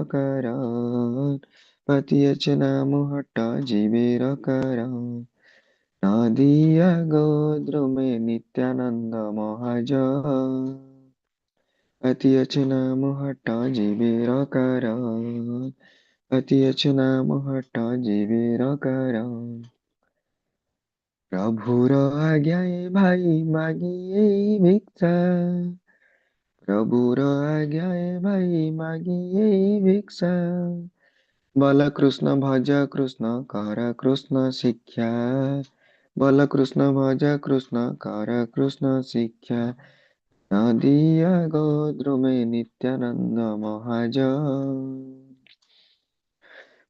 কারণ, পাতিয়াছে নাম হট জীবের কারণ। নদিয়া গোদ্রুমে নিত্যানন্দ মহাজন, পাতিয়াছে নাম হট জীবের কারণ, পাতিয়াছে নাম হট জীবের কারণ। প্রভুর আজ্ঞায় ভাই মাগি এই ভিক্ষা, প্রভুর আজ্ঞায় ভাই মাগি এই ভিক্ষা। বল কৃষ্ণ ভজ কৃষ্ণ কর কৃষ্ণ শিক্ষা, বল কৃষ্ণ ভজ কৃষ্ণ কর কৃষ্ণ শিক্ষা। নদিয়া গোদ্রুমে নিত্যানন্দ মহাজন,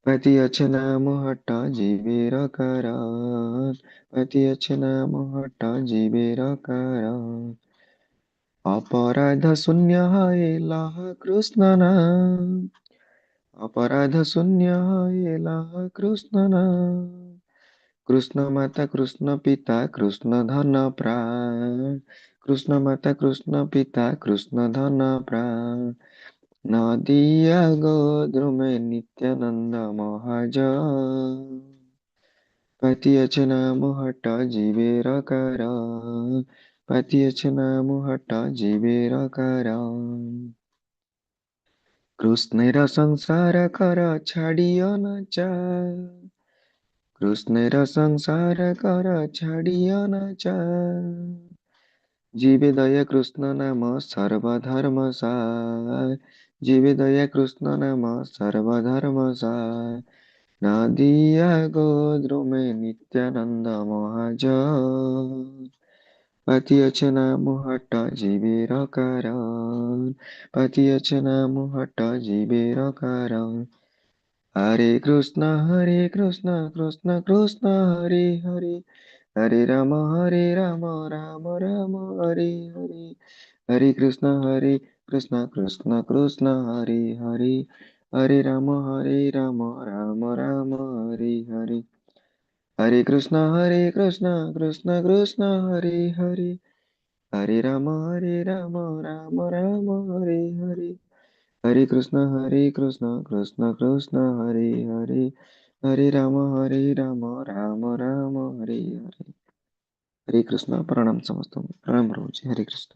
পাতিয়াছে নাম হট জীবের কারণ, পাতিয়াছে নাম হট জীবের কারণ। অপরাধ শূন্য হয় লহ কৃষ্ণ নাম, অপরাধ শূন্য হয় লহ কৃষ্ণ নাম। কৃষ্ণ মাতা কৃষ্ণ পিতা কৃষ্ণ ধন প্রাণ, কৃষ্ণ মাতা কৃষ্ণ পিতা কৃষ্ণ ধন প্রাণ। নদিয়া গোদ্রুমে নিত্যানন্দ মহাজন, পাতিয়াছে নাম হট জীবের কারণ, পাতিয়াছে নাম হট জীবের কারণ। কৃষ্ণের সংসার কর ছাড়িও না চা, কৃষ্ণের সংসার কর ছাড়িও না চা। জীবে দয়া কৃষ্ণ নাম সর্বধর্ম সার, জীবে দয়া কৃষ্ণ নাম সর্বধর্ম সার। নদিয়া গোদ্রুমে নিত্যানন্দ মহাজন, পাতিয়াছে নাম হট জীবের কারণ, পাতিয়াছে নাম হট জীবের কারণ। হরে কৃষ্ণ হরে কৃষ্ণ কৃষ্ণ কৃষ্ণ হরে হরে, হরে রাম হরে রাম রাম রাম হরে হরে। হরে কৃষ্ণ হরে কৃষ্ণ কৃষ্ণ কৃষ্ণ হরে হরে, হরে রাম হরে রাম রাম রাম হরে হরে। হরে কৃষ্ণ হরে কৃষ্ণ কৃষ্ণ কৃষ্ণ হরে হরে, হরে রাম হরে রাম রাম রাম হরে হরে। হরে কৃষ্ণ হরে কৃষ্ণ কৃষ্ণ কৃষ্ণ হরে হরে, হরে রাম হরে রাম রাম রাম হরে হরে। হরে কৃষ্ণ। প্রণাম ସମସ୍ତଙ୍କୁ, ପ୍ରଣାମ ରହୁଛି। ହରେ କୃଷ୍ଣ।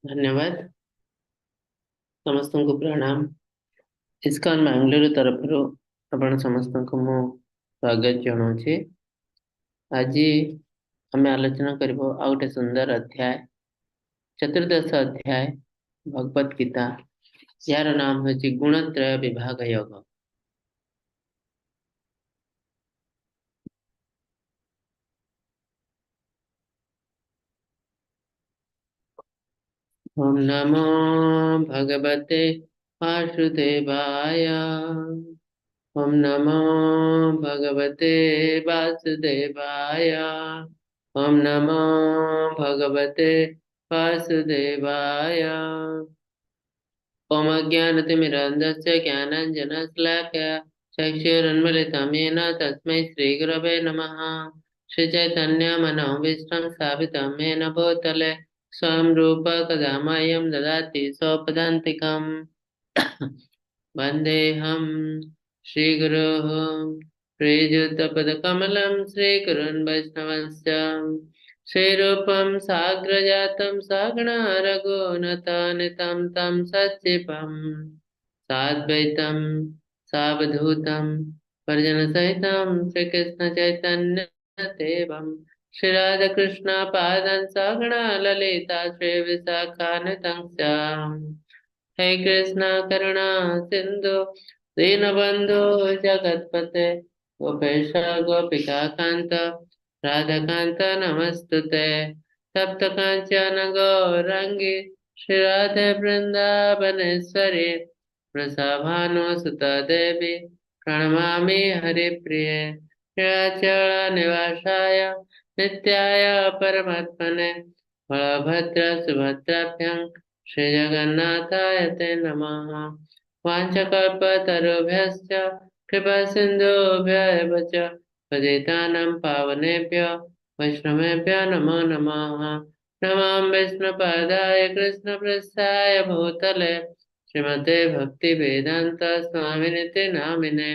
ଧନ୍ୟବାଦ ସମସ୍ତଙ୍କୁ, ପ୍ରଣାମ। ଇସ୍କନ ବାଙ୍ଗାଲୋର ତରଫରୁ ଆପଣ ସମସ୍ତଙ୍କୁ ମୁଁ ସ୍ୱାଗତ ଜଣାଉଛି। ଆଜି ଆମେ ଆଲୋଚନା କରିବୁ ଆଉ ଗୋଟେ ସୁନ୍ଦର ଅଧ୍ୟାୟ, ଚତୁର୍ଦ୍ଦଶ ଅଧ୍ୟାୟ ଭଗବତ ଗୀତା, ଯାହାର ନାମ ହେଉଛି ଗୁଣତ୍ରୟ ବିଭାଗ ଯୋଗ। ଓମ୍ ନମୋ ଭଗବତେ ବାସୁଦେବାୟ। ଓମ୍ ନମୋ ଭଗବତେ ବାସୁଦେବାୟ। ଓମ୍ ନମୋ ଭଗବତେ ବାସୁଦେବାୟ। ଓମ୍ ଅଜ୍ଞାନତିମିରାନ୍ଧସ୍ୟ ଜ୍ଞାନାଞ୍ଜନଶଲାକୟା ଚକ୍ଷୁରୁନ୍ମିଳିतं येन ତସ୍ମୈ ଶ୍ରୀଗୁରବେ ନମଃ। ଶ୍ରୀଚୈତନ୍ୟମନୋଭୀଷ୍ଟं ସ୍ଥାପିतं येन ଭୂତଲେ ସ୍ୱୟଂ ରୂପ କଦା ମह्यं ଦଦାତି स्वपदान्तिकम्। वन्देऽहं श्रीगुरोः श्रीयुतपदकमलं श्रीगुरून् वैष्णवश्च श्रीरूपं साग्रजातं सगण रघुनाथान्वितं तं सचिवं साद्वैतं सावधूतं परिजनसहितं श्रीकृष्ण चैतन्यदेवं श्रीराधाकृष्ण पादान् सगण ललिता श्रीविशाखान्वितं च। हे कृष्ण करुणा सिन्धु दीनबन्धु जगत्पते गोपेश गोपिका कान्त राधाकान्त नमस्तुते। तप्त काञ्चन गौराङ्गी श्रीराधे वृन्दावनेश्वरी वृषभानुसुता देवी प्रणमामि हरिप्रिये। नीलाचल निवासाय नित्याय परमात्मने बलभद्र सुभद्राभ्यां श्रीजगन्नाथाय ते नमः। वाञ्छाकल्पतरुभ्यश्च कृपासिन्धुभ्य एव च पतितानां पावनेभ्यो वैष्णवेभ्यो नमो नमः। नमः विष्णुपादाय कृष्णप्रस्थाय भूतले श्रीमते भक्ति वेदांत स्वामिनिति नामिने।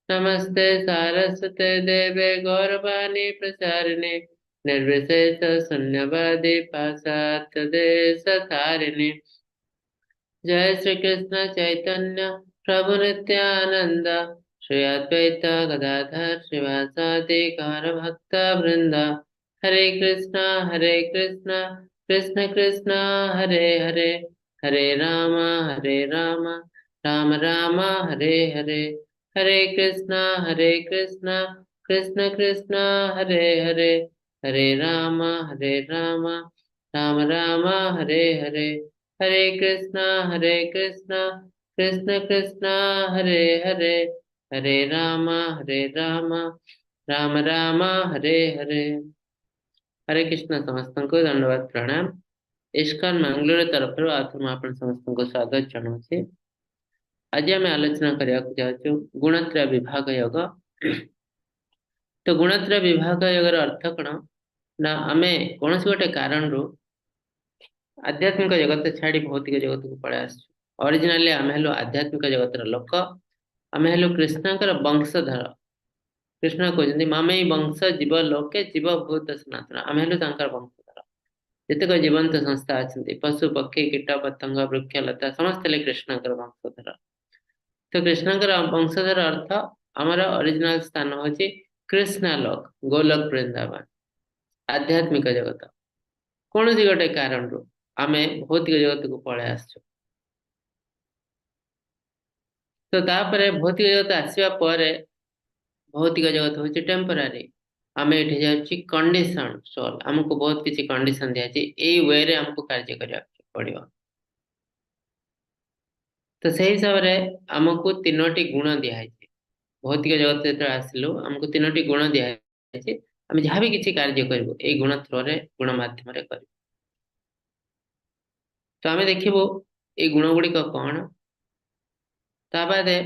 नमस्ते सारस्वते देवे गौरवाणी प्रचारिणे निर्विशेष शून्यवादी पाश्चात्य देश तारिणे। जय श्री कृष्ण चैतन्य प्रभु नित्यानंद श्री अद्वैत गदाधर श्रीवासादि गौर भक्त वृंद। हरे कृष्णा हरे कृष्णा कृष्ण कृष्णा हरे हरे, हरे राम हरे राम राम राम हरे हरे। हरे कृष्णा हरे कृष्णा कृष्ण कृष्णा हरे हरे, हरे राम हरे राम राम राम हरे हरे। हरे कृष्णा हरे कृष्णा कृष्ण कृष्णा हरे हरे, हरे राम हरे राम राम राम हरे हरे। हरे कृष्ण ସମସ୍ତଙ୍କୁ ଧନ୍ୟବାଦ, ପ୍ରଣାମ। ଇସ୍କନ ମାଙ୍ଗଲୋର ତରଫରୁ ଆଉଥରେ ମୁଁ ଆପଣ ସମସ୍ତଙ୍କୁ ସ୍ୱାଗତ ଜଣାଉଛି। ଆଜି ଆମେ ଆଲୋଚନା କରିବାକୁ ଯାଉଛୁ ଗୁଣତ୍ରୟ ବିଭାଗ ଯୋଗ। ତ ଗୁଣତ୍ରୟ ବିଭାଗ ଯୋଗର ଅର୍ଥ କଣ ନା, ଆମେ କୌଣସି ଗୋଟେ କାରଣରୁ ଆଧ୍ୟାତ୍ମିକ ଜଗତ ଛାଡି ଭୌତିକ ଜଗତକୁ ପଳେଇ ଆସିଛୁ। ଅରିଜିନାଲି ଆମେ ହେଲୁ ଆଧ୍ୟାତ୍ମିକ ଜଗତର ଲୋକ, ଆମେ ହେଲୁ କୃଷ୍ଣଙ୍କର ବଂଶଧର। କୃଷ୍ଣ କହୁଛନ୍ତି ମାମେଇ ବଂଶ ଜୀବ ଲୋକେ ଜୀବ ଭୂତ ସନାତନ। ଆମେ ହେଲୁ ତାଙ୍କର ବଂଶଧର। ଯେତେକ ଜୀବନ୍ତ ସଂସ୍ଥା ଅଛନ୍ତି, ପଶୁ ପକ୍ଷୀ କୀଟ ପତଙ୍ଗ ବୃକ୍ଷ ଲତା ସମସ୍ତେ ହେଲେ କୃଷ୍ଣଙ୍କର ବଂଶଧର। ତ କୃଷ୍ଣଙ୍କର ବଂଶଧର ଅର୍ଥ ଆମର ଅରିଜିନାଲ ସ୍ଥାନ ହଉଛି କୃଷ୍ଣାଲୋକ, ଗୋଲୋକ ବୃନ୍ଦାବନ, ଆଧ୍ୟାତ୍ମିକ ଜଗତ। କୌଣସି ଗୋଟେ କାରଣରୁ ଆମେ ଭୌତିକ ଜଗତକୁ ପଳେଇ ଆସିଛୁ। ତ ତାପରେ ଭୌତିକ ଜଗତ ଆସିବା ପରେ ଭୌତିକ ଜଗତ ହଉଛି ଟେମ୍ପୋରାରୀ। ଆମେ ଏଠି ଯାଉଛି କଣ୍ଡିସନ ସୋଲ, ଆମକୁ ବହୁତ କିଛି କଣ୍ଡିସନ ଦିଆଯାଇଛି, ଏଇ ୱେରେ ଆମକୁ କାର୍ଯ୍ୟ କରିବାକୁ ପଡିବ। ତ ସେଇ ହିସାବରେ ଆମକୁ ତିନୋଟି ଗୁଣ ଦିଆହେଇଛି। ଭୌତିକ ଜଗତ ଯେତେବେଳେ ଆସିଲୁ ଆମକୁ ତିନୋଟି ଗୁଣ ଦିଆହେଇଛି। ଆମେ ଯାହା ବି କିଛି କାର୍ଯ୍ୟ କରିବୁ ଏଇ ଗୁଣ ଥ୍ରୋରେ, ଗୁଣ ମାଧ୍ୟମରେ କରିବୁ। ତ ଆମେ ଦେଖିବୁ ଏଇ ଗୁଣ ଗୁଡିକ କଣ, ତା ବାଦେ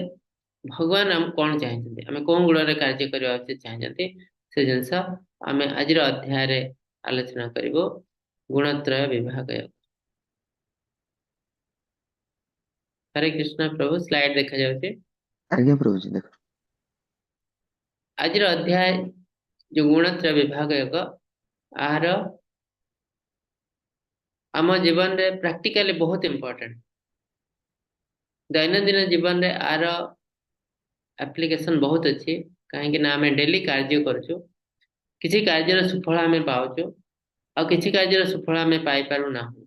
ଭଗବାନ ଆମକୁ କଣ ଚାହିଁଛନ୍ତି, ଆମେ କୋଉ ଗୁଣରେ କାର୍ଯ୍ୟ କରିବା ଉଚିତ ଚାହିଁଛନ୍ତି, ସେ ଜିନିଷ ଆମେ ଆଜିର ଅଧ୍ୟାୟରେ ଆଲୋଚନା କରିବୁ। ଗୁଣତ୍ରୟ ବିଭାଗ। ହରେ କୃଷ୍ଣ ପ୍ରଭୁ, ସ୍ଲାଇଡ ଦେଖାଯାଉଛି? ଆଜ୍ଞା ପ୍ରଭୁଜୀ ଦେଖ। ଆଜିର ଅଧ୍ୟାୟ ଯୋଉ ଗୁଣତ୍ରୟ ବିଭାଗ ଏକ, ଆର ଆମ ଜୀବନରେ ପ୍ରାକ୍ଟିକାଲି ବହୁତ ଇମ୍ପୋର୍ଟାଣ୍ଟ। ଦୈନନ୍ଦିନ ଜୀବନରେ ଆର ଆପ୍ଲିକେସନ ବହୁତ ଅଛି, କାହିଁକି ନା ଆମେ ଡେଲି କାର୍ଯ୍ୟ କରୁଛୁ, କିଛି କାର୍ଯ୍ୟର ସୁଫଳ ଆମେ ପାଉଛୁ, ଆଉ କିଛି କାର୍ଯ୍ୟର ସୁଫଳ ଆମେ ପାଇପାରୁନାହୁଁ।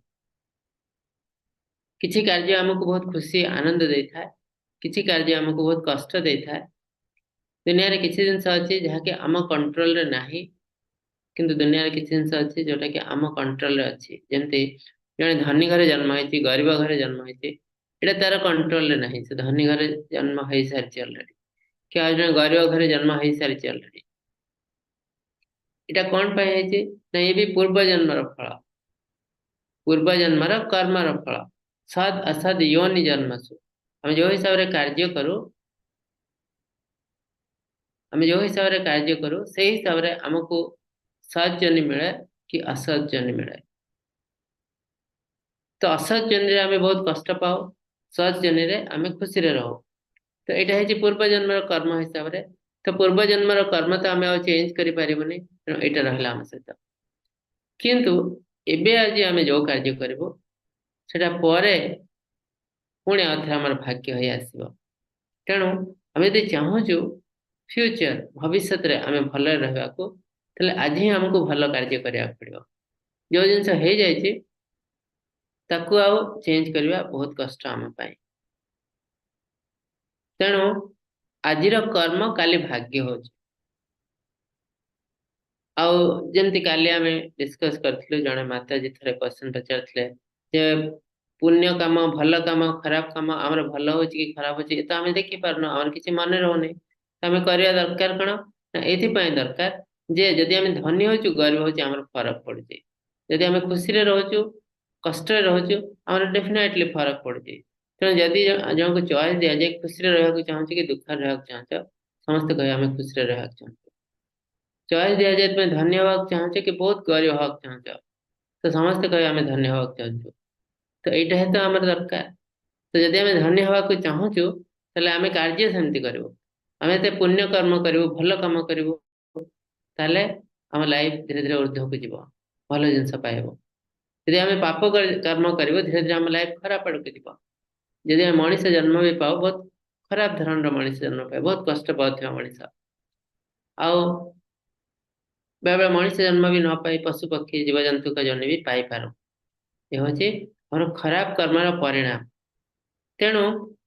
କିଛି କାର୍ଯ୍ୟ ଆମକୁ ବହୁତ ଖୁସି ଆନନ୍ଦ ଦେଇଥାଏ, କିଛି କାର୍ଯ୍ୟ ଆମକୁ ବହୁତ କଷ୍ଟ ଦେଇଥାଏ। ଦୁନିଆରେ କିଛି ଜିନିଷ ଅଛି ଯାହାକି ଆମ କଣ୍ଟ୍ରୋଲରେ ନାହିଁ, କିନ୍ତୁ ଦୁନିଆରେ କିଛି ଜିନିଷ ଅଛି ଯୋଉଟା କି ଆମ କଣ୍ଟ୍ରୋଲରେ ଅଛି। ଯେମିତି ଜଣେ ଧନୀ ଘରେ ଜନ୍ମ ହେଇଛି, ଗରିବ ଘରେ ଜନ୍ମ ହେଇଛି, ଏଇଟା ତାର କଣ୍ଟ୍ରୋଲରେ ନାହିଁ, ସେ ଧନୀ ଘରେ ଜନ୍ମ ହେଇସାରିଛି ଅଲରେଡି, କି ଆଉ ଜଣେ ଗରିବ ଘରେ ଜନ୍ମ ହେଇସାରିଛି ଅଲରେଡି। ଏଇଟା କଣ ପାଇଁ ହେଇଛି ନା, ଇଏ ବି ପୂର୍ବ ଜନ୍ମର ଫଳ, ପୂର୍ବ ଜନ୍ମର କର୍ମର ଫଳ। ସଦ୍ ଅସଦ୍ ୟୋନି ଜନ୍ମସୁ, ଆମେ ଯୋଉ ହିସାବରେ କାର୍ଯ୍ୟ କରୁ, ଆମେ ଯୋଉ ହିସାବରେ କାର୍ଯ୍ୟ କରୁ ସେଇ ହିସାବରେ ଆମକୁ ସତ୍ ଯୋନି ମିଳେ କି ଅସତ୍ ଯୋନି ମିଳେ। ତ ଅସତ୍ ଯୋନିରେ ଆମେ ବହୁତ କଷ୍ଟ ପାଉ, ସତ୍ ଯୋନିରେ ଆମେ ଖୁସିରେ ରହୁ। ତ ଏଇଟା ହେଇଛି ପୂର୍ବ ଜନ୍ମର କର୍ମ ହିସାବରେ। ତ ପୂର୍ବ ଜନ୍ମର କର୍ମ ତ ଆମେ ଆଉ ଚେଞ୍ଜ କରିପାରିବୁନି, ତେଣୁ ଏଇଟା ରହିଲା ଆମ ସହିତ। କିନ୍ତୁ ଏବେ ଆଜି ଆମେ ଯୋଉ କାର୍ଯ୍ୟ କରିବୁ ସେଟା ପରେ ପୁଣି ଆଉଥରେ ଆମର ଭାଗ୍ୟ ହେଇ ଆସିବ। ତେଣୁ ଆମେ ଯଦି ଚାହୁଁଛୁ ଫ୍ୟୁଚର, ଭବିଷ୍ୟତରେ ଆମେ ଭଲରେ ରହିବାକୁ, ତାହେଲେ ଆଜି ହିଁ ଆମକୁ ଭଲ କାର୍ଯ୍ୟ କରିବାକୁ ପଡିବ। ଯୋଉ ଜିନିଷ ହେଇଯାଇଛି ତାକୁ ଆଉ ଚେଞ୍ଜ କରିବା ବହୁତ କଷ୍ଟ ଆମ ପାଇଁ। ତେଣୁ ଆଜିର କର୍ମ କାଲି ଭାଗ୍ୟ ହଉଛି। ଆଉ ଯେମିତି କାଲି ଆମେ ଡିସ୍କସ କରିଥିଲୁ, ଜଣେ ମାତାଜୀ ଥରେ କ୍ୱେଶ୍ଚନ ପଚାରିଥିଲେ ଯେ ପୁଣ୍ୟ କାମ, ଭଲ କାମ, ଖରାପ କାମ ଆମର ଭଲ ହଉଛି କି ଖରାପ ହଉଛି ଏ ତ ଆମେ ଦେଖିପାରୁନୁ, ଆମର କିଛି ମନେ ରହୁନି, ତ ଆମେ କରିବା ଦରକାର କଣ ନା, ଏଇଥିପାଇଁ ଦରକାର ଯେ ଯଦି ଆମେ ଧନୀ ହଉଛୁ ଗରିବ ହଉଛୁ ଆମର ଫରକ ପଡୁଛି, ଯଦି ଆମେ ଖୁସିରେ ରହୁଛୁ କଷ୍ଟରେ ରହୁଛୁ ଆମର ଡେଫିନେଟଲି ଫରକ ପଡୁଛି। ତେଣୁ ଯଦି ଜଣକୁ ଚଏସ୍ ଦିଆଯାଏ ଖୁସିରେ ରହିବାକୁ ଚାହୁଁଛ କି ଦୁଃଖରେ ରହିବାକୁ ଚାହୁଁଛ, ସମସ୍ତେ କହିବେ ଆମେ ଖୁସିରେ ରହିବାକୁ ଚାହୁଁଛୁ। ଚଏସ୍ ଦିଆଯାଏ ତୁମେ ଧନୀ ହବାକୁ ଚାହୁଁଛ କି ବହୁତ ଗରିବ ହବାକୁ ଚାହୁଁଛ, ତ ସମସ୍ତେ କହିବେ ଆମେ ଧନ୍ୟ ହବାକୁ ଚାହୁଁଛୁ। ତ ଏଇଟା ହିଁ ତ ଆମର ଦରକାର। ତ ଯଦି ଆମେ ଧନ୍ୟ ହବାକୁ ଚାହୁଁଛୁ, ତାହେଲେ ଆମେ କାର୍ଯ୍ୟ ସେମିତି କରିବୁ। ଆମେ ଯେତେ ପୁଣ୍ୟ କର୍ମ କରିବୁ, ଭଲ କାମ କରିବୁ, ତାହେଲେ ଆମ ଲାଇଫ ଧୀରେ ଧୀରେ ଉର୍ଦ୍ଧ୍ୱକୁ ଯିବ, ଭଲ ଜିନିଷ ପାଇବ। ଯଦି ଆମେ ପାପ କର୍ମ କରିବୁ, ଧୀରେ ଧୀରେ ଆମ ଲାଇଫ ଖରାପ ଆଡକୁ ଯିବ। ଯଦି ଆମେ ମଣିଷ ଜନ୍ମ ବି ପାଉ, ବହୁତ ଖରାପ ଧରଣର ମଣିଷ ଜନ୍ମ ପାଏ, ବହୁତ କଷ୍ଟ ପାଉଥିବା ମଣିଷ। ଆଉ ବେଳେବେଳେ ମଣିଷ ଜନ୍ମ ବି ନ ପାଇ ପଶୁ ପକ୍ଷୀ ଜୀବଜନ୍ତୁଙ୍କ ଜନ୍ମ ବି ପାଇପାରୁ। ଏ ହଉଛି ଆମର ଖରାପ କର୍ମର ପରିଣାମ। ତେଣୁ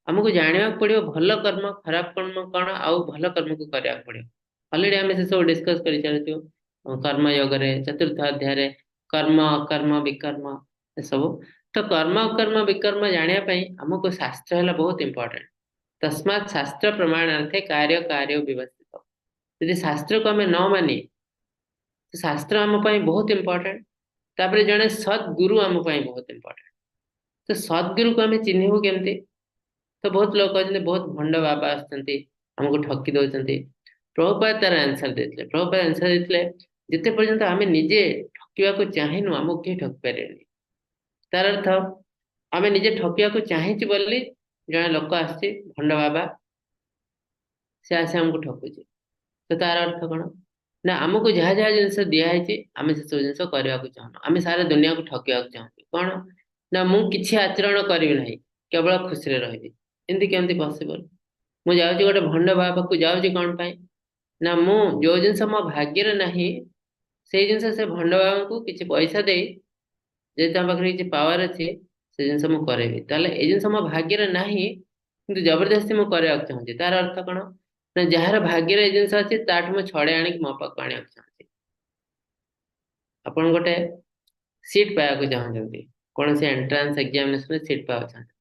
ଆମକୁ ଜାଣିବାକୁ ପଡିବ ଭଲ କର୍ମ, ଖରାପ କର୍ମ କଣ, ଆଉ ଭଲ କର୍ମକୁ କରିବାକୁ ପଡିବ। ଅଲରେଡି ଆମେ ସେ ସବୁ ଡିସ୍କସ କରି ଚାଲିଛୁ କର୍ମ ଯୋଗରେ, ଚତୁର୍ଥ ଅଧ୍ୟାୟରେ କର୍ମ, ଅକର୍ମ, ବିକର୍ମ ଏସବୁ। ତ କର୍ମ, ଅକର୍ମ, ବିକର୍ମ ଜାଣିବା ପାଇଁ ଆମକୁ ଶାସ୍ତ୍ର ହେଲା ବହୁତ ଇମ୍ପୋର୍ଟାଣ୍ଟ। ତସ୍ମାତ୍ ଶାସ୍ତ୍ର ପ୍ରମାଣାର୍ଥେ କାର୍ଯ୍ୟ କାର୍ଯ୍ୟ ବ୍ୟବସ୍ଥିତ। ଯଦି ଶାସ୍ତ୍ରକୁ ଆମେ ନ ମାନି, ଶାସ୍ତ୍ର ଆମ ପାଇଁ ବହୁତ ଇମ୍ପୋର୍ଟାଣ୍ଟ। ତାପରେ ଜଣେ ସଦ୍ଗୁରୁ ଆମ ପାଇଁ ବହୁତ ଇମ୍ପୋର୍ଟାଣ୍ଟ। ତ ସଦ୍ଗୁରୁକୁ ଆମେ ଚିହ୍ନିବୁ କେମିତି? ତ ବହୁତ ଲୋକ ଅଛନ୍ତି, ବହୁତ ଭଣ୍ଡ ବାବା ଆସୁଛନ୍ତି, ଆମକୁ ଠକି ଦଉଛନ୍ତି। ପ୍ରଭୁପାଦ ତାର ଆନ୍ସର ଦେଇଥିଲେ। ପ୍ରଭୁପାଦ ଆନ୍ସର ଦେଇଥିଲେ, ଯେତେ ପର୍ଯ୍ୟନ୍ତ ଆମେ ନିଜେ ଠକିବାକୁ ଚାହିଁନୁ, ଆମକୁ କେହି ଠକି ପାରିବେନି। ତାର ଅର୍ଥ ଆମେ ନିଜେ ଠକିବାକୁ ଚାହିଁଛୁ ବୋଲି ଜଣେ ଲୋକ ଆସିଛି, ଭଣ୍ଡ ବାବା, ସେ ଆସି ଆମକୁ ଠକୁଛି। ତ ତାର ଅର୍ଥ କଣ ନା, ଆମକୁ ଯାହା ଯାହା ଜିନିଷ ଦିଆହେଇଛି ଆମେ ସେସବୁ ଜିନିଷ କରିବାକୁ ଚାହୁଁନୁ। ଆମେ ସାରା ଦୁନିଆକୁ ଠକିବାକୁ ଚାହୁଁଛୁ। କଣ ନା, ମୁଁ କିଛି ଆଚରଣ କରିବି ନାହିଁ, କେବଳ ଖୁସିରେ ରହିବି। ଏମିତି କେମିତି ପସିବଲ? ମୁଁ ଯାଉଛି ଗୋଟେ ଭଣ୍ଡ ବାବା ପାଖକୁ, ଯାଉଛି କଣ ପାଇଁ ନା, ମୁଁ ଯୋଉ ଜିନିଷ ମୋ ଭାଗ୍ୟରେ ନାହିଁ ସେଇ ଜିନିଷ ସେ ଭଣ୍ଡ ବାବାଙ୍କୁ କିଛି ପଇସା ଦେଇ, ଯଦି ତାଙ୍କ ପାଖରେ କିଛି ପାୱାର ଅଛି, ସେ ଜିନିଷ ମୁଁ କରେଇବି। ତାହେଲେ ଏଇ ଜିନିଷ ମୋ ଭାଗ୍ୟରେ ନାହିଁ, କିନ୍ତୁ ଜବରଦସ୍ତି ମୁଁ କରିବାକୁ ଚାହୁଁଛି। ତାର ଅର୍ଥ କଣ ନା, ଯାହାର ଭାଗ୍ୟରେ ଏଇ ଜିନିଷ ଅଛି ତାଠୁ ମୁଁ ଛଡେଇ ଆଣିକି ମୋ ପାଖକୁ ଆଣିବାକୁ ଚାହୁଁଛି। ଆପଣ ଗୋଟେ ସିଟ୍ ପାଇବାକୁ ଚାହୁଁଛନ୍ତି, କୌଣସି ଏଣ୍ଟ୍ରାନ୍ସ ଏକ୍ଜାମିନେସନରେ ସିଟ୍ ପାଇବାକୁ ଚାହୁଁଛନ୍ତି।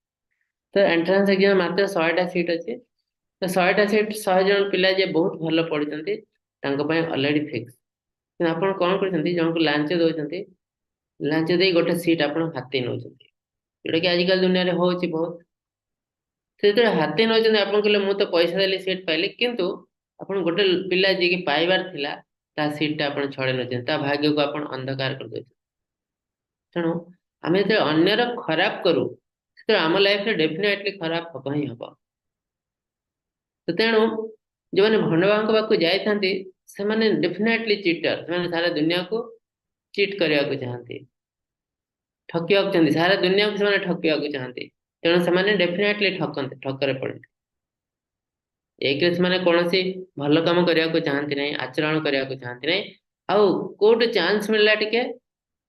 ତ ଏଣ୍ଟ୍ରାନ୍ସ ଏକ୍ଜାମ ମାତ୍ର 100ଟା ସିଟ୍ ଅଛି। ତ 100ଟା ସିଟ୍, 100 ଜଣ ପିଲା ଯିଏ ବହୁତ ଭଲ ପଢୁଛନ୍ତି ତାଙ୍କ ପାଇଁ ଅଲରେଡି ଫିକ୍ସ। କିନ୍ତୁ ଆପଣ କଣ କରୁଛନ୍ତି? ଜଣକୁ ଲାଞ୍ଚ ଦଉଛନ୍ତି, ଲାଞ୍ଚ ଦେଇ ଗୋଟେ ସିଟ୍ ଆପଣ ହାତେଇ ନଉଛନ୍ତି, ଯୋଉଟା କି ଆଜିକାଲି ଦୁନିଆରେ ହଉଛି ବହୁତ। ସେ ଯେତେବେଳେ ହାତେଇ ନଉଛନ୍ତି, ଆପଣ କହିଲେ ମୁଁ ତ ପଇସା ଦେଲି ସିଟ୍ ପାଇଲି। କିନ୍ତୁ ଆପଣ ଗୋଟେ ପିଲା ଯିଏକି ପାଇବାର ଥିଲା, ତା ସିଟ୍ ଟା ଆପଣ ଛଡେଇ ନଉଛନ୍ତି, ତା ଭାଗ୍ୟକୁ ଆପଣ ଅନ୍ଧକାର କରିଦଉଛନ୍ତି। ତେଣୁ ଆମେ ଯେତେବେଳେ ଅନ୍ୟର ଖରାପ କରୁ, ସେତେବେଳେ ଆମ ଲାଇଫରେ ଡେଫିନେଟଲି ଖରାପ ହବ ହିଁ ହବ। ତ ତେଣୁ ଯୋଉମାନେ ଭଣ୍ଡବାଙ୍କ ପାଖକୁ ଯାଇଥାନ୍ତି, ସେମାନେ ଡେଫିନେଟଲି ଚିଟର। ସେମାନେ ସାରା ଦୁନିଆକୁ ଚିଟ୍ କରିବାକୁ ଚାହାନ୍ତି, ଠକିବାକୁ ଚାହାନ୍ତି, ସାରା ଦୁନିଆକୁ ସେମାନେ ଠକିବାକୁ ଚାହାନ୍ତି। ତେଣୁ ସେମାନେ ଡେଫିନେଟଲି ଠକନ୍ତି, ଠକରେ ପଡନ୍ତି। ଏକରେ ସେମାନେ କୌଣସି ଭଲ କାମ କରିବାକୁ ଚାହାନ୍ତି ନାହିଁ, ଆଚରଣ କରିବାକୁ ଚାହାନ୍ତି ନାହିଁ। ଆଉ କୋଉଠି ଚାନ୍ସ ମିଳିଲା ଟିକେ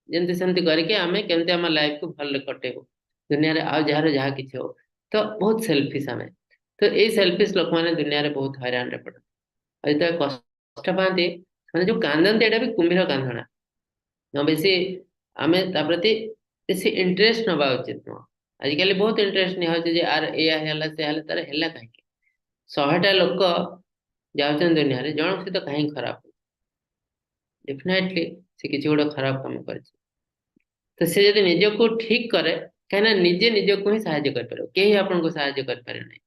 ଯେମିତି ସେମିତି କରିକି ଆମେ କେମିତି ଆମ ଲାଇଫକୁ ଭଲରେ କଟେଇବୁ ଦୁନିଆରେ, ଆଉ ଯାହାର ଯାହା କିଛି ହଉ। ତ ବହୁତ ସେଲଫିଶ ଆମେ। ତ ଏଇ ସେଲଫିଶ ଲୋକମାନେ ଦୁନିଆରେ ବହୁତ ହଇରାଣରେ ପଡନ୍ତି। ଆଉ ଯେତେବେଳେ କଷ୍ଟ ପାଆନ୍ତି, ସେମାନେ ଯୋଉ କାନ୍ଦନ୍ତି, ଏଇଟା ବି କୁମ୍ଭୀର କାନ୍ଦଣା। ବେଶୀ ଆମେ ତା ପ୍ରତି ବେଶୀ ଇଣ୍ଟରେଷ୍ଟ ନବା ଉଚିତ ନୁହଁ। ଆଜିକାଲି ବହୁତ ଇଣ୍ଟରେଷ୍ଟ ନିଆହଉଛି ଯେ ଆର ଏଇଆ ହେଲା, ସେ ହେଲା। ତାର ହେଲା କାହିଁକି? 100ଟା ଲୋକ ଯାଉଛନ୍ତି ଦୁନିଆରେ, ଜଣଙ୍କ ସହିତ କାହିଁକି ଖରାପ? ଡେଫିନେଟଲି ସେ କିଛି ଗୋଟେ ଖରାପ କାମ କରିଛି। ତ ସେ ଯଦି ନିଜକୁ ଠିକ କରେ, କାହିଁକିନା ନିଜେ ନିଜକୁ ହିଁ ସାହାଯ୍ୟ କରିପାରିବ, କେହି ଆପଣଙ୍କୁ ସାହାଯ୍ୟ କରିପାରିବେ ନାହିଁ।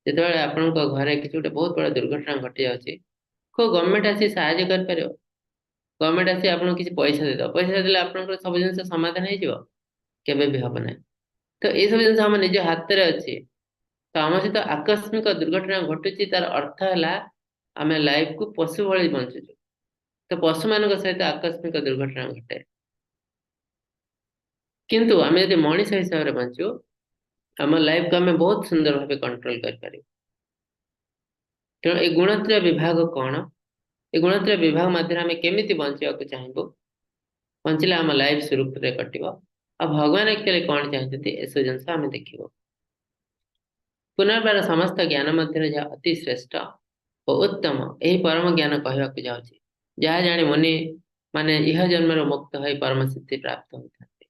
ଯେତେବେଳେ ଆପଣଙ୍କ ଘରେ କିଛି ଗୋଟେ ବହୁତ ବଡ ଦୁର୍ଘଟଣା ଘଟି ଯାଉଛି, କୋଉ ଗଭର୍ଣ୍ଣମେଣ୍ଟ ଆସି ସାହାଯ୍ୟ କରିପାରିବ? ଗଭର୍ଣ୍ଣମେଣ୍ଟ ଆସି ଆପଣଙ୍କୁ କିଛି ପଇସା ଦେଇଦବ, ପଇସା ଦେଲେ ଆପଣଙ୍କର ସବୁ ଜିନିଷ ସମାଧାନ ହେଇଯିବ? କେବେ ବି ହବ ନାହିଁ। ତ ଏଇସବୁ ଜିନିଷ ଆମ ନିଜ ହାତରେ ଅଛି। ତ ଆମ ସହିତ ଆକସ୍ମିକ ଦୁର୍ଘଟଣା ଘଟୁଛି, ତାର ଅର୍ଥ ହେଲା ଆମେ ଲାଇଫକୁ ପଶୁ ଭଳି ବଞ୍ଚୁଛୁ। ତ ପଶୁମାନଙ୍କ ସହିତ ଆକସ୍ମିକ ଦୁର୍ଘଟଣା ଘଟେ, କିନ୍ତୁ ଆମେ ଯଦି ମଣିଷ ହିସାବରେ ବଞ୍ଚୁ, ଆମ ଲାଇଫକୁ ଆମେ ବହୁତ ସୁନ୍ଦର ଭାବେ କଣ୍ଟ୍ରୋଲ କରିପାରିବୁ। ତେଣୁ ଏଇ ଗୁଣତ୍ରୟ ବିଭାଗ କଣ, ଏ ଗୁଣତ୍ରୟ ବିଭାଗ ମାଧ୍ୟମରେ ଆମେ କେମିତି ବଞ୍ଚିବାକୁ ଚାହିଁବୁ, ବଞ୍ଚିଲେ ଆମ ଲାଇଫ ସୁରୁଖୁରୁରେ କଟିବ, ଆଉ ଭଗବାନ ଆକ୍ଚୁଆଲି କଣ ଚାହୁଁଛନ୍ତି, ଏସବୁ ଜିନିଷ ଆମେ ଦେଖିବୁ। ପୁନର୍ବାର ସମସ୍ତ ଜ୍ଞାନ ମଧ୍ୟରେ ଯାହା ଅତି ଶ୍ରେଷ୍ଠ ଓ ଉତ୍ତମ, ଏହି ପରମ ଜ୍ଞାନ କହିବାକୁ ଯାଉଛି, ଯାହା ଜାଣି ମୁନି ମାନେ ଇହ ଜନ୍ମରୁ ମୁକ୍ତ ହୋଇ ପରମ ସିଦ୍ଧି ପ୍ରାପ୍ତ ହୋଇଥାନ୍ତି।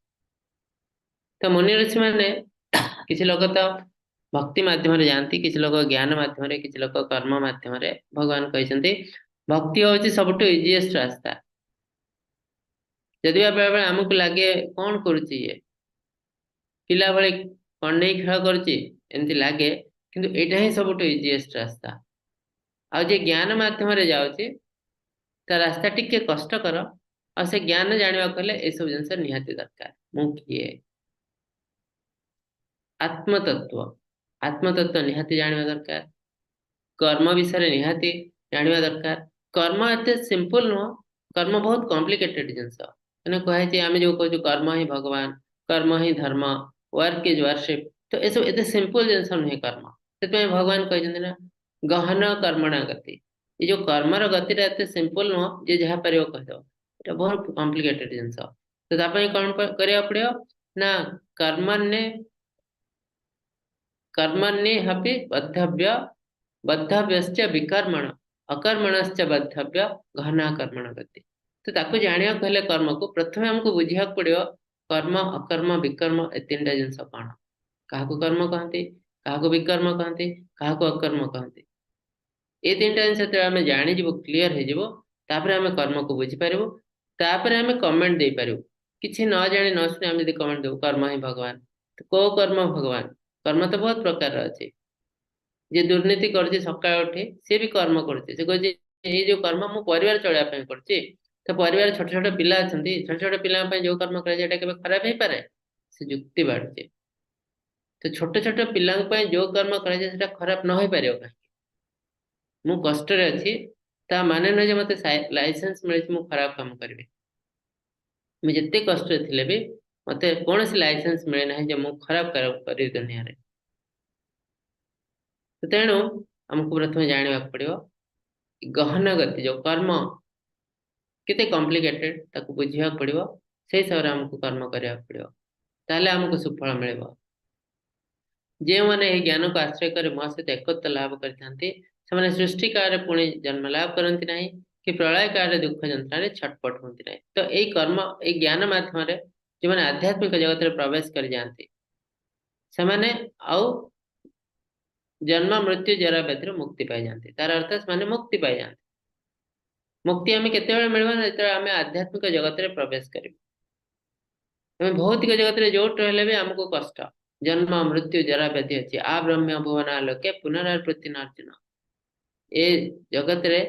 ତ ମୁନି ଋଷି ମାନେ, କିଛି ଲୋକ ତ ଭକ୍ତି ମାଧ୍ୟମରେ ଯାଆନ୍ତି, କିଛି ଲୋକ ଜ୍ଞାନ ମାଧ୍ୟମରେ, କିଛି ଲୋକ କର୍ମ ମାଧ୍ୟମରେ। ଭଗବାନ କହିଛନ୍ତି ଭକ୍ତି ହଉଛି ସବୁଠୁ ଇଜିଏଷ୍ଟ ରାସ୍ତା। ଯଦି ବା ବେଳେ ବେଳେ ଆମକୁ ଲାଗେ କଣ କରୁଛି ଇଏ, ପିଲା ଭଳି କଣ୍ଢେଇ ଖେଳ କରୁଛି, ଏମିତି ଲାଗେ, କିନ୍ତୁ ଏଇଟା ହିଁ ସବୁଠୁ ଇଜିଏଷ୍ଟ ରାସ୍ତା। ଆଉ ଯିଏ ଜ୍ଞାନ ମାଧ୍ୟମରେ ଯାଉଛି, ତା ରାସ୍ତା ଟିକେ କଷ୍ଟକର, ଆଉ ସେ ଜ୍ଞାନ ଜାଣିବାକୁ ହେଲେ ଏସବୁ ଜିନିଷ ନିହାତି ଦରକାର। ମୁଁ କିଏ, ଆତ୍ମତତ୍ତ୍ୱ, ଆତ୍ମତତ୍ତ୍ୱ ନିହାତି ଜାଣିବା ଦରକାର। କର୍ମ ବିଷୟରେ ନିହାତି ଜାଣିବା ଦରକାର। କର୍ମ ଏତେ ସିମ୍ପଲ ନୁହଁ, କର୍ମ ବହୁତ କମ୍ପ୍ଲିକେଟେଡ ଜିନିଷ। ମାନେ କୁହାଯାଇଛି ଆମେ ଯୋଉ କହୁଛୁ କର୍ମ ହିଁ ଭଗବାନ, କର୍ମ ହିଁ ଧର୍ମ, ୱାର୍କ is worship, ତ ଏସବୁ ଏତେ ସିମ୍ପଲ ଜିନିଷ ନୁହେଁ କର୍ମ। ସେଥିପାଇଁ ଭଗବାନ କହିଛନ୍ତି ନା ଗହନ କର୍ମଣା ଗତି। ଏ ଯୋଉ କର୍ମର ଗତିଟା ଏତେ ସିମ୍ପଲ ନୁହଁ ଯେ ଯାହା ପାରିବ କହିଦବ, ଏଟା ବହୁତ କମ୍ପ୍ଲିକେଟେଡ ଜିନିଷ। ତ ତା ପାଇଁ କଣ କରିବାକୁ ପଡିବ ନା କର୍ମଣ୍ୟେ କର୍ମଣ୍ୟେ ହପି ବଦ୍ଧବ୍ୟ ବଦ୍ଧବ୍ୟଶ୍ଚ ବିକର୍ମଣ ଅକର୍ମଣଶ୍ଚ ବଦ୍ଧବ୍ୟ ଗହନା କର୍ମଣ ଗତି। ତ ତାକୁ ଜାଣିବାକୁ ହେଲେ କର୍ମକୁ ପ୍ରଥମେ ଆମକୁ ବୁଝିବାକୁ ପଡିବ କର୍ମ, ଅକର୍ମ, ବିକର୍ମ ଏ ତିନିଟା ଜିନିଷ କଣ। କାହାକୁ କର୍ମ କହନ୍ତି, କାହାକୁ ବିକର୍ମ କହନ୍ତି, କାହାକୁ ଅକର୍ମ କହନ୍ତି। ଏ ତିନିଟା ଜିନିଷ ଯେତେବେଳେ ଆମେ ଜାଣିଯିବୁ, କ୍ଲିୟର ହେଇଯିବ, ତାପରେ ଆମେ କର୍ମକୁ ବୁଝିପାରିବୁ, ତାପରେ ଆମେ କମେଣ୍ଟ ଦେଇପାରିବୁ। କିଛି ନ ଜାଣି ନ ଶୁଣି ଆମେ ଯଦି କମେଣ୍ଟ ଦେବୁ କର୍ମ ହିଁ ଭଗବାନ, ତ କୋଉ କର୍ମ ଭଗବାନ? କର୍ମ ତ ବହୁତ ପ୍ରକାରର ଅଛି। ଯିଏ ଦୁର୍ନୀତି କରୁଛି ସକାଳୁ ଉଠି ସିଏ ବି କର୍ମ କରୁଛି। ସେ କହୁଛି ଏଇ ଯୋଉ କର୍ମ ମୁଁ ପରିବାର ଚଳେଇବା ପାଇଁ କରୁଛି, ତ ପରିବାର ଛୋଟ ଛୋଟ ପିଲା ଅଛନ୍ତି, ଛୋଟ ଛୋଟ ପିଲାଙ୍କ ପାଇଁ ଯୋଉ କର୍ମ କରାଯାଏ ଏଇଟା କେବେ ଖରାପ ହେଇପାରେ? ସେ ଯୁକ୍ତି ବାଢୁଛି। ତ ଛୋଟ ଛୋଟ ପିଲାଙ୍କ ପାଇଁ ଯୋଉ କର୍ମ କରାଯାଏ ସେଟା ଖରାପ ନ ହେଇପାରିବ କାହିଁକି? ମୁଁ କଷ୍ଟରେ ଅଛି ତା ମାନେ ନୁହେଁ ଯେ ମତେ ଲାଇସେନ୍ସ ମିଳିଛି ମୁଁ ଖରାପ କାମ କରିବି। ମୁଁ ଯେତେ କଷ୍ଟରେ ଥିଲେ ବି ମତେ କୌଣସି ଲାଇସେନ୍ସ ମିଳେ ନାହିଁ ଯେ ମୁଁ ଖରାପ କାମ କରିବି ଦୁନିଆରେ। ତେଣୁ ଆମକୁ ପ୍ରଥମେ ଜାଣିବାକୁ ପଡିବ ଗହନ ଗତି ଯୋଉ କର୍ମ କେତେ କମ୍ପ୍ଲିକେଟେଡ, ତାକୁ ବୁଝିବାକୁ ପଡିବ। ସେଇ ହିସାବରେ ଆମକୁ କର୍ମ କରିବାକୁ ପଡିବ, ତାହେଲେ ଆମକୁ ସୁଫଳ ମିଳିବ। ଯେଉଁମାନେ ଏହି ଜ୍ଞାନକୁ ଆଶ୍ରୟ କରି ମୋ ସହିତ ଏକତ୍ୱ ଲାଭ କରିଥାନ୍ତି ସେମାନେ ସୃଷ୍ଟି କାଳରେ ପୁଣି ଜନ୍ମ ଲାଭ କରନ୍ତି ନାହିଁ କି ପ୍ରଳୟ କାଳରେ ଦୁଃଖ ଯନ୍ତ୍ରଣାରେ ଛଟପଟ ହୁଅନ୍ତି ନାହିଁ। ତ ଏଇ କର୍ମ, ଏଇ ଜ୍ଞାନ ମାଧ୍ୟମରେ ଯେଉଁମାନେ ଆଧ୍ୟାତ୍ମିକ ଜଗତରେ ପ୍ରବେଶ କରିଯାଆନ୍ତି ସେମାନେ ଆଉ ଜନ୍ମ ମୃତ୍ୟୁ ଜରା ବ୍ୟାଧିରୁ ମୁକ୍ତି ପାଇଯାଆନ୍ତି। ତାର ଅର୍ଥ ସେମାନେ ମୁକ୍ତି ପାଇଯାଆନ୍ତି। ମୁକ୍ତି ଆମେ କେତେବେଳେ ମିଳିବ ନା ଯେତେବେଳେ ଆମେ ଆଧ୍ୟାତ୍ମିକ ଜଗତରେ ପ୍ରବେଶ କରିବୁ। ଆମେ ଭୌତିକ ଜଗତରେ ଯୋଉଠି ରହିଲେ ବି ଆମକୁ କଷ୍ଟ, ଜନ୍ମ ମୃତ୍ୟୁ ଜରା ବ୍ୟାଧି ଅଛି। ଆ ବ୍ରହ୍ମ ଭୁବନା ଲୋକେ ପୁନରାବୃତ୍ତି ନାର୍ଜୁନ। ଏ ଜଗତରେ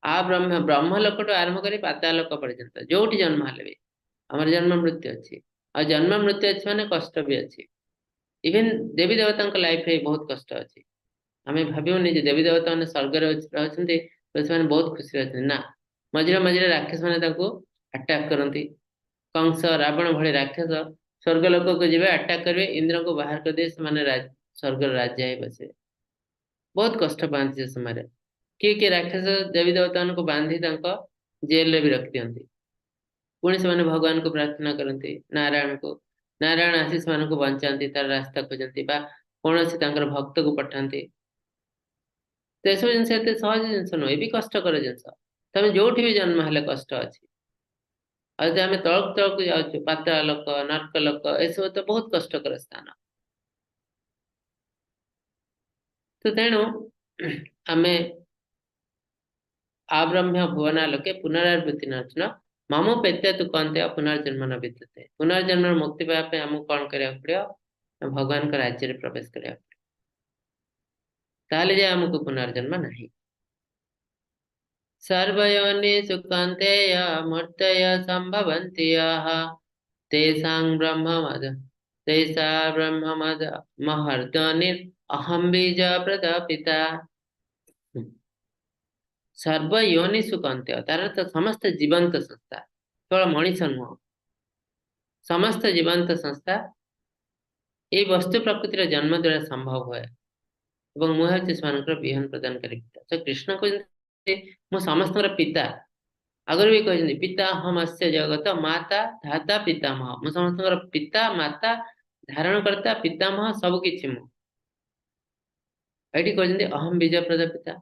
ଆ ବ୍ରହ୍ମ, ବ୍ରହ୍ମ ଲୋକଠୁ ଆରମ୍ଭ କରି ପାତାଳ ଲୋକ ପର୍ଯ୍ୟନ୍ତ ଯୋଉଠି ଜନ୍ମ ହେଲେ ବି ଆମର ଜନ୍ମ ମୃତ୍ୟୁ ଅଛି। ଆଉ ଜନ୍ମ ମୃତ୍ୟୁ ଅଛି ମାନେ କଷ୍ଟ ବି ଅଛି। ଇଭେନ ଦେବୀ ଦେବତାଙ୍କ ଲାଇଫରେ ବହୁତ କଷ୍ଟ ଅଛି। ଆମେ ଭାବିବୁନି ଯେ ଦେବୀ ଦେବତା ମାନେ ସ୍ୱର୍ଗରେ ରହୁଛନ୍ତି ତ ସେମାନେ ବହୁତ ଖୁସିରେ ଅଛନ୍ତି ନା। ମଝିରେ ମଝିରେ ରାକ୍ଷସ ମାନେ ତାଙ୍କୁ ଆଟାକ୍ କରନ୍ତି। କଂସ ରାବଣ ଭଳି ରାକ୍ଷସ ସ୍ୱର୍ଗ ଲୋକକୁ ଯିବେ, ଆଟାକ୍ କରିବେ, ଇନ୍ଦ୍ରଙ୍କୁ ବାହାର କରିଦେଇ ସେମାନେ ସ୍ୱର୍ଗର ରାଜା ହେଇ ବସିବେ। ବହୁତ କଷ୍ଟ ପାଆନ୍ତି ସେ ସମୟରେ। କିଏ କିଏ ରାକ୍ଷସ ଦେବୀ ଦେବତାମାନଙ୍କୁ ବାନ୍ଧି ତାଙ୍କ ଜେଲରେ ବି ରଖିଦିଅନ୍ତି। ପୁଣି ସେମାନେ ଭଗବାନଙ୍କୁ ପ୍ରାର୍ଥନା କରନ୍ତି, ନାରାୟଣକୁ। ନାରାୟଣ ଆସି ସେମାନଙ୍କୁ ବଞ୍ଚାନ୍ତି, ତାର ରାସ୍ତା ଖୋଜନ୍ତି ବା କୌଣସି ତାଙ୍କର ଭକ୍ତକୁ ପଠାନ୍ତି। ତ ଏସବୁ ଜିନିଷ ଏତେ ସହଜ ଜିନିଷ ନୁହେଁ, ଏ ବି କଷ୍ଟକର ଜିନିଷ। ତମେ ଯୋଉଠି ବି ଜନ୍ମ ହେଲେ କଷ୍ଟ ଅଛି। ଆଉ ଯଦି ଆମେ ତଳକୁ ତଳକୁ ଯାଉଛୁ, ପାତାଳ ଲୋକ, ନର୍କ ଲୋକ, ଏସବୁ ତ ବହୁତ କଷ୍ଟକର ସ୍ଥାନ। ତ ତେଣୁ ଆମେ ଆବ୍ରହ୍ମ୍ୟ ଭୁବନା ଲୋକେ ପୁନରାବୃତ୍ତି ନାର୍ଜୁନ ମାମ ପେତ୍ୟା ତୁ କନ୍ତେ ପୁନର୍ଜନ୍ମ ନ ବିଦ୍ୟତେ। ପୁନର୍ଜନ୍ମର ମୁକ୍ତି ପାଇବା ପାଇଁ ଆମକୁ କଣ କରିବାକୁ ପଡିବ? ଭଗବାନଙ୍କ ରାଜ୍ୟରେ ପ୍ରବେଶ କରିବାକୁ ପଡିବ, ତାହେଲେ ଯାଇ ଆମକୁ ପୁନର୍ଜନ୍ମ ନାହିଁ। ସର୍ବಯೋନିଷୁ କୌନ୍ତେୟ ମୂର୍ତ୍ତୟ ସମ୍ଭବନ୍ତି ୟାଃ ତେଷାଂ ବ୍ରହ୍ମମଦ ତେଷା ବ୍ରହ୍ମମଦ ମହର୍ଦ୍ଦନିର୍ ଅହଂ ବୀଜ ପ୍ରଦପିତା। ସର୍ବୟୋନିଷୁ କୌନ୍ତେୟ, ତାର ତ ସମସ୍ତ ଜୀବନ୍ତ ସଂସ୍ଥା, କେବଳ ମଣିଷ ନୁହଁ, ସମସ୍ତ ଜୀବନ୍ତ ସଂସ୍ଥା ଏଇ ବସ୍ତୁ ପ୍ରକୃତିର ଜନ୍ମ ଦ୍ୱାରା ସମ୍ଭବ ହୁଏ ଏବଂ ମୁଁ ହେଉଛି ସେମାନଙ୍କର ବିହନ ପ୍ରଦାନକାରୀ ପିତା। ତ କୃଷ୍ଣ କହୁଛନ୍ତି ମୁଁ ସମସ୍ତଙ୍କର ପିତା। ଆଗରୁ ବି କହିଛନ୍ତି ପିତା ଅହମସ୍ୟ ଜଗତ ମାତା ଧାତା ପିତାମହ। ମୁଁ ସମସ୍ତଙ୍କର ପିତା, ମାତା, ଧାରଣକର୍ତ୍ତା, ପିତାମହ, ସବୁ କିଛି ମୁଁ। ଏଇଠି କହିଛନ୍ତି ଅହಂ ବୀଜ ପ୍ରଦ ପିତା,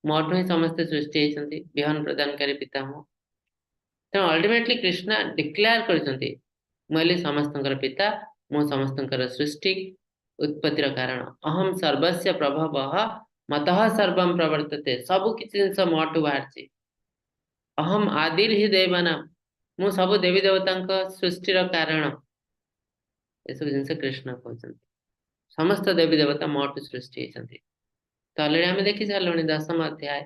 ମୋଠୁ ହିଁ ସମସ୍ତେ ସୃଷ୍ଟି ହେଇଛନ୍ତି, ବିହନ ପ୍ରଦାନକାରୀ ପିତାମହ। ତେଣୁ ଅଲ୍ଟିମେଟଲି କୃଷ୍ଣ ଡିକ୍ଲେୟାର କରିଛନ୍ତି ମୁଁ ହେଲି ସମସ୍ତଙ୍କର ପିତା, ମୁଁ ସମସ୍ତଙ୍କର ସୃଷ୍ଟି ଉତ୍ପତ୍ତିର କାରଣ। ଅହಂ ସର୍ବସ୍ୟ ପ୍ରଭବଃ ମତଃ ସର୍ବಂ ପ୍ରବର୍ତ୍ତତେ, ସବୁ କିଛି ଜିନିଷ ମୋଠୁ ବାହାରିଛି। ଅହಂ ଆଦିର୍ ହି ଦେବାନାମ, ମୁଁ ସବୁ ଦେବୀ ଦେବତାଙ୍କ ସୃଷ୍ଟିର କାରଣ। ଏସବୁ ଜିନିଷ କୃଷ୍ଣ କହୁଛନ୍ତି। ସମସ୍ତ ଦେବୀ ଦେବତା ମୋଠୁ ସୃଷ୍ଟି ହେଇଛନ୍ତି। ତ ଅଲରେଡି ଆମେ ଦେଖି ସାରିଲୁଣି ଦଶମ ଅଧ୍ୟାୟ,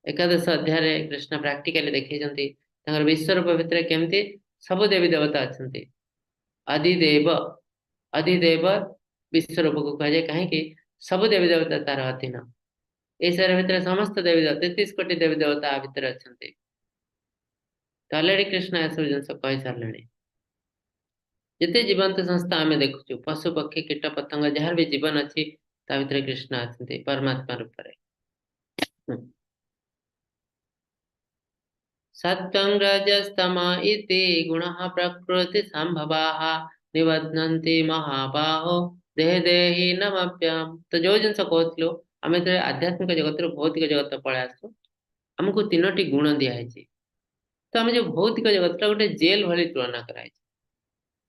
ଏକାଦଶ ଅଧ୍ୟାୟରେ କୃଷ୍ଣ ପ୍ରାକ୍ଟିକାଲି ଦେଖେଇଛନ୍ତି ତାଙ୍କର ବିଶ୍ୱରୂପ ଭିତରେ କେମିତି ସବୁ ଦେବୀ ଦେବତା ଅଛନ୍ତି। ଆଦିଦେବ, ଅଧିଦେବ ବିଶ୍ୱରୂପକୁ କୁହାଯାଏ, କାହିଁକି ସବୁ ଦେବୀ ଦେବତା ତାର ଅଧୀନ। ଏଇ ଶରୀର ଭିତରେ ସମସ୍ତ ଦେବୀ ଦେବତା, 33 କୋଟି ଦେବୀ ଦେବତା ଆ ଭିତରେ ଅଛନ୍ତି। ତ ଅଲରେଡି କୃଷ୍ଣ ଏସବୁ ଜିନିଷ କହିସାରିଲେଣି। ଯେତେ ଜୀବନ୍ତ ସଂସ୍ଥା ଆମେ ଦେଖୁଛୁ, ପଶୁ ପକ୍ଷୀ କୀଟ ପତଙ୍ଗ ଯାହାର ବି ଜୀବନ ଅଛି ତା ଭିତରେ କୃଷ୍ଣ ଅଛନ୍ତି ପରମାତ୍ମା ରୂପରେ। ସତ୍ୟଂ ରଜସ୍ତମ ଇତି ଗୁଣଃ ପ୍ରକୃତି ସମ୍ଭବାଃ ନିବଧ୍ନନ୍ତି ମହାବାହୋ ଦେହେ ଦେହୀ ନମଭ୍ୟମ୍। ତ ଯୋଉ ଜିନିଷ କହୁଥିଲୁ, ଆମେ ଯେତେବେଳେ ଆଧ୍ୟାତ୍ମିକ ଜଗତରୁ ଭୌତିକ ଜଗତ ପଳେଇ ଆସୁ, ଆମକୁ 3ଟି ଗୁଣ ଦିଆହେଇଛି। ତ ଆମେ ଯୋଉ ଭୌତିକ ଜଗତଟା ଗୋଟେ ଜେଲ ଭଳି ତୁଳନା କରାଯାଇଛି।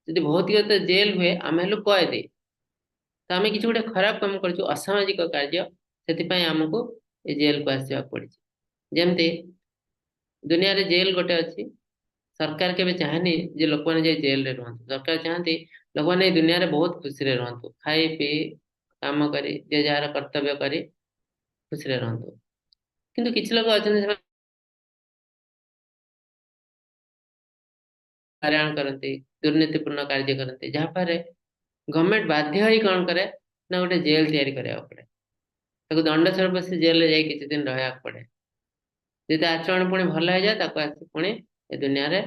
ଯଦି ଭୌତିକ ଜଗତ ଜେଲ ହୁଏ, ଆମେ ହେଲୁ କଏଦୀ। ତ ଆମେ କିଛି ଗୋଟେ ଖରାପ କାମ କରିଛୁ, ଅସାମାଜିକ କାର୍ଯ୍ୟ, ସେଥିପାଇଁ ଆମକୁ ଏ ଜେଲକୁ ଆସିବାକୁ ପଡିଛି। ଯେମିତି ଦୁନିଆରେ ଜେଲ ଗୋଟେ ଅଛି, ସରକାର କେବେ ଚାହେଁନି ଯେ ଲୋକମାନେ ଯାଇ ଜେଲରେ ରୁହନ୍ତୁ। ସରକାର ଚାହାନ୍ତି ଲୋକମାନେ ଏଇ ଦୁନିଆରେ ବହୁତ ଖୁସିରେ ରୁହନ୍ତୁ, ଖାଇ ପିଇ କାମ କରି ଯେ ଯାହାର କର୍ତ୍ତବ୍ୟ କରି ଖୁସିରେ ରୁହନ୍ତୁ। କିନ୍ତୁ କିଛି ଲୋକ ଅଛନ୍ତି ସେମାନେ ହଇରାଣ କରନ୍ତି, ଦୁର୍ନୀତିପୂର୍ଣ୍ଣ କାର୍ଯ୍ୟ କରନ୍ତି, ଯାହାଫଳରେ ଗଭର୍ଣ୍ଣମେଣ୍ଟ ବାଧ୍ୟ ହେଇ କଣ କରେ ନା ଗୋଟେ ଜେଲ ତିଆରି କରିବାକୁ ପଡେ। ତାକୁ ଦଣ୍ଡ ସ୍ୱରୂପ ସେ ଜେଲରେ ଯାଇ କିଛି ଦିନ ରହିବାକୁ ପଡେ। ଯଦି ଆଚରଣ ପୁଣି ଭଲ ହେଇଯାଏ, ତାକୁ ଆସି ପୁଣି ଏ ଦୁନିଆରେ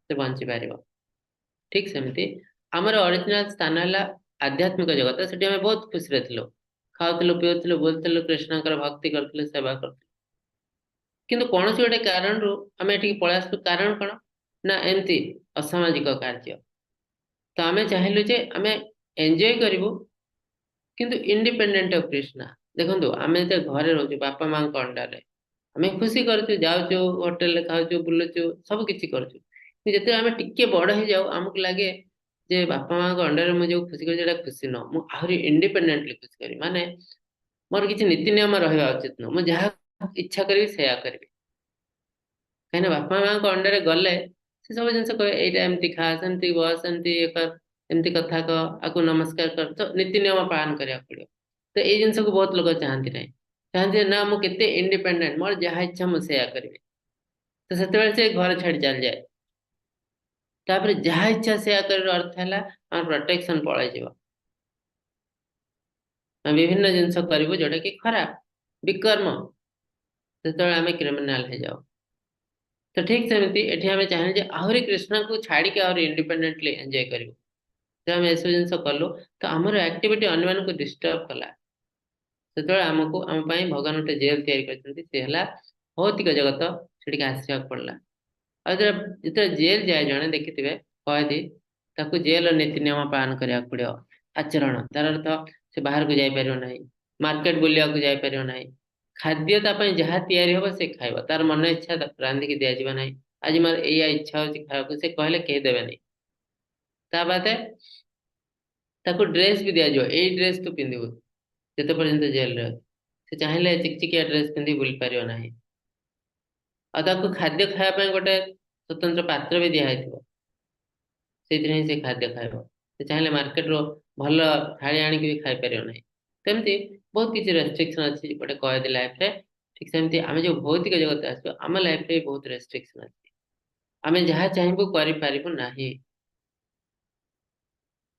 ସେ ବଞ୍ଚି ପାରିବ। ଠିକ ସେମିତି ଆମର ଅରିଜିନାଲ ସ୍ଥାନ ହେଲା ଆଧ୍ୟାତ୍ମିକ ଜଗତ। ସେଠି ଆମେ ବହୁତ ଖୁସିରେ ଥିଲୁ, ଖାଉଥିଲୁ, ପିଉଥିଲୁ, ବୁଲୁଥିଲୁ, କୃଷ୍ଣଙ୍କର ଭକ୍ତି କରୁଥିଲୁ, ସେବା କରୁଥିଲୁ। କିନ୍ତୁ କୌଣସି ଗୋଟେ କାରଣରୁ ଆମେ ଏଠିକି ପଳେଇ ଆସିଲୁ। କାରଣ କଣ ନା ଏମିତି ଅସାମାଜିକ କାର୍ଯ୍ୟ। ତ ଆମେ ଚାହିଁଲୁ ଯେ ଆମେ ଏନ୍ଜୟ କରିବୁ, କିନ୍ତୁ ଇଣ୍ଡିପେଣ୍ଡେଣ୍ଟ ଅଫ କୃଷ୍ଣା। ଦେଖନ୍ତୁ, ଆମେ ଯେତେ ଘରେ ରହୁଛୁ ବାପା ମାଙ୍କ ଅଣ୍ଡରରେ, ଆମେ ଖୁସି କରୁଛୁ, ଯାଉଛୁ ହୋଟେଲରେ ଖାଉଛୁ, ବୁଲୁଛୁ, ସବୁ କିଛି କରୁଛୁ। କିନ୍ତୁ ଯେତେବେଳେ ଆମେ ଟିକେ ବଡ ହେଇଯାଉ, ଆମକୁ ଲାଗେ ଯେ ବାପା ମାଙ୍କ ଅଣ୍ଡରରେ ମୁଁ ଯୋଉ ଖୁସି କରୁଛି ଏଇଟା ଖୁସି ନୁହଁ, ମୁଁ ଆହୁରି ଇଣ୍ଡିପେଣ୍ଡେଣ୍ଟଲି ଖୁସି କରିବି। ମାନେ ମୋର କିଛି ନୀତି ନିୟମ ରହିବା ଉଚିତ ନୁହଁ, ମୁଁ ଯାହା ଇଚ୍ଛା କରିବି ସେଇଆ କରିବି। କାହିଁକିନା ବାପା ମାଙ୍କ ଅଣ୍ଡରରେ ଗଲେ ସେ ସବୁ ଜିନିଷ କହିବେ, ଏଇଟା ଏମିତି ଖା, ସେମିତି ବସ, ଏମିତି ଇଏ କର, ଏମିତି କଥା କହ, ଆକୁ ନମସ୍କାର କର। ତ ନୀତି ନିୟମ ପାଳନ କରିବାକୁ ପଡିବ। ତ ଏଇ ଜିନିଷକୁ ବହୁତ ଲୋକ ଚାହାନ୍ତି ନାହିଁ। ଚାହାନ୍ତି ନା ମୁଁ କେତେ ଇଣ୍ଡିପେଣ୍ଡେଣ୍ଟ, ମୋର ଯାହା ଇଚ୍ଛା ମୁଁ ସେଇଆ କରିବି। ତ ସେତେବେଳେ ସେ ଘର ଛାଡି ଚାଲିଯାଏ। ତାପରେ ଯାହା ଇଚ୍ଛା ସେଇଆ କରିବାର ଅର୍ଥ ହେଲା ଆମର ପ୍ରୋଟେକ୍ସନ ପଳେଇଯିବ। ଆମେ ବିଭିନ୍ନ ଜିନିଷ କରିବୁ ଯୋଉଟା କି ଖରାପ, ବିକର୍ମ, ସେତେବେଳେ ଆମେ କ୍ରିମିନାଲ ହେଇଯାଉ। ତ ଠିକ ସେମିତି ଏଠି ଆମେ ଚାହିଁଲେ ଯେ ଆହୁରି କୃଷ୍ଣଙ୍କୁ ଛାଡିକି ଆହୁରି ଇଣ୍ଡିପେଣ୍ଡେଣ୍ଟଲି ଏନ୍ଜୟ କରିବୁ। ତ ଆମେ ଏସବୁ ଜିନିଷ କଲୁ, ତ ଆମର ଆକ୍ଟିଭିଟି ଅନ୍ୟମାନଙ୍କୁ ଡିଷ୍ଟର୍ବ କଲା। ସେତେବେଳେ ଆମକୁ ଆମ ପାଇଁ ଭଗବାନ ଗୋଟେ ଜେଲ ତିଆରି କରିଛନ୍ତି, ସେ ହେଲା ଭୌତିକ ଜଗତ। ସେଠିକି ଆସିବାକୁ ପଡିଲା। ଆଉ ଯେତେବେଳେ ଜେଲ ଯାଏ ଜଣେ, ଦେଖିଥିବେ କଏଦୀ, ତାକୁ ଜେଲର ନୀତି ନିୟମ ପାଳନ କରିବାକୁ ପଡିବ। ଆଚରଣ, ତାର ଅର୍ଥ ସେ ବାହାରକୁ ଯାଇପାରିବ ନାହିଁ, ମାର୍କେଟ ବୁଲିବାକୁ ଯାଇପାରିବ ନାହିଁ, ଖାଦ୍ୟ ତା ପାଇଁ ଯାହା ତିଆରି ହବ ସେ ଖାଇବ, ତାର ମନ ଇଚ୍ଛା ରାନ୍ଧିକି ଦିଆଯିବ ନାହିଁ। ଆଜି ମୋର ଏଇଆ ଇଚ୍ଛା ହଉଛି ଖାଇବାକୁ, ସେ କହିଲେ କେହି ଦେବେନି। ତା ବାଦେ ତାକୁ ଡ୍ରେସ ବି ଦିଆଯିବ, ଏଇ ଡ୍ରେସ ତୁ ପିନ୍ଧିବୁ ଯେତେ ପର୍ଯ୍ୟନ୍ତ ଜେଲରେ ଅଛି। ସେ ଚାହିଁଲେ ଚିକଚିକିଆ ଡ୍ରେସ ପିନ୍ଧି ବୁଲି ପାରିବ ନାହିଁ। ଆଉ ତାକୁ ଖାଦ୍ୟ ଖାଇବା ପାଇଁ ଗୋଟେ ସ୍ୱତନ୍ତ୍ର ପାତ୍ର ବି ଦିଆହେଇଥିବ, ସେଇଥିରେ ହିଁ ସେ ଖାଦ୍ୟ ଖାଇବ। ସେ ଚାହିଁଲେ ମାର୍କେଟରୁ ଭଲ ଥାଳି ଆଣିକି ବି ଖାଇପାରିବ ନାହିଁ। ସେମିତି ବହୁତ କିଛି ରେଷ୍ଟ୍ରିକ୍ସନ ଅଛି ଗୋଟେ କଏଦୀ ଲାଇଫରେ। ଠିକ ସେମିତି ଆମେ ଯୋଉ ଭୌତିକ ଜଗତ ଆସିବୁ, ଆମ ଲାଇଫରେ ବି ବହୁତ ରେଷ୍ଟ୍ରିକ୍ସନ ଅଛି। ଆମେ ଯାହା ଚାହିଁବୁ କରିପାରିବୁ ନାହିଁ।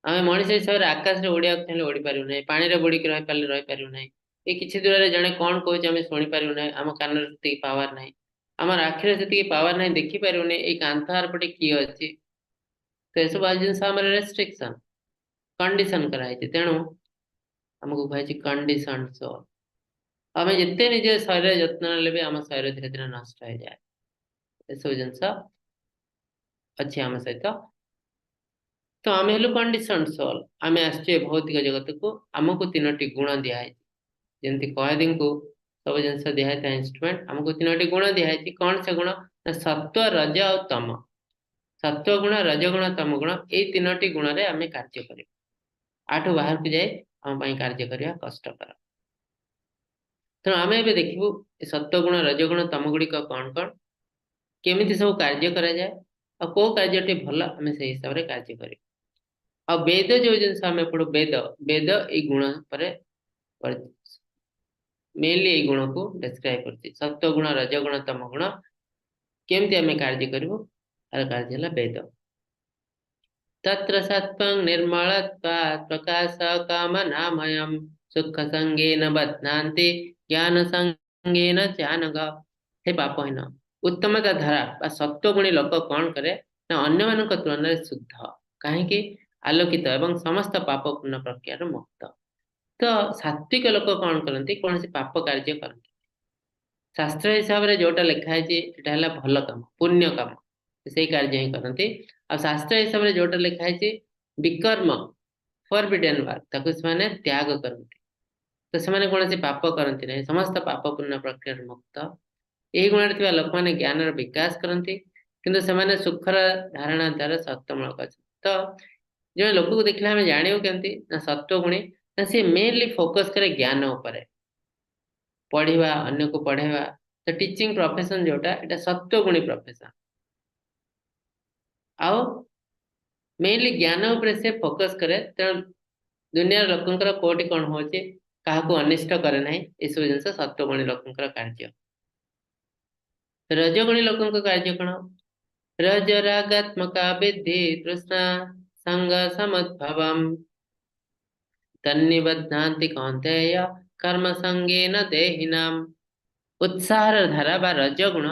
ଆମେ ମଣିଷ ହିସାବରେ ଆକାଶରେ ଉଡିବାକୁ ଚାହିଁଲେ ଉଡି ପାରିବୁ ନାହିଁ, ପାଣିରେ ବୁଡିକି ରହିପାରିଲେ ରହିପାରିବୁ ନାହିଁ। ଏ କିଛି ଦୂରରେ ଜଣେ କଣ କହୁଛି ଆମେ ଶୁଣିପାରିବୁ ନାହିଁ, ଆମ କାନରେ ସେତିକି ପାୱାର ନାହିଁ, ଆମର ଆଖିରେ ସେତିକି ପାୱାର ନାହିଁ, ଦେଖିପାରିବୁନି ଏଇ କାନ୍ଥ ଆରପଟେ କିଏ ଅଛି। ତ ଏସବୁ ଜିନିଷ ଆମର ରେଷ୍ଟ୍ରିକ୍ସନ, କଣ୍ଡିସନ କରାହେଇଛି। ତେଣୁ ଆମକୁ କୁହାଯାଇଛି କଣ୍ଡିସନ ସୋଲ। ଆମେ ଯେତେ ନିଜ ଶରୀର ଯତ୍ନ ନେଲେ ବି ଆମ ଶରୀର ଧୀରେ ଧୀରେ ନଷ୍ଟ ହେଇଯାଏ। ଏସବୁ ଜିନିଷ ଅଛି ଆମ ସହିତ। ତ ଆମେ ହେଲୁ କଣ୍ଡିସନ ସୋଲ। ଆମେ ଆସିଛୁ ଏ ଭୌତିକ ଜଗତକୁ, ଆମକୁ 3ଟି ଗୁଣ ଦିଆହେଇଛି। ଯେମିତି କଏଦୀଙ୍କୁ ସବୁ ଜିନିଷ ଦିଆହେଇଥାଏ ଇନଷ୍ଟ୍ରୁମେଣ୍ଟ, ଆମକୁ 3ଟି ଗୁଣ ଦିଆହେଇଛି। କଣ ସେ ଗୁଣ ନା ସତ୍ୱ, ରଜ ଆଉ ତମ। ସତ୍ୱ ଗୁଣ, ରଜ ଗୁଣ, ତମ ଗୁଣ, ଏଇ 3ଟି ଗୁଣରେ ଆମେ କାର୍ଯ୍ୟ କରିବୁ। ଆଠୁ ବାହାରକୁ ଯାଇ ଆମ ପାଇଁ କାର୍ଯ୍ୟ କରିବା କଷ୍ଟକର। ତେଣୁ ଆମେ ଏବେ ଦେଖିବୁ ଏ ସତ୍ୱ ଗୁଣ, ରଜଗୁଣ, ତମ ଗୁଡିକ କଣ କଣ, କେମିତି ସବୁ କାର୍ଯ୍ୟ କରାଯାଏ, ଆଉ କୋଉ କାର୍ଯ୍ୟଟି ଭଲ ଆମେ ସେଇ ହିସାବରେ କାର୍ଯ୍ୟ କରିବୁ। ଆଉ ବେଦ ଯୋଉ ଜିନିଷ ଆମେ ପଢୁ, ବେଦ ଏଇ ଗୁଣ ଉପରେ ମେନଲି ଏଇ ଗୁଣକୁ ଡେସ୍କ୍ରାଇବ କରୁଛି, ସତ୍ୱ ଗୁଣ, ରଜଗୁଣ, ତମ ଗୁଣ। କେମିତି ଆମେ କାର୍ଯ୍ୟ କରିବୁ? ତାର କାର୍ଯ୍ୟ ହେଲା ବେଦ। ତତ୍ର ସତ୍ତ୍ୱଂ ନିର୍ମଳତ୍ୱାत् ପ୍ରକାଶ କାମନାମୟಂ ସୁଖ ସଙ୍ଗେନ ବଧ୍ନାନ୍ତି ଜ୍ଞାନ ସଙ୍ଗେନ ଚାନଘ। ହେ ପାପହୀନ, ଉତ୍ତମତା ଧାରା ବା ସତ୍ୱଗୁଣୀ ଲୋକ କଣ କରେ ନା ଅନ୍ୟମାନଙ୍କ ତୁଳନାରେ ଶୁଦ୍ଧ, କାହିଁକି ଆଲୋକିତ ଏବଂ ସମସ୍ତ ପାପପୂର୍ଣ୍ଣ ପ୍ରକ୍ରିୟାରୁ ମୁକ୍ତ। ତ ସାତ୍ବିକ ଲୋକ କଣ କରନ୍ତି? କୌଣସି ପାପ କାର୍ଯ୍ୟ କରନ୍ତି। ଶାସ୍ତ୍ର ହିସାବରେ ଯୋଉଟା ଲେଖା ହେଇଛି ଏଟା ହେଲା ଭଲ କାମ, ପୁଣ୍ୟ କାମ, ସେଇ କାର୍ଯ୍ୟ ହିଁ କରନ୍ତି। ଆଉ ଶାସ୍ତ୍ର ହିସାବରେ ଯୋଉଟା ଲେଖା ହେଇଛି ବିକର୍ମ, ଫରବିଡେନ୍ ୱାର୍କ, ତାକୁ ସେମାନେ ତ୍ୟାଗ କରନ୍ତି। ତ ସେମାନେ କୌଣସି ପାପ କରନ୍ତି ନାହିଁ, ସମସ୍ତ ପାପପୂର୍ଣ୍ଣ ପ୍ରକ୍ରିୟାରୁ ମୁକ୍ତ। ଏହି ଗୁଣରେ ଥିବା ଲୋକମାନେ ଜ୍ଞାନର ବିକାଶ କରନ୍ତି, କିନ୍ତୁ ସେମାନେ ସୁଖର ଧାରଣା ଦ୍ୱାରା ସତ୍ୟମୂଳକ ଅଛନ୍ତି। ତ ଜଣେ ଲୋକକୁ ଦେଖିଲେ ଆମେ ଜାଣିବୁ କେମିତି ନା ସତ୍ୱଗୁଣୀ? ନା ସିଏ ମେନଲି ଫୋକସ କରେ ଜ୍ଞାନ ଉପରେ, ପଢିବା, ଅନ୍ୟକୁ ପଢେଇବା। ତ ଟିଚିଂ ପ୍ରଫେସନ ଯୋଉଟା, ଏଇଟା ସତ୍ୱଗୁଣୀ ପ୍ରଫେସନ। ଆଉ ମେନଲି ଜ୍ଞାନ ଉପରେ ସେ ଫୋକସ କରେ। ତେଣୁ ଦୁନିଆର ଲୋକଙ୍କର କୋଉଠି କଣ ହଉଛି, କାହାକୁ ଅନିଷ୍ଟ କରେ ନାହିଁ, ଏସବୁ ଜିନିଷ ସତ୍ୱଗୁଣୀ ଲୋକଙ୍କର କାର୍ଯ୍ୟ। ରଜଗୁଣୀ ଲୋକଙ୍କ କାର୍ଯ୍ୟ କଣ? ରଜ ରାଗାତ୍ମକା ବିଦ୍ଧି ତୃଷ୍ଣା ସଙ୍ଗ ସମଦ୍ଭବମ୍ ତନ୍ନିବଧ୍ନାନ୍ତି କୌନ୍ତେୟ କର୍ମ ସଙ୍ଗେନ ଦେହିନାମ। ଉତ୍ସାହର ଧାରା ବା ରଜଗୁଣ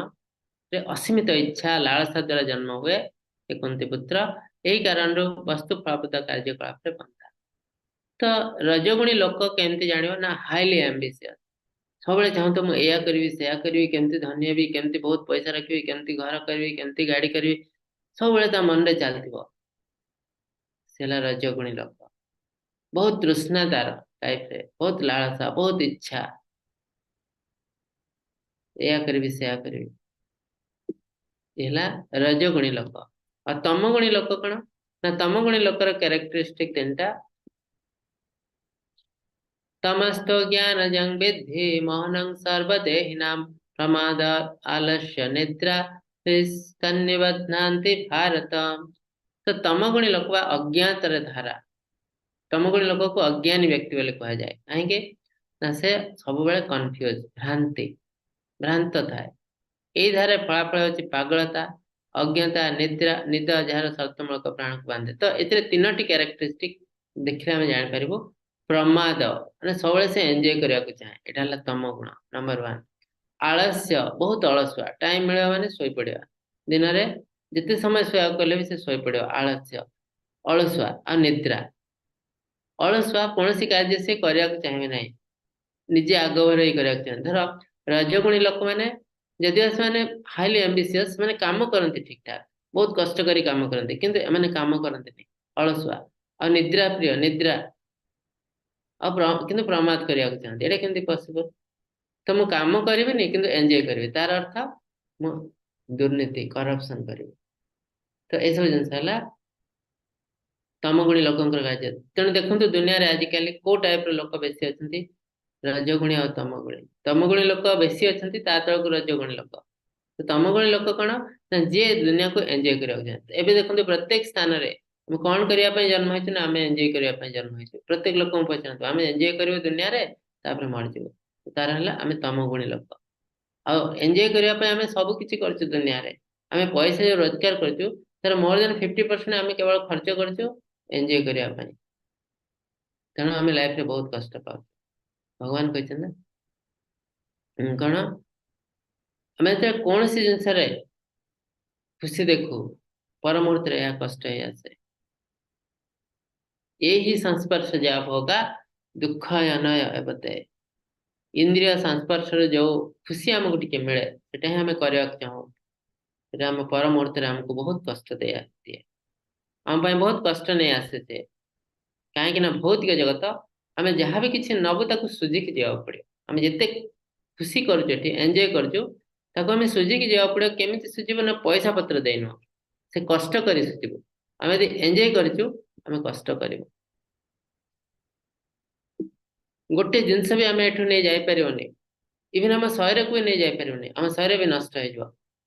ରେ ଅସୀମିତ ଇଚ୍ଛା ଲାଳସା ଦ୍ୱାରା ଜନ୍ମ ହୁଏ। ହେ କୁନ୍ତି ପୁତ୍ର, ଏହି କାରଣରୁ ବସ୍ତୁ ଫଳପ୍ରଦ କାର୍ଯ୍ୟକଳାପରେ ବନ୍ଧା। ତ ରଜଗୁଣୀ ଲୋକ କେମିତି ଜାଣିବ? ନା ହାଇଲି ଆମ୍ବିସିୟସ, ସବୁବେଳେ ଚାହୁଁଥିବ ମୁଁ ଏଇଆ କରିବି, ସେୟା କରିବି, କେମିତି ଧନୀ ହେବି, କେମିତି ବହୁତ ପଇସା ରଖିବି, କେମିତି ଘର କରିବି, କେମିତି ଗାଡି କରିବି, ସବୁବେଳେ ତା ମନରେ ଚାଲିଥିବ। ସେ ହେଲା ରଜଗୁଣୀ ଲୋକ। ବହୁତ ତୃଷ୍ଣା ତାର ଲାଇଫରେ, ବହୁତ ଲାଳସା, ବହୁତ ଇଚ୍ଛା, ଏଇଆ କରିବି ସେୟା କରିବି। ଏ ହେଲା ରଜଗୁଣୀ ଲୋକ। ଆଉ ତମଗୁଣୀ ଲୋକ କଣ? ନା ତମଗୁଣୀ ଲୋକର କ୍ୟାରେକ୍ଟରିଷ୍ଟିକ ତିନିଟା। ତମସ୍ତ ଜ୍ଞାନଜଂ ବିద్ధି ମୋହନଂ ସର୍ବଦେହିନାಂ ପ୍ରମାଦ ଆଲସ୍ୟ ନିଦ୍ରା ତନ୍ନିବଧ୍ନାନ୍ତି ଭାରତ। ତ ତମଗୁଣୀ ଲୋକ ବା ଅଜ୍ଞାତର ଧାରା, ତମଗୁଣୀ ଲୋକକୁ ଅଜ୍ଞାନୀ ବ୍ୟକ୍ତି ବୋଲି କୁହାଯାଏ। କାହିଁକି? ନା ସେ ସବୁବେଳେ କନଫ୍ୟୁଜ, ଭ୍ରାନ୍ତି, ଭ୍ରାନ୍ତ ଥାଏ। ଏଇ ଧାରାରେ ଫଳାଫଳ ହେଉଛି ପାଗଳତା, ଅଜ୍ଞତା, ନିଦ୍ରା, ନିଦ, ଯାହାର ସର୍ତ୍ତମୂଳକ ପ୍ରାଣକୁ ବାନ୍ଧେ। ତ ଏଥିରେ ତିନୋଟି କ୍ୟାରେକ୍ଟରିଷ୍ଟିକ ଦେଖିଲେ ଆମେ ଜାଣିପାରିବୁ। ପ୍ରମାଦ, ମାନେ ସବୁବେଳେ ସେ ଏନ୍ଜୟ କରିବାକୁ ଚାହେଁ, ଏଇଟା ହେଲା ତମ ଗୁଣ ନମ୍ବର 1। ଆଳସ୍ୟ, ବହୁତ ଅଳସୁଆ, ଟାଇମ ମିଳିବ ମାନେ ଶୋଇପଡିବା, ଦିନରେ ଯେତେ ସମୟ ଶୋଇବାକୁ କଲେ ବି ସେ ଶୋଇପଡିବ, ଆଳସ୍ୟ, ଅଳସୁଆ। ଆଉ ନିଦ୍ରା, ଅଳସୁଆ, କୌଣସି କାର୍ଯ୍ୟ ସେ କରିବାକୁ ଚାହିଁବେ ନାହିଁ, ନିଜେ ଆଗଭର ହେଇ କରିବାକୁ ଚାହେଁ। ଧର ରଜଗୁଣୀ ଲୋକମାନେ ଯଦିଓ ସେମାନେ ହାଇଲି ଆମ୍ବିସିୟସ, ସେମାନେ କାମ କରନ୍ତି ଠିକ ଠାକ, ବହୁତ କଷ୍ଟ କରି କାମ କରନ୍ତି, କିନ୍ତୁ ଏମାନେ କାମ କରନ୍ତିନି, ଅଳସୁଆ। ଆଉ ନିଦ୍ରା ପ୍ରିୟ, ନିଦ୍ରା, ଆଉ କିନ୍ତୁ ପ୍ରମାଦ କରିବାକୁ ଚାହାନ୍ତି। ଏଇଟା କେମିତି ପସିବଲ? ତ ମୁଁ କାମ କରିବିନି କିନ୍ତୁ ଏନ୍ଜୟ କରିବି, ତାର ଅର୍ଥ ମୁଁ ଦୁର୍ନୀତି, କରପସନ କରିବି। ତ ଏସବୁ ଜିନିଷ ହେଲା ତମଗୁଣୀ ଲୋକଙ୍କର କାର୍ଯ୍ୟ। ତେଣୁ ଦେଖନ୍ତୁ ଦୁନିଆରେ ଆଜିକାଲି କୋଉ ଟାଇପର ଲୋକ ବେଶୀ ଅଛନ୍ତି? ରଜଗୁଣୀ ଆଉ ତମଗୁଣୀ। ତମଗୁଣୀ ଲୋକ ବେଶୀ ଅଛନ୍ତି, ତା ତଳକୁ ରଜଗୁଣୀ ଲୋକ। ତ ତମଗୁଣୀ ଲୋକ କଣ? ନା ଯିଏ ଦୁନିଆକୁ ଏନ୍ଜୟ କରିବାକୁ ଚାହାନ୍ତି। ଏବେ ଦେଖନ୍ତୁ ପ୍ରତ୍ୟେକ ସ୍ଥାନରେ ଆମେ କଣ କରିବା ପାଇଁ ଜନ୍ମ ହେଇଛୁ? ନା ଆମେ ଏନ୍ଜୟ କରିବା ପାଇଁ ଜନ୍ମ ହେଇଛୁ। ପ୍ରତ୍ୟେକ ଲୋକଙ୍କୁ ପଚାରନ୍ତୁ, ଆମେ ଏନ୍ଜୟ କରିବୁ ଦୁନିଆରେ ତାପରେ ମରିଯିବୁ। ତାର ହେଲା ଆମେ ତମଗୁଣୀ ଲୋକ। ଆଉ ଏନ୍ଜୟ କରିବା ପାଇଁ ଆମେ ସବୁ କିଛି କରୁଛୁ ଦୁନିଆରେ। ଆମେ ପଇସା ଯୋଉ ରୋଜଗାର କରୁଛୁ ତାର ମୋର ଦେନ 50% ଆମେ କେବଳ ଖର୍ଚ୍ଚ କରୁଛୁ ଏନ୍ଜୟ କରିବା ପାଇଁ। ତେଣୁ ଆମେ ଲାଇଫରେ ବହୁତ କଷ୍ଟ ପାଉଛୁ। ଭଗବାନ କହିଛନ୍ତି ନା କଣ, ଆମେ ଯେତେବେଳେ କୌଣସି ଜିନିଷରେ ଖୁସି ଦେଖୁ, ପର ମୁହୂର୍ତ୍ତରେ ଏହା କଷ୍ଟ ହେଇ ଆସେ। ଏହି ସଂସ୍ପର୍ଶ ଯାହା ଭୋଗା ଦୁଃଖ ଅନୟ ଏବତେ। ଇନ୍ଦ୍ରିୟ ସଂସ୍ପର୍ଶରେ ଯୋଉ ଖୁସି ଆମକୁ ଟିକେ ମିଳେ, ସେଟା ହିଁ ଆମେ କରିବାକୁ ଚାହୁଁ। ସେଟା ଆମ ପର ମୁହୂର୍ତ୍ତରେ ଆମକୁ ବହୁତ କଷ୍ଟ ଦିଏ, ଆମ ପାଇଁ ବହୁତ କଷ୍ଟ ନେଇ ଆସେ ସେ। କାହିଁକି ନା ଭୌତିକ ଜଗତ ଆମେ ଯାହା ବି କିଛି ନବୁ ତାକୁ ସୁଝିକି ଯିବାକୁ ପଡିବ। ଆମେ ଯେତେ ଖୁସି କରୁଛୁ ଏଠି, ଏନ୍ଜୟ କରୁଛୁ, ତାକୁ ଆମେ ସୁଝିକି ଯିବାକୁ ପଡିବ। କେମିତି ସୁଝିବୁ? ନା ପଇସା ପତ୍ର ଦେଇନୁ, ସେ କଷ୍ଟ କରି ସୁଝିବୁ। ଆମେ ଯଦି ଏନ୍ଜୟ କରିଛୁ ଆମେ କଷ୍ଟ କରିବୁ। ଗୋଟେ ଜିନିଷ ବି ଆମେ ଏଠୁ ନେଇ ଯାଇପାରିବନି, ଇଭେନ ଆମ ଶରୀରକୁ ବି ନେଇ ଯାଇପାରିବନି, ଆମ ଶରୀର ବି ନଷ୍ଟ ହେଇଯିବ।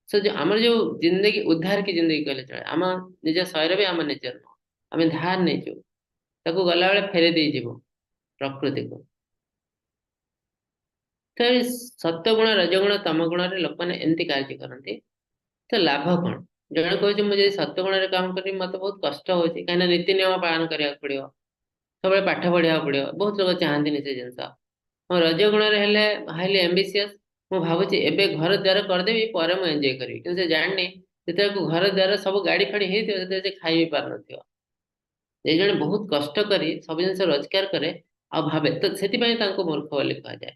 ସେ ଯୋଉ ଆମର ଯୋଉ ଜିନ୍ଦଗି, ଉଦ୍ଧାର କି ଜିନ୍ଦଗି କହିଲେ ଚଳେ, ଆମ ନିଜ ଶରୀର ବି ଆମ ନିଜର ନୁହଁ, ଆମେ ଧାର ନେଇଛୁ, ତାକୁ ଗଲାବେଳେ ଫେରେଇ ଦେଇଯିବୁ ପ୍ରକୃତିକୁ। ତ ଏଇ ସତ୍ୟଗୁଣ, ରଜଗୁଣ, ତମଗୁଣରେ ଲୋକମାନେ ଏମିତି କାର୍ଯ୍ୟ କରନ୍ତି। ତ ଲାଭ କଣ? ଜଣେ କହୁଛି ମୁଁ ଯଦି ସତ୍ୱଗୁଣରେ କାମ କରିବି ମତେ ବହୁତ କଷ୍ଟ ହଉଛି, କାହିଁକିନା ନୀତି ନିୟମ ପାଳନ କରିବାକୁ ପଡିବ, ସବୁବେଳେ ପାଠ ପଢିବାକୁ ପଡିବ, ବହୁତ ଲୋକ ଚାହାନ୍ତିନି ସେ ଜିନିଷ। ହଁ, ରଜଗୁଣରେ ହେଲେ ହାଇଲି ଆମ୍ବିସିୟସ୍, ମୁଁ ଭାବୁଛି ଏବେ ଘର ଦ୍ୱାର କରିଦେବି, ପରେ ମୁଁ ଏନ୍ଜୟ କରିବି। କିନ୍ତୁ ସେ ଜାଣିନି ଯେତେବେଳକୁ ଘର ଦ୍ୱାର ସବୁ ଗାଡି ଫାଡି ହେଇଥିବ ସେତେବେଳେ ସେ ଖାଇ ବି ପାରୁନଥିବ। ଯେ ଜଣେ ବହୁତ କଷ୍ଟ କରି ସବୁ ଜିନିଷ ରୋଜଗାର କରେ ଆଉ ଭାବେ, ତ ସେଥିପାଇଁ ତାଙ୍କୁ ମୂର୍ଖ ବୋଲି କୁହାଯାଏ।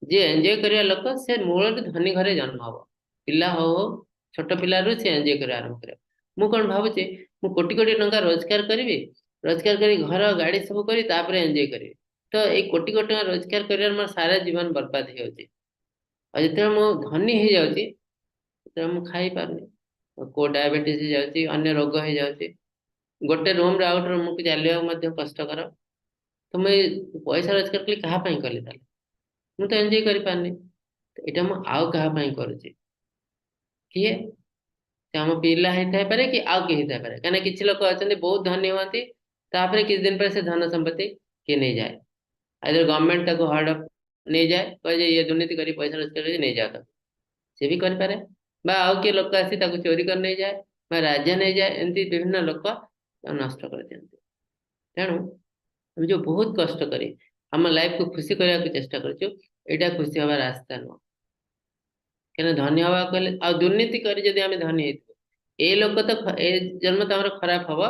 ଯିଏ ଏନ୍ଜୟ କରିବା ଲୋକ ସେ ମୂଳରୁ ଧନୀ ଘରେ ଜନ୍ମ ହବ, ପିଲା ହଉ ହଉ ଛୋଟ ପିଲାରୁ ସେ ଏନ୍ଜୟ କରିବା ଆରମ୍ଭ କରିବ। ମୁଁ କଣ ଭାବୁଛି, ମୁଁ କୋଟି କୋଟି ଟଙ୍କା ରୋଜଗାର କରିବି, ରୋଜଗାର କରି ଘର ଗାଡି ସବୁ କରି ତାପରେ ଏନ୍ଜୟ କରିବି। ତ ଏଇ କୋଟି କୋଟି ଟଙ୍କା ରୋଜଗାର କରିବାରେ ମୋର ସାରା ଜୀବନ ବର୍ବାଦ ହେଇଯାଉଛି। ଆଉ ଯେତେବେଳେ ମୁଁ ଧନୀ ହେଇଯାଉଛି ସେତେବେଳେ ମୁଁ ଖାଇପାରୁନି, କୋଉ ଡାଇବେଟିସ୍ ହେଇଯାଉଛି, ଅନ୍ୟ ରୋଗ ହେଇଯାଉଛି, ଗୋଟେ ରୁମରେ ଆଉ ଗୋଟେ ରୁମକୁ ଚାଲିବାକୁ ମଧ୍ୟ କଷ୍ଟକର। ତ ମୁଁ ଏଇ ପଇସା ରୋଜଗାର କଲି କାହା ପାଇଁ କଲି? ତାହେଲେ ମୁଁ ତ ଏନ୍ଜୟ କରିପାରୁନି, ଏଇଟା ମୁଁ ଆଉ କାହା ପାଇଁ କରୁଛି? କିଏ? ସେ ଆମ ପିଲା ହେଇଥାଇପାରେ କି ଆଉ କିଏ ହେଇଥାଇପାରେ। କାହିଁକିନା କିଛି ଲୋକ ଅଛନ୍ତି ବହୁତ ଧନୀ ହୁଅନ୍ତି, ତାପରେ କିଛି ଦିନ ପରେ ସେ ଧନ ସମ୍ପତ୍ତି କିଏ ନେଇଯାଏ, ଆଇଦର ଗଭର୍ଣ୍ଣମେଣ୍ଟ ତାକୁ ହଡପ ନେଇଯାଏ, କହେ ଯେ ଇଏ ଦୁର୍ନୀତି କରି ପଇସା ରୋଜଗାର କରି ନେଇଯାଅ ତାକୁ, ସେ ବି କରିପାରେ, ବା ଆଉ କିଏ ଲୋକ ଆସି ତାକୁ ଚୋରି କରି ନେଇଯାଏ, ବା ରାଜା ନେଇଯାଏ, ଏମିତି ବିଭିନ୍ନ ଲୋକ ନଷ୍ଟ କରିଦିଅନ୍ତି। ତେଣୁ ଆମେ ଯୋଉ ବହୁତ କଷ୍ଟ କରି ଆମ ଲାଇଫକୁ ଖୁସି କରିବାକୁ ଚେଷ୍ଟା କରୁଛୁ, ଏଇଟା ଖୁସି ହବା ରାସ୍ତା ନୁହଁ। କାହିଁକିନା ଧନୀ ହବାକୁ ହେଲେ ଆଉ ଦୁର୍ନୀତି କରି ଯଦି ଆମେ ଧନୀ ହେଇଥିବୁ, ଏ ଲୋକ ତ ଏ ଜନ୍ମ ତ ଆମର ଖରାପ ହବ,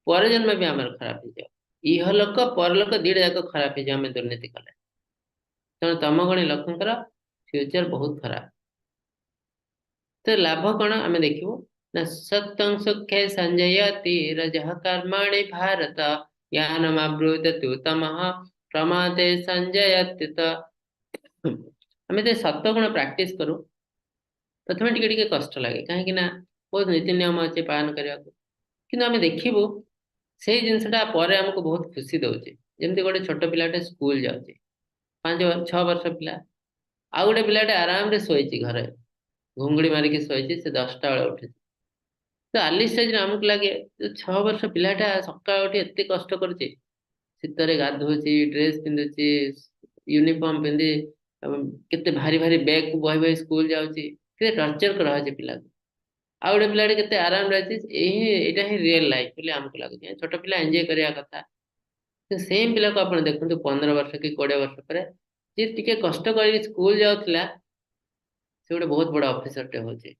ପର ଜନ୍ମ ବି ଆମର ଖରାପ ହେଇଯିବ। ଇହ ଲୋକ ପରଲୋକ ଦିଟା ଯାକ ଖରାପ ହେଇଯିବ ଆମେ ଦୁର୍ନୀତି କଲେ। ତେଣୁ ତମଗୁଣୀ ଲୋକଙ୍କର ଫ୍ୟୁଚର ବହୁତ ଖରାପ। ତ ଲାଭ କଣ ଆମେ ଦେଖିବୁ ନା, ସତ୍ୟଂ ସୁଖେ ସଞ୍ଜୟତି ରଜଃ କର୍ମାଣि ଭାରତ ଜ୍ଞାନମାବୃତ ତୁ ତମଃ ପ୍ରମାଦେ ସଞ୍ଜୟତ୍ୟୁତ। ଆମେ ଯେ ସତ୍ୱଗୁଣ ପ୍ରାକ୍ଟିସ କରୁ, ପ୍ରଥମେ ଟିକେ ଟିକେ କଷ୍ଟ ଲାଗେ, କାହିଁକି ନା ବହୁତ ନୀତି ନିୟମ ଅଛି ପାଳନ କରିବାକୁ। କିନ୍ତୁ ଆମେ ଦେଖିବୁ ସେଇ ଜିନିଷଟା ପରେ ଆମକୁ ବହୁତ ଖୁସି ଦଉଛି। ଯେମିତି ଗୋଟେ ଛୋଟ ପିଲାଟେ ସ୍କୁଲ ଯାଉଛି, 5-6 ବର୍ଷ ପିଲା, ଆଉ ଗୋଟେ ପିଲାଟେ ଆରାମରେ ଶୋଇଛି ଘରେ, ଘୁଙ୍ଗୁଡି ମାରିକି ଶୋଇଛି, ସେ 10ଟା ବେଳେ ଉଠୁଛି। ତ ଆର୍ଲି ଷ୍ଟେଜରେ ଆମକୁ ଲାଗେ 6 ବର୍ଷ ପିଲାଟା ସକାଳୁ ଉଠି ଏତେ କଷ୍ଟ କରୁଛି, ଶୀତରେ ଗାଧଉଛି, ଡ୍ରେସ ପିନ୍ଧୁଛି, ୟୁନିଫର୍ମ ପିନ୍ଧି କେତେ ଭାରି ଭାରି ବ୍ୟାଗ୍ କୁ ବହି ବହି ସ୍କୁଲ ଯାଉଛି, କେତେ ଟର୍ଚର କରାହଉଛି ପିଲାକୁ। ଆଉ ଗୋଟେ ପିଲାଟେ କେତେ ଆରାମରେ ଅଛି, ଏଇଟା ହିଁ ରିଏଲ ଲାଇଫ ବୋଲି ଆମକୁ ଲାଗୁଛି। ଛୋଟ ପିଲା ଏନ୍ଜୟ କରିବା କଥା। ସେମ୍ ପିଲାକୁ ଆପଣ ଦେଖନ୍ତୁ 15 ବର୍ଷ କି 20 ବର୍ଷ ପରେ, ଯିଏ ଟିକେ କଷ୍ଟ କରିକି ସ୍କୁଲ ଯାଉଥିଲା, ସେ ଗୋଟେ ବହୁତ ବଡ ଅଫିସରଟେ ହଉଛି।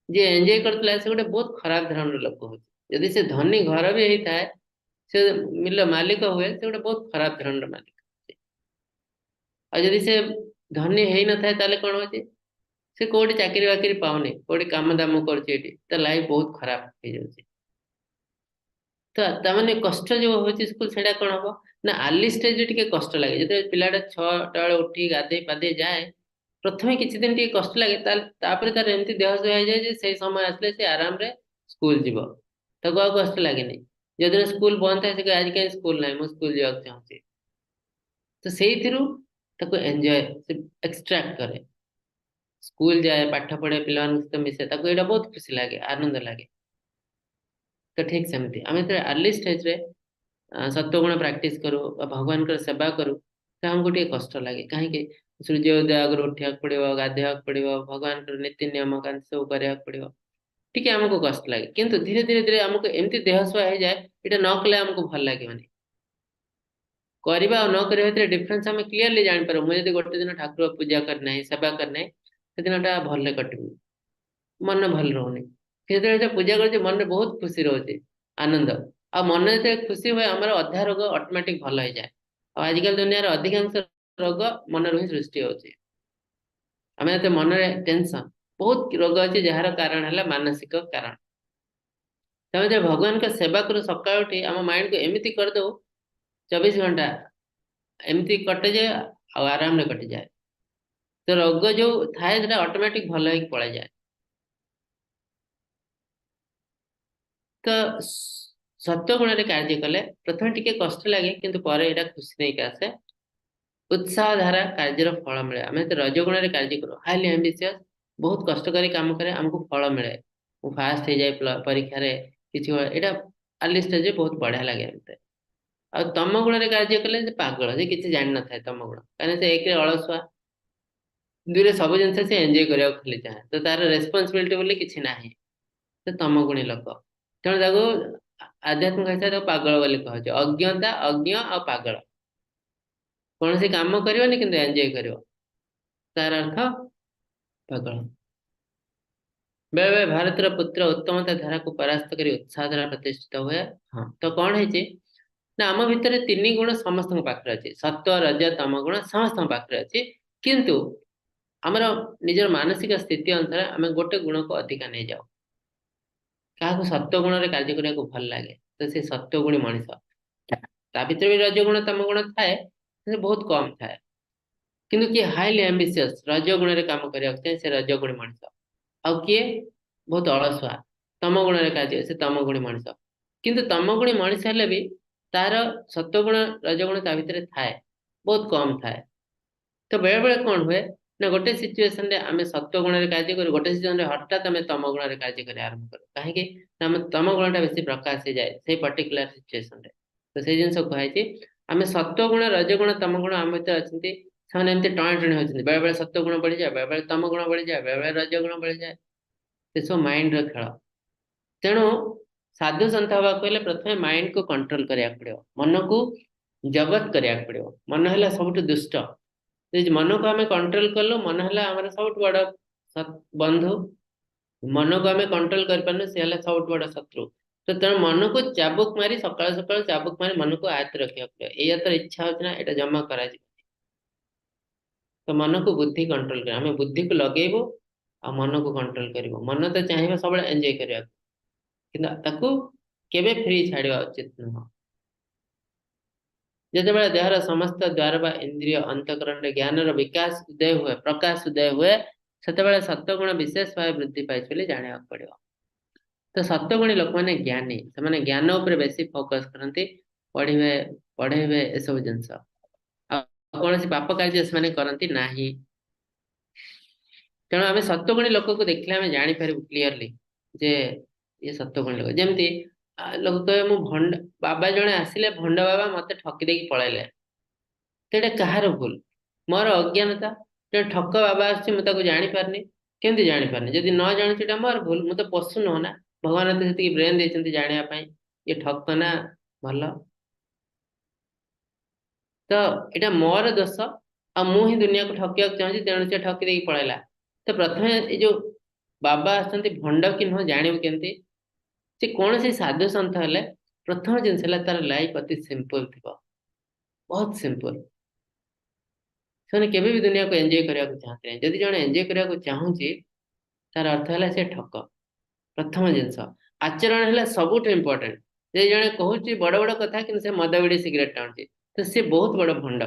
ଯିଏ ଏନ୍ଜୟ କରୁଥିଲା ସେ ଗୋଟେ ବହୁତ ଖରାପ ଧରଣର ଲୋକ ହଉଛି। ଯଦି ସେ ଧନୀ ଘର ବି ହେଇଥାଏ, ସେ ମିଲ ମାଲିକ ହୁଏ, ସେ ଗୋଟେ ବହୁତ ଖରାପ ଧରଣର ମାଲିକ। ଆଉ ଯଦି ସେ ଧନୀ ହେଇନଥାଏ ତାହେଲେ କଣ ହଉଛି, ସେ କୋଉଠି ଚାକିରି ବାକିରି ପାଉନି, କୋଉଠି କାମ ଦାମ କରୁଛି, ଏଠି ତା ଲାଇଫ ବହୁତ ଖରାପ ହେଇଯାଉଛି। ତ ତାମାନେ କଷ୍ଟ ଯୋଉ ହଉଛି ସ୍କୁଲ, ସେଇଟା କଣ ହବ ନା ଆର୍ଲି ଷ୍ଟେଜରେ ଟିକେ କଷ୍ଟ ଲାଗେ। ଯେତେବେଳେ ପିଲାଟା 6ଟା ବେଳେ ଉଠି ଗାଧେଇ ପାଧେଇ ଯାଏ, ପ୍ରଥମେ କିଛି ଦିନ ଟିକେ କଷ୍ଟ ଲାଗେ, ତାପରେ ତାର ଏମିତି ଦେହ ସୁହା ହେଇଯାଏ ଯେ ସେଇ ସମୟ ଆସିଲେ ସେ ଆରାମରେ ସ୍କୁଲ ଯିବ, ତାକୁ ଆଉ କଷ୍ଟ ଲାଗେନି। ଯେଉଁଦିନ ସ୍କୁଲ ବନ୍ଦ ଥାଏ ସେ କହେ ଆଜି କାହିଁ ସ୍କୁଲ ନାହିଁ, ମୁଁ ସ୍କୁଲ ଯିବାକୁ ଚାହୁଁଛି। ତ ସେଇଥିରୁ ତାକୁ ଏନ୍ଜୟ ସେ ଏକ୍ସଟ୍ରାକ୍ଟ କରେ, ସ୍କୁଲ ଯାଏ, ପାଠ ପଢେ, ପିଲାମାନଙ୍କ ସହିତ ମିଶେ, ତାକୁ ଏଇଟା ବହୁତ ଖୁସି ଲାଗେ, ଆନନ୍ଦ ଲାଗେ। ତ ଠିକ ସେମିତି ଆମେ ଯେତେବେଳେ ଆର୍ଲି ଷ୍ଟେଜରେ ସତ୍ୱଗୁଣ ପ୍ରାକ୍ଟିସ କରୁ ବା ଭଗବାନଙ୍କର ସେବା କରୁ, ତ ଆମକୁ ଟିକେ କଷ୍ଟ ଲାଗେ। କାହିଁକି? ସୂର୍ଯ୍ୟ ଉଦୟ ଆଗରୁ ଉଠିବାକୁ ପଡିବ, ଗାଧେଇବାକୁ ପଡିବ, ଭଗବାନଙ୍କର ନୀତି ନିୟମ କାନ୍ତି ସବୁ କରିବାକୁ ପଡିବ, ଟିକେ ଆମକୁ କଷ୍ଟ ଲାଗେ। କିନ୍ତୁ ଧୀରେ ଧୀରେ ଧୀରେ ଆମକୁ ଏମିତି ଦେହ ସୁହା ହେଇଯାଏ, ଏଇଟା ନ କଲେ ଆମକୁ ଭଲ ଲାଗିବନି। କରିବା ଆଉ ନ କରିବା ଭିତରେ ଡିଫରେନ୍ସ ଆମେ କ୍ଲିୟରଲି ଜାଣିପାରୁ। ମୁଁ ଯଦି ଗୋଟେ ଦିନ ଠାକୁର ପୂଜା କରିନାହିଁ, ସେବା କରିନାହିଁ, ସେଦିନଟା ଭଲରେ କଟିବନି, ମନ ଭଲ ରହୁନି। ଯେତେବେଳେ ପୂଜା କରୁଛି ମନରେ ବହୁତ ଖୁସି ରହୁଛି, ଆନନ୍ଦ। ଆଉ ମନ ଯେତେବେଳେ ଖୁସି ହୁଏ ଆମର ଅଧା ରୋଗ ଅଟୋମେଟିକ ଭଲ ହେଇଯାଏ। ଆଉ ଆଜିକାଲି ଦୁନିଆର ଅଧିକାଂଶ ରୋଗ ମନରୁ ହିଁ ସୃଷ୍ଟି ହଉଛି। ଆମେ ଯେତେ ମନରେ ଟେନସନ, ବହୁତ ରୋଗ ଅଛି ଯାହାର କାରଣ ହେଲା ମାନସିକ କାରଣ। ତମେ ଯେତେବେଳେ ଭଗବାନଙ୍କ ସେବା କରୁ ସକାଳୁ ଉଠି ଆମ ମାଇଣ୍ଡକୁ ଏମିତି କରିଦଉ 24 ଘଣ୍ଟା ଏମିତି କଟେ ଯେ ଆଉ ଆରାମରେ କଟିଯାଏ। ତ ରୋଗ ଯୋଉ ଥାଏ ସେଟା ଅଟୋମେଟିକ ଭଲ ହେଇକି ପଳେଇଯାଏ। ତ ସତ୍ୱଗୁଣରେ କାର୍ଯ୍ୟ କଲେ ପ୍ରଥମେ ଟିକେ କଷ୍ଟ ଲାଗେ, କିନ୍ତୁ ପରେ ଏଇଟା ଖୁସି ନେଇକି ଆସେ। ଉତ୍ସାହ ଧାରା କାର୍ଯ୍ୟର ଫଳ ମିଳେ। ଆମେ ଯେତେ ରଜଗୁଣରେ କାର୍ଯ୍ୟ କରୁ, ହାଇଲି ଆମ୍ବିସିୟସ, ବହୁତ କଷ୍ଟ କରି କାମ କରେ, ଆମକୁ ଫଳ ମିଳେ। ମୁଁ ଫାଷ୍ଟ ହେଇଯାଏ ପରୀକ୍ଷାରେ, କିଛି ଏଇଟା ଆର୍ଲି ଷ୍ଟେଜରେ ବହୁତ ବଢିଆ ଲାଗେ ମତେ। ଆଉ ତମ ଗୁଣରେ କାର୍ଯ୍ୟ କଲେ ସେ ପାଗଳ, ସେ କିଛି ଜାଣିନଥାଏ ତମ ଗୁଣ, କାହିଁକିନା ସେ ଏକରେ ଅଳସୁଆ, ଦୁଇରେ ସବୁ ଜିନିଷ ସେ ଏନ୍ଜୟ କରିବାକୁ ଖାଲି ଚାହେଁ, ତ ତାର ରେସ୍ପନ୍ସିବିଲିଟି ବୋଲି କିଛି ନାହିଁ, ସେ ତମଗୁଣୀ ଲୋକ। ତେଣୁ ତାକୁ ଆଧ୍ୟାତ୍ମିକ ଭାଷାରେ ତାକୁ ପାଗଳ ବୋଲି କୁହାଯାଉଛି। ଅଜ୍ଞତା, ଅଜ୍ଞ ଆଉ ପାଗଳ। କୌଣସି କାମ କରିବନି କିନ୍ତୁ ଏନ୍ଜୟ କରିବ, ତାର ଅର୍ଥ ପାଗଳ। ବେଳେ ବେଳେ ଭାରତର ପୁତ୍ର ଉତ୍ତମତା ଧାରାକୁ ପରାସ୍ତ କରି ଉତ୍ସାହ ଦ୍ୱାରା ପ୍ରତିଷ୍ଠିତ ହୁଏ। ହଁ, ତ କଣ ହେଇଛି ନା ଆମ ଭିତରେ ତିନି ଗୁଣ ସମସ୍ତଙ୍କ ପାଖରେ ଅଛି, ସତ୍ୱ, ରଜ, ତମ ଗୁଣ ସମସ୍ତଙ୍କ ପାଖରେ ଅଛି। କିନ୍ତୁ ଆମର ନିଜର ମାନସିକ ସ୍ଥିତି ଅନୁସାରେ ଆମେ ଗୋଟେ ଗୁଣକୁ ଅଧିକା ନେଇଯାଉ। କାହାକୁ ସତ୍ୱ ଗୁଣରେ କାର୍ଯ୍ୟ କରିବାକୁ ଭଲ ଲାଗେ, ତ ସେ ସତ୍ୱଗୁଣୀ ମଣିଷ। ତା ଭିତରେ ବି ରଜଗୁଣ ତମ ଗୁଣ ଥାଏ, କିନ୍ତୁ ବହୁତ କମ ଥାଏ। କିନ୍ତୁ କିଏ ହାଇଲି ଆମ୍ବିସିୟସ, ରଜ ଗୁଣରେ କାମ କରିବାକୁ ଚାହେଁ, ସେ ରଜଗୁଣୀ ମଣିଷ। ଆଉ କିଏ ବହୁତ ଅଳସୁଆ, ତମ ଗୁଣରେ କାର୍ଯ୍ୟ, ସେ ତମ ଗୁଣୀ ମଣିଷ। କିନ୍ତୁ ତମ ଗୁଣୀ ମଣିଷ ହେଲେ ବି ତାର ସତ୍ୱଗୁଣ ରଜଗୁଣ ତା ଭିତରେ ଥାଏ, ବହୁତ କମ ଥାଏ। ତ ବେଳେ ବେଳେ କଣ ହୁଏ ନା ଗୋଟେ ସିଚୁଏସନରେ ଆମେ ସତ୍ୱ ଗୁଣରେ କାର୍ଯ୍ୟ କରୁ, ଗୋଟେ ସିଚୁଏସନରେ ହଠାତ୍ ଆମେ ତମ ଗୁଣରେ କାର୍ଯ୍ୟ କରିବା ଆରମ୍ଭ କରୁ। କାହିଁକି ନା ଆମ ତମ ଗୁଣଟା ବେଶୀ ପ୍ରକାଶ ହେଇଯାଏ ସେଇ ପର୍ଟିକୁଲାର ସିଚୁଏସନରେ। ତ ସେଇ ଜିନିଷ କୁହାଯାଇଛି, ଆମେ ସତ୍ୱ ଗୁଣ, ରଜଗୁଣ, ତମ ଗୁଣ ଆମ ଭିତରେ ଅଛନ୍ତି, ସେମାନେ ଏମିତି ଟଣା ଟଣି ହଉଛନ୍ତି। ବେଳେ ବେଳେ ସତ୍ୱ ଗୁଣ ବଢିଯାଏ, ବେଳେ ବେଳେ ତମ ଗୁଣ ବଢିଯାଏ, ବେଳେ ବେଳେ ରଜଗୁଣ ବଢିଯାଏ। ସେସବୁ ମାଇଣ୍ଡର ଖେଳ। ତେଣୁ ସାଧୁ ସନ୍ଥ ହବାକୁ ହେଲେ ପ୍ରଥମେ ମାଇଣ୍ଡକୁ କଣ୍ଟ୍ରୋଲ କରିବାକୁ ପଡିବ, ମନକୁ ଜବତ କରିବାକୁ ପଡିବ। ମନ ହେଲା ସବୁଠୁ ଦୁଷ୍ଟ। ଯଦି ମନକୁ ଆମେ କଣ୍ଟ୍ରୋଲ କଲୁ, ମନ ହେଲା ଆମର ସବୁଠୁ ବଡ ବନ୍ଧୁ। ମନକୁ ଆମେ କଣ୍ଟ୍ରୋଲ କରିପାରୁନୁ, ସେ ହେଲା ସବୁଠୁ ବଡ ଶତ୍ରୁ। ତ ତେଣୁ ମନକୁ ଚାବୁକ ମାରି, ସକାଳୁ ସକାଳୁ ଚାବୁକ ମାରି ମନକୁ ଆୟତ୍ତ ରଖିବାକୁ ପଡିବ। ଏଇଆ ତ ଇଚ୍ଛା ହଉଛି ନା, ଏଇଟା ଜମା କରାଯିବ। ତ ମନକୁ ବୁଦ୍ଧି କଣ୍ଟ୍ରୋଲ କରିବ, ଆମେ ବୁଦ୍ଧିକୁ ଲଗେଇବୁ ଆଉ ମନକୁ କଣ୍ଟ୍ରୋଲ କରିବୁ। ମନ ତ ଚାହିଁବ ସବୁବେଳେ ଏନ୍ଜୟ କରିବାକୁ, କିନ୍ତୁ ତାକୁ କେବେ ଫ୍ରି ଛାଡିବା ଉଚିତ ନୁହଁ। ଯେତେବେଳେ ଦେହର ସମସ୍ତ ଦ୍ୱାର ବା ଇନ୍ଦ୍ରିୟ ଅନ୍ତଃକରଣରେ ଜ୍ଞାନର ବିକାଶ ଉଦୟ ହୁଏ, ପ୍ରକାଶ ଉଦୟ ହୁଏ, ସେତେବେଳେ ସତ୍ୱଗୁଣ ବିଶେଷ ଭାବେ ବୃଦ୍ଧି ପାଇଛି ବୋଲି ଜାଣିବାକୁ ପଡିବ। ତ ସତ୍ୱଗୁଣୀ ଲୋକମାନେ ଜ୍ଞାନୀ, ସେମାନେ ଜ୍ଞାନ ଉପରେ ବେଶୀ ଫୋକସ କରନ୍ତି, ପଢିବେ, ପଢେଇବେ, ଏସବୁ ଜିନିଷ। ଆଉ କୌଣସି ପାପ କାର୍ଯ୍ୟ ସେମାନେ କରନ୍ତି ନାହିଁ। ତେଣୁ ଆମେ ସତ୍ୱଗୁଣୀ ଲୋକକୁ ଦେଖିଲେ ଆମେ ଜାଣିପାରିବୁ କ୍ଲିୟରଲି ଯେ ଇଏ ସତ୍ୱଗୁଣୀ ଲୋକ। ଯେମିତି ଲୋକ କହିବେ ମୁଁ ଭଣ୍ଡ ବାବା ଜଣେ ଆସିଲେ, ଭଣ୍ଡ ବାବା ମତେ ଠକି ଦେଇକି ପଳେଇଲେ, ତ ଏଇଟା କାହାର ଭୁଲ? ମୋର ଅଜ୍ଞାନତା। ଜଣେ ଠକ ବାବା ଆସୁଛି, ମୁଁ ତାକୁ ଜାଣିପାରୁନି। କେମିତି ଜାଣିପାରୁନି? ଯଦି ନ ଜାଣୁଛି ଏଇଟା ମୋର ଭୁଲ। ମୁଁ ତ ପଶୁ ନୁହଁ ନା, ଭଗବାନ ତ ସେତିକି ବ୍ରେନ୍ ଦେଇଛନ୍ତି ଜାଣିବା ପାଇଁ ଇଏ ଠକ ନା ଭଲ। ତ ଏଇଟା ମୋର ଦୋଷ, ଆଉ ମୁଁ ହିଁ ଦୁନିଆକୁ ଠକିବାକୁ ଚାହୁଁଛି, ତେଣୁ ସେ ଠକି ଦେଇକି ପଳେଇଲା। ତ ପ୍ରଥମେ ଏଇ ଯୋଉ ବାବା ଆସୁଛନ୍ତି ଭଣ୍ଡ କି ନୁହଁ ଜାଣିବୁ କେମିତି? ଯେ କୌଣସି ସାଧୁ ସନ୍ଥ ହେଲେ ପ୍ରଥମ ଜିନିଷ ହେଲା ତାର ଲାଇଫ ଅତି ସିମ୍ପଲ ଥିବ, ବହୁତ ସିମ୍ପଲ। ସେମାନେ କେବେ ବି ଦୁନିଆକୁ ଏନ୍ଜୟ କରିବାକୁ ଚାହାନ୍ତି ନାହିଁ। ଯଦି ଜଣେ ଏନ୍ଜୟ କରିବାକୁ ଚାହୁଁଛି, ତାର ଅର୍ଥ ହେଲା ସେ ଠକ। ପ୍ରଥମ ଜିନିଷ ଆଚରଣ ହେଲା ସବୁଠୁ ଇମ୍ପୋର୍ଟାଣ୍ଟ। ଯଦି ଜଣେ କହୁଛି ବଡ ବଡ କଥା କିନ୍ତୁ ସେ ମଦ ବିଡି ସିଗାରେଟ ଟାଣୁଛି, ତ ସେ ବହୁତ ବଡ ଭଣ୍ଡ।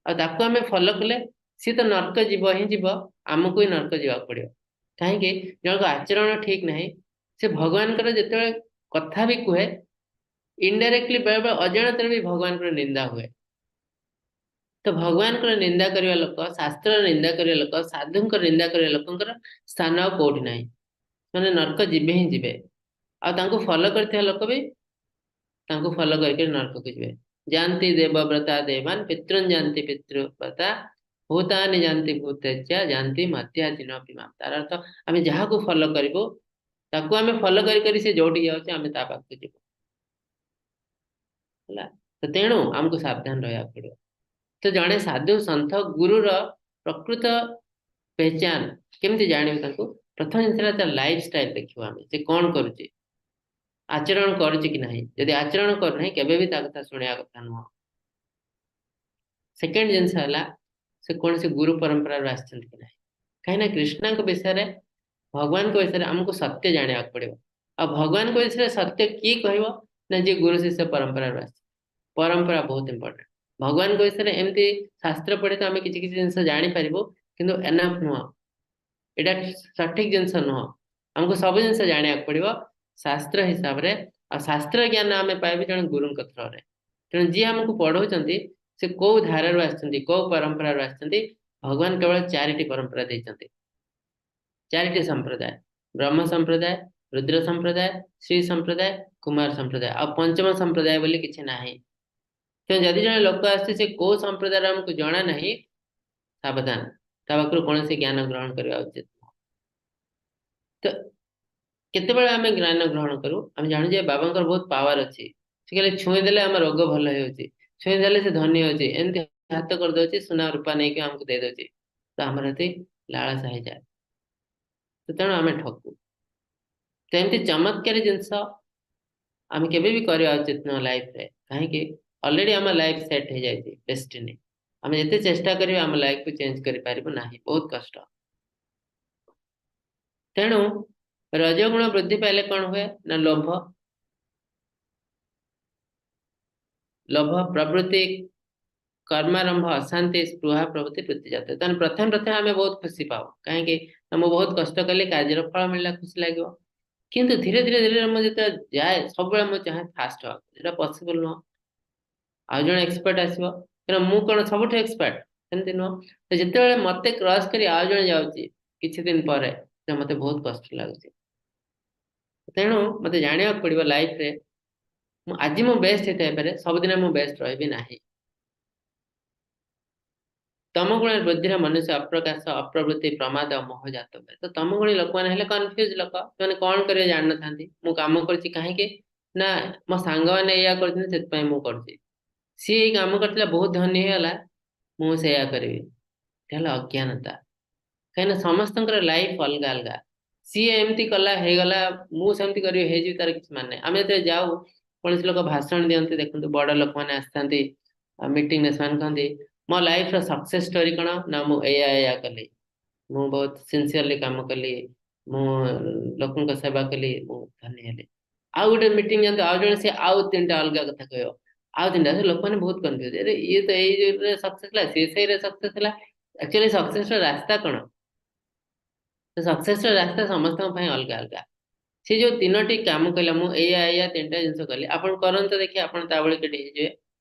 ଆଉ ତାକୁ ଆମେ ଫଲୋ କଲେ ସିଏ ତ ନର୍କ ଯିବ ହିଁ ଯିବ, ଆମକୁ ହିଁ ନର୍କ ଯିବାକୁ ପଡିବ। କାହିଁକି? ଜଣଙ୍କ ଆଚରଣ ଠିକ ନାହିଁ, ସେ ଭଗବାନଙ୍କର ଯେତେବେଳେ କଥା ବି କୁହେ ଇନଡାଇରେକ୍ଟଲି, ବେଳେ ବେଳେ ଅଜାଣତରେ ବି ଭଗବାନଙ୍କର ନିନ୍ଦା ହୁଏ। ତ ଭଗବାନଙ୍କର ନିନ୍ଦା କରିବା ଲୋକ, ଶାସ୍ତ୍ରର ନିନ୍ଦା କରିବା ଲୋକ, ସାଧୁଙ୍କର ନିନ୍ଦା କରିବା ଲୋକଙ୍କର ସ୍ଥାନ ଆଉ କୋଉଠି ନାହିଁ। ମାନେ ନର୍କ ଯିବେ ହିଁ ଯିବେ। ଆଉ ତାଙ୍କୁ ଫଲୋ କରିଥିବା ଲୋକ ବି ତାଙ୍କୁ ଫଲୋ କରିକି ନର୍କକୁ ଯିବେ। ଯାନ୍ତି ଦେବବ୍ରତା ଦେବାନ ପିତୃନ୍ ଯାନ୍ତି ପିତୃବ୍ରତା ଭୂତାନି ଯାନ୍ତି ଭୂତେଜ୍ୟା ଯାନ୍ତି ମଧ୍ୟାଜିନ ପିମାମ। ତାର ଅର୍ଥ ଆମେ ଯାହାକୁ ଫଲୋ କରିବୁ, ତାକୁ ଆମେ ଫଲୋ କରି କରି ସେ ଯୋଉଠିକି ଯାଉଛି ଆମେ ତା ପାଖକୁ ଯିବୁ, ହେଲା। ତ ତେଣୁ ଆମକୁ ସାବଧାନ ରହିବାକୁ ପଡିବ। ତ ଜଣେ ସାଧୁ ସନ୍ଥ ଗୁରୁର ପ୍ରକୃତ ପହଚାନ କେମିତି ଜାଣିବୁ ତାଙ୍କୁ? ପ୍ରଥମ ଜିନିଷ ହେଲା ତାର ଲାଇଫ ଷ୍ଟାଇଲ ଦେଖିବୁ ଆମେ, ସେ କଣ କରୁଛି, ଆଚରଣ କରୁଛି କି ନାହିଁ। ଯଦି ଆଚରଣ କରୁନାହିଁ, କେବେ ବି ତା କଥା ଶୁଣିବା କଥା ନୁହଁ। ସେକେଣ୍ଡ ଜିନିଷ ହେଲା ସେ କୌଣସି ଗୁରୁ ପରମ୍ପରାରୁ ଆସିଛନ୍ତି କି ନାହିଁ। କାହିଁକିନା କୃଷ୍ଣଙ୍କ ବିଷୟରେ, ଭଗବାନଙ୍କ ବିଷୟରେ ଆମକୁ ସତ୍ୟ ଜାଣିବାକୁ ପଡିବ। ଆଉ ଭଗବାନଙ୍କ ବିଷୟରେ ସତ୍ୟ କିଏ କହିବ ନା ଯିଏ ଗୁରୁ ଶିଷ୍ୟ ପରମ୍ପରାରୁ ଆସିଛି। ପରମ୍ପରା ବହୁତ ଇମ୍ପୋର୍ଟାଣ୍ଟ। ଭଗବାନଙ୍କ ବିଷୟରେ ଏମିତି ଶାସ୍ତ୍ର ପଢି ତ ଆମେ କିଛି କିଛି ଜିନିଷ ଜାଣିପାରିବୁ, କିନ୍ତୁ ଏନଫ ନୁହଁ, ଏଇଟା ସଠିକ ଜିନିଷ ନୁହଁ। ଆମକୁ ସବୁ ଜିନିଷ ଜାଣିବାକୁ ପଡିବ ଶାସ୍ତ୍ର ହିସାବରେ। ଆଉ ଶାସ୍ତ୍ର ଜ୍ଞାନ ଆମେ ପାଇବୁ ଜଣେ ଗୁରୁଙ୍କ ଥ୍ରୋରେ। ତେଣୁ ଯିଏ ଆମକୁ ପଢଉଛନ୍ତି ସେ କୋଉ ଧାରାରୁ ଆସିଛନ୍ତି, କୋଉ ପରମ୍ପରାରୁ ଆସିଛନ୍ତି। ଭଗବାନ କେବଳ 4ଟି ପରମ୍ପରା ଦେଇଛନ୍ତି, 4ଟି ସମ୍ପ୍ରଦାୟ: ବ୍ରହ୍ମ ସମ୍ପ୍ରଦାୟ, ରୁଦ୍ର ସମ୍ପ୍ରଦାୟ, ଶ୍ରୀ ସମ୍ପ୍ରଦାୟ, କୁମାର ସମ୍ପ୍ରଦାୟ। ଆଉ ପଞ୍ଚମ ସମ୍ପ୍ରଦାୟ ବୋଲି କିଛି ନାହିଁ। ତେଣୁ ଯଦି ଜଣେ ଲୋକ ଆସୁଛି, ସେ କୋଉ ସମ୍ପ୍ରଦାୟର ଆମକୁ ଜଣା ନାହିଁ, ସାବଧାନ। ତା ପାଖରୁ କୌଣସି ଜ୍ଞାନ ଗ୍ରହଣ କରିବା ଉଚିତ ନୁହଁ। ତ କେତେବେଳେ ଆମେ ଜ୍ଞାନ ଗ୍ରହଣ କରୁ? ଆମେ ଜାଣୁ ଯେ ବାବାଙ୍କର ବହୁତ ପାୱାର ଅଛି, ସେ ଖାଲି ଛୁଇଁ ଦେଲେ ଆମ ରୋଗ ଭଲ ହେଉଛି, ଛୁଇଁ ଦେଲେ ସେ ଧନୀ ହଉଛି, ଏମିତି ହାତ କରିଦଉଛି, ସୁନା ରୂପା ନେଇକି ଆମକୁ ଦେଇଦଉଛି, ତ ଆମର ଏତି ଲାଳସା ହେଇଯାଏ। ତ ତେଣୁ ଆମେ ଠକୁ। ତ ଏମିତି ଚମତ୍କାରୀ ଜିନିଷ ଆମେ କେବେ ବି କରିବା ଉଚିତ ନୁହଁ ଲାଇଫରେ। କାହିଁକି? ଅଲରେଡି ଆମ ଲାଇଫ ସେଟ୍ ହେଇଯାଇଛି, ଡେଷ୍ଟିନି। ଆମେ ଯେତେ ଚେଷ୍ଟା କରିବା ଆମ ଲାଇଫକୁ ଚେଞ୍ଜ କରିପାରିବୁ ନାହିଁ, ବହୁତ କଷ୍ଟ। ତେଣୁ ରଜଗୁଣ ବୃଦ୍ଧି ପାଇଲେ କଣ ହୁଏ ନା ଲୋଭ, ଲୋଭ ପ୍ରବୃତ୍ତି, କର୍ମାରମ୍ଭ, ଅଶାନ୍ତି, ସ୍ପୃହା ପ୍ରଭୃତି ବୃଦ୍ଧି ଜାତ। ତେଣୁ ପ୍ରଥମେ ପ୍ରଥମେ ଆମେ ବହୁତ ଖୁସି ପାଉ, କାହିଁକି ନା ମୁଁ ବହୁତ କଷ୍ଟ କଲି, କାର୍ଯ୍ୟର ଫଳ ମିଳିଲା, ଖୁସି ଲାଗିବ। କିନ୍ତୁ ଧୀରେ ଧୀରେ ଧୀରେ ମୁଁ ଯେତେବେଳେ ଯାଏ, ସବୁବେଳେ ମୁଁ ଚାହେଁ ଫାଷ୍ଟ ହବାକୁ, ଏଇଟା ପସିବଲ ନୁହଁ। ଆଉ ଜଣେ ଏକ୍ସପର୍ଟ ଆସିବ, କାରଣ ମୁଁ କଣ ସବୁଠୁ ଏକ୍ସପର୍ଟ ସେମିତି ନୁହଁ। ତ ଯେତେବେଳେ ମତେ କ୍ରସ୍ କରି ଆଉ ଜଣେ ଯାଉଛି କିଛି ଦିନ ପରେ, ତ ମତେ ବହୁତ କଷ୍ଟ ଲାଗୁଛି। ତେଣୁ ମତେ ଜାଣିବାକୁ ପଡିବ ଲାଇଫରେ ମୁଁ ଆଜି ମୁଁ ବେଷ୍ଟ ହେଇଥାଇପାରେ, ସବୁଦିନ ମୁଁ ବେଷ୍ଟ ରହିବି ନାହିଁ। ତମଗୁଣ ବୃଦ୍ଧିର ମନୁଷ୍ୟ ଅପ୍ରକାଶ, ଅପ୍ରବୃତ୍ତି, ପ୍ରମାଦ, ମୋହ ଜାତ ହୁଏ। ତ ତମଗୁଣୀ ଲୋକମାନେ ହେଲେ କନଫ୍ୟୁଜ ଲୋକ, ସେମାନେ କଣ କରିବେ ଜାଣିନଥାନ୍ତି। ମୁଁ କାମ କରୁଛି କାହିଁକି ନା ମୋ ସାଙ୍ଗମାନେ ଏଇଆ କରୁଛନ୍ତି ସେଥିପାଇଁ ମୁଁ କରୁଛି, ସିଏ ଏଇ କାମ କରିଥିଲା ବହୁତ ଧନୀ ହେଇଗଲା, ମୁଁ ସେଇଆ କରିବି। ଏଟା ହେଲା ଅଜ୍ଞାନତା। କାହିଁକିନା ସମସ୍ତଙ୍କର ଲାଇଫ ଅଲଗା ଅଲଗା। ସିଏ ଏମିତି କଲା ହେଇଗଲା, ମୁଁ ସେମିତି କରିବି ହେଇଯିବି, ତାର କିଛି ମାନେ ନାହିଁ। ଆମେ ଯେତେବେଳେ ଯାଉ, କୌଣସି ଲୋକ ଭାଷଣ ଦିଅନ୍ତି, ଦେଖନ୍ତୁ ବଡ ଲୋକମାନେ ଆସିଥାନ୍ତି ମିଟିଂରେ, ସେମାନେ କହନ୍ତି ମୋ ଲାଇଫର ସକ୍ସେସ ଷ୍ଟୋରି କଣ ନା ମୁଁ ଏଇଆ ଏଇଆ କଲି, ମୁଁ ବହୁତ ସିନସିୟରଲି କାମ କଲି, ମୁଁ ଲୋକଙ୍କ ସେବା କଲି, ମୁଁ ଧନୀ ହେଲି। ଆଉ ଗୋଟେ ମିଟିଂ ଯାଆନ୍ତୁ, ଆଉ ଜଣେ ସିଏ ଆଉ ତିନିଟା ଅଲଗା କଥା କହିବ, ଆଉ ତିନିଟା। ସେ ଲୋକମାନେ ବହୁତ କନଫ୍ୟୁଜ, ଆରେ ଇଏ ତ ଏଇରେ ସକ୍ସେସ ହେଲା, ସିଏ ସେଇରେ ସକ୍ସେସ ହେଲା। ଆକ୍ଚୁଆଲି ସକ୍ସେସ ର ରାସ୍ତା କଣ? ସକ୍ସେସ ର ରାସ୍ତା ସମସ୍ତଙ୍କ ପାଇଁ ଅଲଗା ଅଲଗା। ସେ ଯୋଉ ତିନୋଟି କାମ କହିଲା, ମୁଁ ଏଇଆ ଏଇଆ ତିନିଟା ଜିନିଷ କଲି, ଆପଣ କରନ୍ତୁ ଦେଖି ଆପଣ ତା ଭଳି କେଠି ହେଇଯିବେ,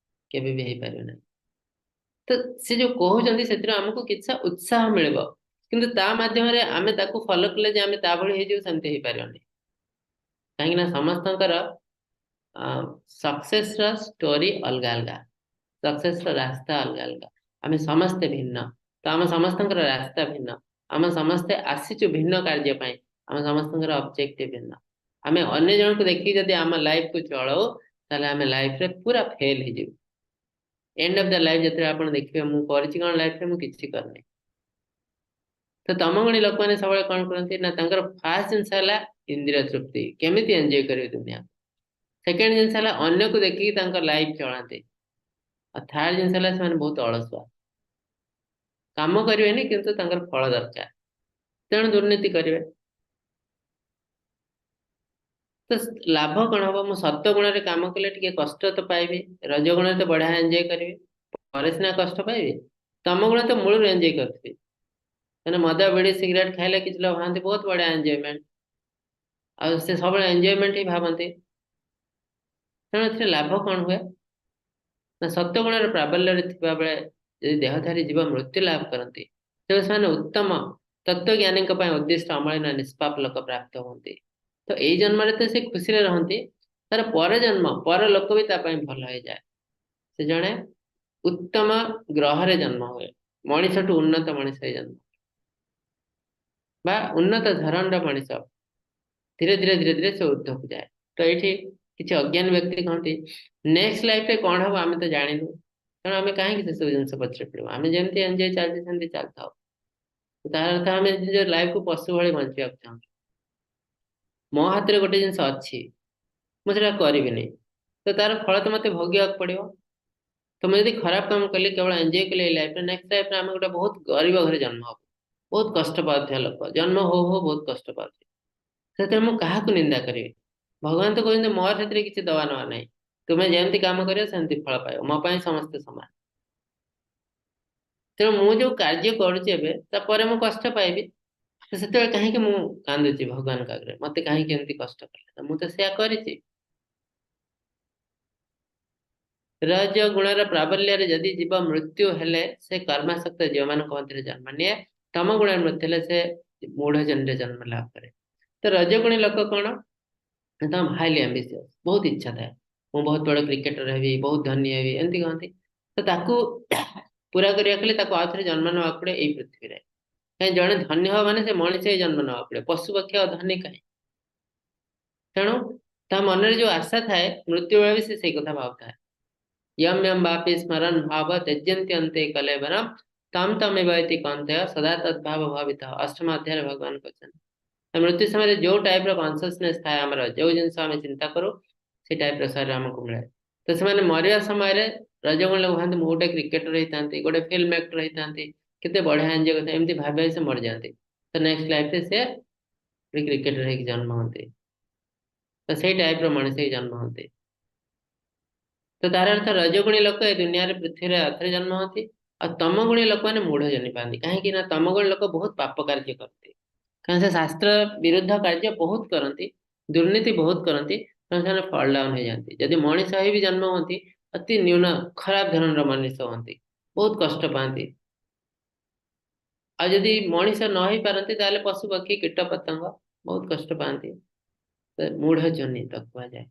କେବେ ବି ହେଇପାରିବେ ନାହିଁ। ତ ସେ ଯୋଉ କହୁଛନ୍ତି ସେଥିରୁ ଆମକୁ କିଛି ଉତ୍ସାହ ମିଳିବ, କିନ୍ତୁ ତା ମାଧ୍ୟମରେ ଆମେ ତାକୁ ଫଲୋ କଲେ ଯେ ଆମେ ତା ଭଳି ହେଇଯିବୁ ସେମିତି ହେଇପାରିବନି। କାହିଁକି ନା ସମସ୍ତଙ୍କର ସକ୍ସେସ ର ଷ୍ଟୋରି ଅଲଗା ଅଲଗା, ସକ୍ସେସ ର ରାସ୍ତା ଅଲଗା ଅଲଗା। ଆମେ ସମସ୍ତେ ଭିନ୍ନ, ତ ଆମ ସମସ୍ତଙ୍କର ରାସ୍ତା ଭିନ୍ନ। ଆମେ ସମସ୍ତେ ଆସିଛୁ ଭିନ୍ନ କାର୍ଯ୍ୟ ପାଇଁ, ଆମ ସମସ୍ତଙ୍କର ଅବଜେକ୍ଟିଭ ଭିନ୍ନ। ଆମେ ଅନ୍ୟ ଜଣକୁ ଦେଖିକି ଯଦି ଆମ ଲାଇଫକୁ ଚଳାଉ, ତାହେଲେ ଆମେ ଲାଇଫରେ ପୁରା ଫେଲ ହେଇଯିବୁ। ଏଣ୍ଡ ଅଫ the life ଯେତେବେଳେ ଆପଣ ଦେଖିବେ ମୁଁ କରିଛି କଣ ଲାଇଫରେ, ମୁଁ କିଛି କରିନି। ତ ତମଗୁଣୀ ଲୋକମାନେ ସବୁବେଳେ କଣ କରନ୍ତି ନା ତାଙ୍କର ଫାଷ୍ଟ ଜିନିଷ ହେଲା ଇନ୍ଦ୍ରିୟ ତୃପ୍ତି, କେମିତି ଏନ୍ଜୟ କରିବେ ଦୁନିଆ। ସେକେଣ୍ଡ ଜିନିଷ ହେଲା ଅନ୍ୟକୁ ଦେଖିକି ତାଙ୍କ ଲାଇଫ ଚଳାନ୍ତି। ଆଉ ଥାର୍ଡ ଜିନିଷ ହେଲା ସେମାନେ ବହୁତ ଅଳସୁଆ, କାମ କରିବେନି କିନ୍ତୁ ତାଙ୍କର ଫଳ ଦରକାର, ତେଣୁ ଦୁର୍ନୀତି କରିବେ। ତ ଲାଭ କଣ ହବ? ମୁଁ ସତ୍ୟ ଗୁଣରେ କାମ କଲେ ଟିକେ କଷ୍ଟ ତ ପାଇବି, ରଜ ଗୁଣରେ ତ ବଢିଆ ଏନ୍ଜୟ କରିବି, ପରେ ସିନା କଷ୍ଟ ପାଇବି। ତମ ଗୁଣ ତ ମୂଳରୁ ଏନ୍ଜୟ କରୁଥିବି, କାହିଁକିନା ମଦ ବିଡ଼ି ସିଗାରେଟ ଖାଇଲେ କିଛି ଲୋକ ଭାବନ୍ତି ବହୁତ ବଢିଆ ଏନ୍ଜୟମେଣ୍ଟ, ଆଉ ସେ ସବୁବେଳେ ଏନ୍ଜୟମେଣ୍ଟ ହିଁ ଭାବନ୍ତି। ତେଣୁ ଏଥିରେ ଲାଭ କଣ ହୁଏ ନା ସତ୍ୟ ଗୁଣର ପ୍ରାବଲ୍ୟରେ ଥିବା ବେଳେ ଯଦି ଦେହଧାରୀ ଜୀବ ମୃତ୍ୟୁ ଲାଭ କରନ୍ତି, ତେବେ ସେମାନେ ଉତ୍ତମ ତତ୍ତ୍ୱଜ୍ଞାନୀଙ୍କ ପାଇଁ ଉଦ୍ଦିଷ୍ଟ ଅମଳିନ ନିଷ୍ପାପ ଲୋକ ପ୍ରାପ୍ତ ହୁଅନ୍ତି। ତ ଏଇ ଜନ୍ମରେ ତ ସେ ଖୁସିରେ ରହନ୍ତି, ତାର ପର ଜନ୍ମ ପର ଲୋକ ବି ତା ପାଇଁ ଭଲ ହେଇଯାଏ। ସେ ଜଣେ ଉତ୍ତମ ଗ୍ରହରେ ଜନ୍ମ ହୁଏ, ମଣିଷଠୁ ଉନ୍ନତ ମଣିଷ ହେଇ ଜନ୍ମ ବା ଉନ୍ନତ ଧରଣର ମଣିଷ, ଧୀରେ ଧୀରେ ଧୀରେ ଧୀରେ ସେ ଉର୍ଦ୍ଧ୍ୱକୁ ଯାଏ। ତ ଏଇଠି କିଛି ଅଜ୍ଞାନ ବ୍ୟକ୍ତି କହନ୍ତି ନେକ୍ସଟ ଲାଇଫରେ କଣ ହବ ଆମେ ତ ଜାଣିନୁ, ତେଣୁ ଆମେ କାହିଁକି ସେସବୁ ଜିନିଷ ପଛରେ ପଡିବୁ, ଆମେ ଯେମିତି ଏନ୍ଜୟ ଚାଲିଛି ସେମିତି ଚାଲିଥାଉ। ତାର ଅର୍ଥ ଆମେ ନିଜ ଲାଇଫକୁ ପଶୁ ଭଳି ବଞ୍ଚିବାକୁ ଚାହୁଁଛୁ। ମୋ ହାତରେ ଗୋଟେ ଜିନିଷ ଅଛି, ମୁଁ ସେଟା କରିବିନି, ତ ତାର ଫଳ ତ ମତେ ଭୋଗିବାକୁ ପଡିବ। ତ ମୁଁ ଯଦି ଖରାପ କାମ କଲି, କେବଳ ଏନ୍ଜୟ କଲି ଏଇ ଲାଇଫରେ, ନେକ୍ସଟ ଲାଇଫରେ ଆମେ ଗୋଟେ ବହୁତ ଗରିବ ଘରେ ଜନ୍ମ ହବୁ, ବହୁତ କଷ୍ଟ ପାଉଥିବା ଲୋକ, ଜନ୍ମ ହଉ ହଉ ବହୁତ କଷ୍ଟ ପାଉଥିବେ। ସେଥିରେ ମୁଁ କାହାକୁ ନିନ୍ଦା କରିବି? ଭଗବାନ ତ କହୁଛନ୍ତି ମୋର ସେଥିରେ କିଛି ଦବା ନବା ନାହିଁ, ତୁମେ ଯେମିତି କାମ କରିବ ସେମିତି ଫଳ ପାଇବ, ମୋ ପାଇଁ ସମସ୍ତେ ସମାନ। ତେଣୁ ମୁଁ ଯୋଉ କାର୍ଯ୍ୟ କରୁଛି ଏବେ, ତାପରେ ମୁଁ କଷ୍ଟ ପାଇବି, ତ ସେତେବେଳେ କାହିଁକି ମୁଁ କାନ୍ଦୁଛି ଭଗବାନଙ୍କ ଆଗରେ, ମତେ କାହିଁକି ଏମିତି କଷ୍ଟ କଲେ, ତ ମୁଁ ତ ସେୟା କରିଛି। ରଜ ଗୁଣର ପ୍ରାବଲ୍ୟରେ ଯଦି ଜୀବ ମୃତ୍ୟୁ ହେଲେ ସେ କର୍ମାସକ୍ତ ଜୀବମାନଙ୍କ ମଧ୍ୟରେ ଜନ୍ମ ନିଏ, ତମ ଗୁଣରେ ମୃତ୍ୟୁ ହେଲେ ସେ ମୂଢ ଜନ୍ମରେ ଜନ୍ମ ଲାଭ କରେ। ତ ରଜଗୁଣୀ ଲୋକ କଣ? ତ ହାଇଲି ଆମ୍ବିସିୟସ୍, ବହୁତ ଇଚ୍ଛା ଥାଏ, ମୁଁ ବହୁତ ବଡ କ୍ରିକେଟର ହେବି, ବହୁତ ଧନୀ ହେବି, ଏମିତି କହନ୍ତି। ତ ତାକୁ ପୁରା କରିବାକୁ ହେଲେ ତାକୁ ଆଉ ଥରେ ଜନ୍ମ ନେବାକୁ ପଡେ ଏଇ ପୃଥିବୀରେ। କାହିଁ ଜଣେ ଧନ୍ୟ ହବ ମାନେ ସେ ମଣିଷ ହେଇ ଜନ୍ମ ନେବାକୁ ପଡିବ, ପଶୁ ପକ୍ଷୀ ଆଉ ଧନୀ କାହିଁ? ତେଣୁ ତା ମନରେ ଯୋଉ ଆଶା ଥାଏ, ମୃତ୍ୟୁ ବେଳେ ବି ସେ ସେଇ କଥା ଭାବୁଥାଏ। ୟମ ୟମ ବାପି ସ୍ମରণ ଭାବ ତ୍ୟଜନ୍ତି ଅନ୍ତେ କଲେବରମ ତମ ତମେବ ଇତି କୌନ୍ତେୟ ସଦା ତଦ୍ଭାବ ଭାବିତ। ଅଷ୍ଟମ ଅଧ୍ୟାୟରେ ଭଗବାନ କହିଛନ୍ତି, ମୃତ୍ୟୁ ସମୟରେ ଯୋଉ ଟାଇପ ର କନସିୟସନେସ ଥାଏ ଆମର, ଯୋଉ ଜିନିଷ ଆମେ ଚିନ୍ତା କରୁ, ସେ ଟାଇପ ର ଶରୀର ଆମକୁ ମିଳେ। ତ ସେମାନେ ମରିବା ସମୟରେ ରଜଗୁଣ ଲୋକ ଭାବନ୍ତି ମୁଁ ଗୋଟେ କ୍ରିକେଟର ହେଇଥାନ୍ତି, ଗୋଟେ ଫିଲ୍ମ ଆକ୍ଟର ହେଇଥାନ୍ତି, କେତେ ବଢିଆ ଏନ୍ଜୟ କରିଥାନ୍ତି, ଏମିତି ଭାବି ସେ ମରିଯାଆନ୍ତି। ତ ନେକ୍ସଟ ଲାଇଫରେ ସେ ଗୋଟେ କ୍ରିକେଟର ହେଇକି ଜନ୍ମ ହୁଅନ୍ତି। ତ ସେଇ ଟାଇପ ର ମଣିଷ ହେଇକି ଜନ୍ମ ହୁଅନ୍ତି। ତ ତାର ଅର୍ଥ ରଜଗୁଣୀ ଲୋକ ଏ ଦୁନିଆରେ ପୃଥିବୀରେ ଆଉଥରେ ଜନ୍ମ ହୁଅନ୍ତି, ଆଉ ତମଗୁଣୀ ଲୋକମାନେ ମୂଢ ଜନ୍ମ ପାଆନ୍ତି। କାହିଁକି ନା ତମଗୁଣୀ ଲୋକ ବହୁତ ପାପ କାର୍ଯ୍ୟ କରନ୍ତି, କାରଣ ସେ ଶାସ୍ତ୍ର ବିରୁଦ୍ଧ କାର୍ଯ୍ୟ ବହୁତ କରନ୍ତି, ଦୁର୍ନୀତି ବହୁତ କରନ୍ତି, ତେଣୁ ସେମାନେ ଫଲ୍ ଡାଉନ ହେଇଯାଆନ୍ତି। ଯଦି ମଣିଷ ହେଇ ବି ଜନ୍ମ ହୁଅନ୍ତି, ଅତି ନ୍ୟୁନ ଖରାପ ଧରଣର ମଣିଷ ହୁଅନ୍ତି, ବହୁତ କଷ୍ଟ ପାଆନ୍ତି। ଆଉ ଯଦି ମଣିଷ ନ ହେଇପାରନ୍ତି ତାହେଲେ ପଶୁ ପକ୍ଷୀ କୀଟ ପତଙ୍ଗ ବହୁତ କଷ୍ଟ ପାଆନ୍ତି। ମୂଢ ଯୋନି ତ କୁହାଯାଏ।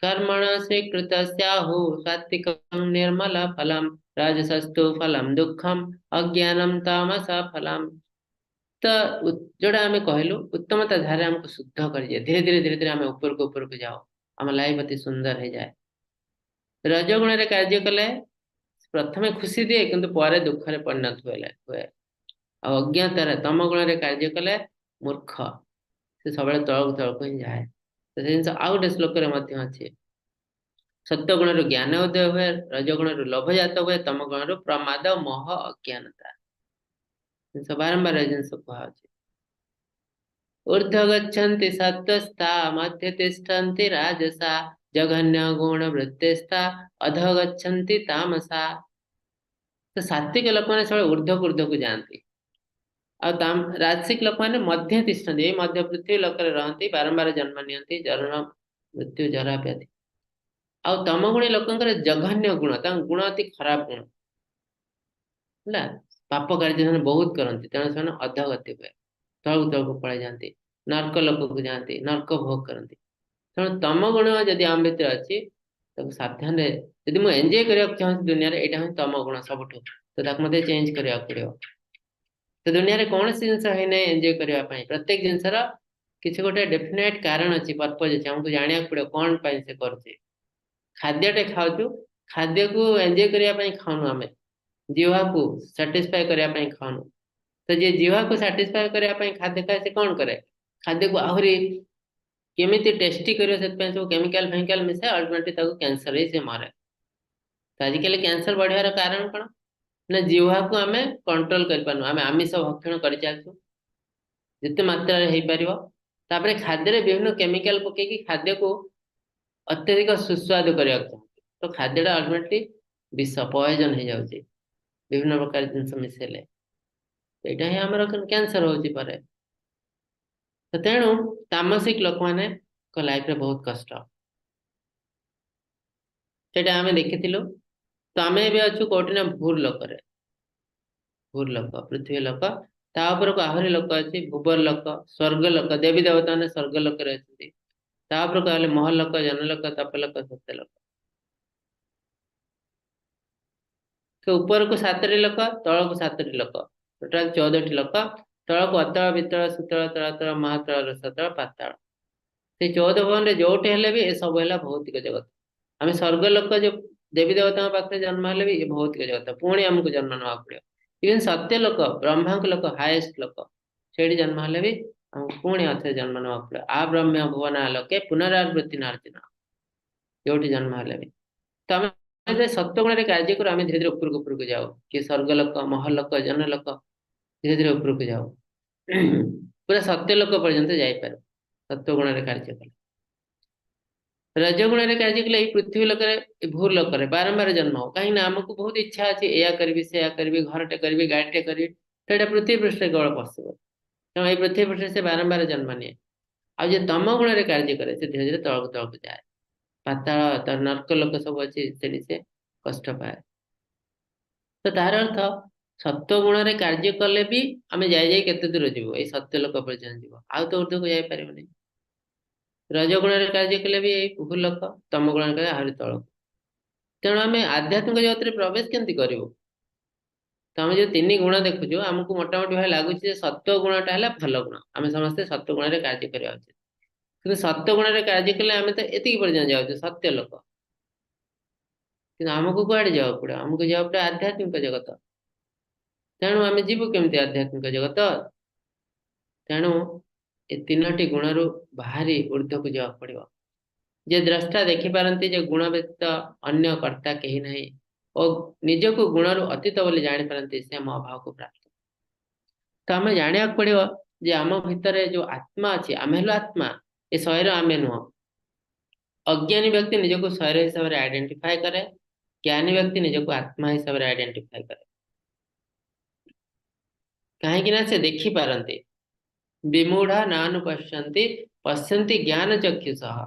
କର୍ମଣ ସ୍ୱୀକୃତସ୍ୟାହୁ ସାତ୍ତ୍ୱିକଂ ନିର୍ମଳ ଫଲಂ ରାଜସସ୍ତୁ ଫଲಂ ଦୁଃଖಂ ଅଜ୍ଞାନಂ ତାମସ ଫଲಂ। ତ ଯୋଉଟା ଆମେ କହିଲୁ ଉତ୍ତମତା ଧାରା ଆମକୁ ଶୁଦ୍ଧ କରିଯାଏ, ଧୀରେ ଧୀରେ ଧୀରେ ଧୀରେ ଆମେ ଉପରକୁ ଉପରକୁ ଯାଉ, ଆମ ଲାଇଫ ଅତି ସୁନ୍ଦର ହେଇଯାଏ। ରଜଗୁଣରେ କାର୍ଯ୍ୟ କଲେ ପ୍ରଥମେ ଖୁସି ଦିଏ, କିନ୍ତୁ ପରେ ଦୁଃଖରେ ପରିଣତ ହୁଏ। ଆଉ ଅଜ୍ଞାତାରେ ତମ ଗୁଣରେ କାର୍ଯ୍ୟ କଲେ ମୂର୍ଖ, ସେ ସବୁବେଳେ ତଳକୁ ତଳକୁ ହିଁ ଯାଏ। ତ ସେ ଜିନିଷ ଆଉ ଗୋଟେ ଶ୍ଲୋକରେ ମଧ୍ୟ ଅଛି, ସତ୍ୟଗୁଣରୁ ଜ୍ଞାନ ଉଦୟ ହୁଏ, ରଜଗୁଣରୁ ଲୋଭ ଜାତ ହୁଏ, ତମ ଗୁଣରୁ ପ୍ରମାଦ ମୋହ ଅଜ୍ଞାନତା। ଜିନିଷ ବାରମ୍ବାର ଏ ଜିନିଷ କୁହାହଉଛି। ଊର୍ଦ୍ଧ୍ୱ ଗଚ୍ଛନ୍ତି ସତ୍ତ୍ୱସ୍ଥା ମଧ୍ୟେ ତିଷ୍ଠନ୍ତି ରାଜସା ଜଘନ୍ୟ ଗୁଣ ବୃତ୍ତିସ୍ଥା ଅଧ ଗଚ୍ଛନ୍ତି ତାମସା। ତ ସାତ୍ତ୍ୱିକ ଲୋକମାନେ ସବୁବେଳେ ଊର୍ଦ୍ଧ୍ୱକୁ ଊର୍ଦ୍ଧ୍ୱକୁ ଯାଆନ୍ତି, ଆଉ ରାଜସିକ ଲୋକମାନେ ମଧ୍ୟେ ତିଷ୍ଠନ୍ତି, ଏଇ ମଧ୍ୟ ପୃଥିବୀ ଲୋକରେ ରହନ୍ତି, ବାରମ୍ବାର ଜନ୍ମ ନିଅନ୍ତି, ଜନ୍ମ ମୃତ୍ୟୁ ଜରା ବ୍ୟାଧି। ଆଉ ତମଗୁଣୀ ଲୋକଙ୍କର ଜଘନ୍ୟ ଗୁଣ, ତାଙ୍କ ଗୁଣ ଅତି ଖରାପ ଗୁଣ ହେଲା, ପାପ କାର୍ଯ୍ୟ ସେମାନେ ବହୁତ କରନ୍ତି, ତେଣୁ ସେମାନେ ଅଧଗତି ହୁଏ, ତଳକୁ ତଳକୁ ପଳେଇ ଯାଆନ୍ତି, ନର୍କ ଲୋକକୁ ଯାଆନ୍ତି, ନର୍କ ଭୋଗ କରନ୍ତି। ତେଣୁ ତମ ଗୁଣ ଯଦି ଆମ ଭିତରେ ଅଛି, ତାକୁ ସାବଧାନରେ, ଯଦି ମୁଁ ଏନ୍ଜୟ କରିବାକୁ ଚାହୁଁଛି ଦୁନିଆରେ, ଏଇଟା ହିଁ ତମ ଗୁଣ ସବୁଠୁ, ତ ତାକୁ ମତେ ଚେଞ୍ଜ କରିବାକୁ ପଡିବ। ତ ଦୁନିଆରେ କୌଣସି ଜିନିଷ ହେଇନାହିଁ ଏନ୍ଜୟ କରିବା ପାଇଁ, ପ୍ରତ୍ୟେକ ଜିନିଷର କିଛି ଗୋଟେ ଡେଫିନେଟ କାରଣ ଅଛି, ପର୍ପଜ ଅଛି, ଆମକୁ ଜାଣିବାକୁ ପଡିବ କଣ ପାଇଁ ସେ କରୁଛି। ଖାଦ୍ୟଟେ ଖାଉଛୁ, ଖାଦ୍ୟକୁ ଏନ୍ଜୟ କରିବା ପାଇଁ ଖାଉନୁ, ଆମେ ଜିହ୍ୱାକୁ ସାଟିସ୍ଫାଏ କରିବା ପାଇଁ ଖାଉନୁ। ତ ଯିଏ ଜିହ୍ୱାକୁ ସାଟିସ୍ଫାଏ କରିବା ପାଇଁ ଖାଦ୍ୟ ଖାଏ, ସେ କଣ କରେ, ଖାଦ୍ୟକୁ ଆହୁରି କେମିତି ଟେଷ୍ଟି କରିବ ସେଥିପାଇଁ ସବୁ କେମିକାଲ ଫେମିକାଲ ମିଶାଏ, ଅଲ୍ଟିମେଟଲି ତାକୁ କ୍ୟାନ୍ସର ହେଇ ସେ ମରେ। ତ ଆଜିକାଲି କ୍ୟାନ୍ସର ବଢିବାର କାରଣ କଣ ନା ଜିହ୍ୱାକୁ ଆମେ କଣ୍ଟ୍ରୋଲ କରିପାରୁନୁ, ଆମେ ଆମିଷ ଭକ୍ଷଣ କରିଚାଲିଛୁ ଯେତେ ମାତ୍ରାରେ ହେଇପାରିବ। ତାପରେ ଖାଦ୍ୟରେ ବିଭିନ୍ନ କେମିକାଲ ପକେଇକି ଖାଦ୍ୟକୁ ଅତ୍ୟଧିକ ସୁସ୍ୱାଦୁ କରିବାକୁ ଚାହୁଁଛୁ, ତ ଖାଦ୍ୟଟା ଅଲ୍ଟିମେଟଲି ବିଷ ପଏଜନ ହେଇଯାଉଛି ବିଭିନ୍ନ ପ୍ରକାର ଜିନିଷ ମିଶେଇଲେ, ଏଇଟା ହିଁ ଆମର କ୍ୟାନ୍ସର ହଉଛି ପରେ। ତ ତେଣୁ ତାମସିକ ଲୋକମାନଙ୍କ ଲାଇଫରେ ବହୁତ କଷ୍ଟ, ସେଇଟା ଆମେ ଦେଖିଥିଲୁ। ତ ଆମେ ଏବେ ଅଛୁ କୋଉଠି ନା ଭୂର ଲୋକରେ, ଭୂର ଲୋକ ପୃଥିବୀ ଲୋକ, ତା ଉପରକୁ ଆହୁରି ଲୋକ ଅଛି, ଭୁବର ଲୋକ, ସ୍ୱର୍ଗ ଲୋକ, ଦେବୀ ଦେବତା ମାନେ ସ୍ୱର୍ଗ ଲୋକରେ ଅଛନ୍ତି, ତା ଉପରକୁ ଆହୁରି ମହଲୋକ, ଜନଲୋକ, ତପଲୋକ, ସତ୍ୟଲୋକ। ତ ଉପରକୁ 7ଟି ଲୋକ, ତଳକୁ 7ଟି ଲୋକ, ଟୋଟାଲ 14ଟି ଲୋକ, ତଳକୁ ଅତଳ, ବିତଳ, ସୁତଳ, ତଳାତଳ, ମହାତଳ, ରସାତଳ, ପାତାଳ। ସେଇ 14 ଭୁବନରେ ଯୋଉଠି ହେଲେ ବି ଏସବୁ ହେଲା ଭୌତିକ ଜଗତ। ଆମେ ସ୍ୱର୍ଗ ଲୋକ ଯୋଉ ଦେବୀ ଦେବତାଙ୍କ ପାଖରେ ଜନ୍ମ ହେଲେ ବି ଏ ଭୌତିକ ଜଗତ, ପୁଣି ଆମକୁ ଜନ୍ମ ନେବାକୁ ପଡିବ। ଇଭେନ ସତ୍ୟ ଲୋକ, ବ୍ରହ୍ମାଙ୍କ ଲୋକ, ହାଏଷ୍ଟ ଲୋକ, ସେଇଠି ଜନ୍ମ ହେଲେ ବି ଆମକୁ ପୁଣି ଆଉଥରେ ଜନ୍ମ ନେବାକୁ ପଡିବ। ଆ ବ୍ରହ୍ମ ଭୁବନା ଲୋକେ ପୁନରାବୃତ୍ତି ନାର୍ଜୁନ, ଯୋଉଠି ଜନ୍ମ ହେଲେ ବି। ତ ଆମେ ଯେ ସତ୍ୟଗୁଣରେ କାର୍ଯ୍ୟ କରୁ, ଆମେ ଧୀରେ ଧୀରେ ଉପରକୁ ଉପରକୁ ଯାଉ, କି ସ୍ୱର୍ଗ ଲୋକ, ମହଲୋକ, ଜନଲୋକ, ଧୀରେ ଧୀରେ ଉପରକୁ ଯାଉ, ପୁରା ସତ୍ୟ ଲୋକ ପର୍ଯ୍ୟନ୍ତ ଯାଇପାରୁ ସତ୍ୟଗୁଣରେ କାର୍ଯ୍ୟ କଲେ। ରଜଗୁଣରେ କାର୍ଯ୍ୟ କଲେ ଏଇ ପୃଥିବୀ ଲୋକରେ, ଏ ଭୂର ଲୋକରେ ବାରମ୍ବାର ଜନ୍ମ ହଉ, କାହିଁକି ନା ଆମକୁ ବହୁତ ଇଚ୍ଛା ଅଛି ଏଇଆ କରିବି, ସେଇଆ କରିବି, ଘରଟେ କରିବି, ଗାଡ଼ିଟେ କରିବି, ତ ଏଇଟା ପୃଥିବୀ ପୃଷ୍ଠରେ କେବଳ ପସିବଲ। ତେଣୁ ଏଇ ପୃଥିବୀ ପୃଷ୍ଠରେ ସେ ବାରମ୍ବାର ଜନ୍ମ ନିଏ। ଆଉ ଯିଏ ତମ ଗୁଣରେ କାର୍ଯ୍ୟ କରେ, ସେ ଧୀରେ ଧୀରେ ତଳକୁ ତଳକୁ ଯାଏ, ପାତାଳ, ତାର ନର୍କ ଲୋକ ସବୁ ଅଛି, ସେଠି ସେ କଷ୍ଟ ପାଏ। ତ ତାର ଅର୍ଥ ସତ୍ୱ ଗୁଣରେ କାର୍ଯ୍ୟ କଲେ ବି ଆମେ ଯାଇ ଯାଇ କେତେ ଦୂର ଯିବୁ, ଏଇ ସତ୍ୟ ଲୋକ ପର୍ଯ୍ୟନ୍ତ ଯିବ, ଆଉ ତ ଉର୍ଦ୍ଧ୍ୱକୁ ଯାଇପାରିବନି। ରଜ ଗୁଣରେ କାର୍ଯ୍ୟ କଲେ ବି ଏଇ ଭୂଲୋକ, ତମ ଗୁଣରେ କଲେ ଆହୁରି ତଳକୁ। ତେଣୁ ଆମେ ଆଧ୍ୟାତ୍ମିକ ଜଗତରେ ପ୍ରବେଶ କେମିତି କରିବୁ? ତ ଆମେ ଯୋଉ ତିନି ଗୁଣ ଦେଖୁଛୁ, ଆମକୁ ମୋଟାମୋଟି ଭାବେ ଲାଗୁଛି ଯେ ସତ୍ୱ ଗୁଣଟା ହେଲା ଭଲ ଗୁଣ, ଆମେ ସମସ୍ତେ ସତ୍ୱ ଗୁଣରେ କାର୍ଯ୍ୟ କରିବା ଉଚିତ। କିନ୍ତୁ ସତ୍ୱ ଗୁଣରେ କାର୍ଯ୍ୟ କଲେ ଆମେ ତ ଏତିକି ପର୍ଯ୍ୟନ୍ତ ଯାଉଛୁ ସତ୍ୟ ଲୋକ, କିନ୍ତୁ ଆମକୁ କୁଆଡେ ଯିବାକୁ ପଡିବ? ଆମକୁ ଯିବାକୁ ପଡିବ ଆଧ୍ୟାତ୍ମିକ ଜଗତ। ତେଣୁ ଆମେ ଯିବୁ କେମିତି ଆଧ୍ୟାତ୍ମିକ ଜଗତ? ତେଣୁ ଏ ତିନୋଟି ଗୁଣରୁ ବାହାରି ଉର୍ଦ୍ଧ୍ୱକୁ ଯିବାକୁ ପଡିବ। ଯେ ଦ୍ରଷ୍ଟା ଦେଖିପାରନ୍ତି ଯେ ଗୁଣ ବ୍ୟତୀତ ଅନ୍ୟ କର୍ତ୍ତା କେହି ନାହିଁ ଓ ନିଜକୁ ଗୁଣରୁ ଅତୀତ ବୋଲି ଜାଣିପାରନ୍ତି, ସେ ଆମ ଅଭାବକୁ ପ୍ରାପ୍ତ। ତ ଆମେ ଜାଣିବାକୁ ପଡିବ ଯେ ଆମ ଭିତରେ ଯୋଉ ଆତ୍ମା ଅଛି, ଆମେ ହେଲୁ ଆତ୍ମା, ଏ ଶରୀର ଆମେ ନୁହଁ। ଅଜ୍ଞାନୀ ବ୍ୟକ୍ତି ନିଜକୁ ଶରୀର ହିସାବରେ ଆଇଡେଣ୍ଟିଫାଏ କରେ, ଜ୍ଞାନୀ ବ୍ୟକ୍ତି ନିଜକୁ ଆତ୍ମା ହିସାବରେ ଆଇଡେଣ୍ଟିଫାଏ କରେ। କାହିଁକି ନା ସେ ଦେଖିପାରନ୍ତି। ବିମୂଢ ନାନୁପଶ୍ୟନ୍ତି ପଶ୍ୟନ୍ତି ଜ୍ଞାନ ଚକ୍ଷୁ ସହ।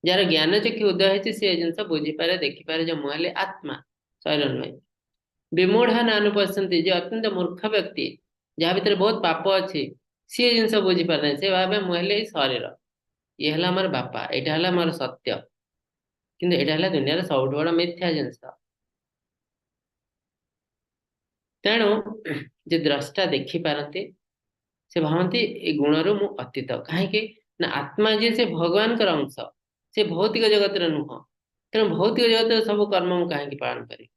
ଯାହାର ଜ୍ଞାନ ଚକ୍ଷୁ ଉଦୟ ହେଇଛି ସେ ଜିନିଷ ବୁଝିପାରେ, ଦେଖିପାରେ ଯେ ମୁଁ ହେଲି ଆତ୍ମା, ଶରୀର ନୁହେଁ। ବିମୂଢ ନାନୁପଶ୍ୟନ୍ତି, ଯେ ଅତ୍ୟନ୍ତ ମୂର୍ଖ ବ୍ୟକ୍ତି, ଯାହା ଭିତରେ ବହୁତ ପାପ ଅଛି, ସିଏ ଜିନିଷ ବୁଝିପାରେ ନାହିଁ। ସେ ଭାବେ ମୁଁ ହେଲି ଏଇ ଶରୀର, ଇଏ ହେଲା ଆମର ବାପା, ଏଇଟା ହେଲା ମୋର ସତ୍ୟ। କିନ୍ତୁ ଏଇଟା ହେଲା ଦୁନିଆର ସବୁଠୁ ବଡ ମିଥ୍ୟା ଜିନିଷ। ତେଣୁ ଯେ ଦ୍ରଷ୍ଟା ଦେଖିପାରନ୍ତି ସେ ଭାବନ୍ତି ଏ ଗୁଣରୁ ମୁଁ ଅତୀତ। କାହିଁକି ନା ଆତ୍ମା ଯିଏ ସେ ଭଗବାନଙ୍କର ଅଂଶ, ସେ ଭୌତିକ ଜଗତରେ ନୁହଁ। ତେଣୁ ଭୌତିକ ଜଗତରେ ସବୁ କର୍ମ ମୁଁ କାହିଁକି ପାଳନ କରିବି?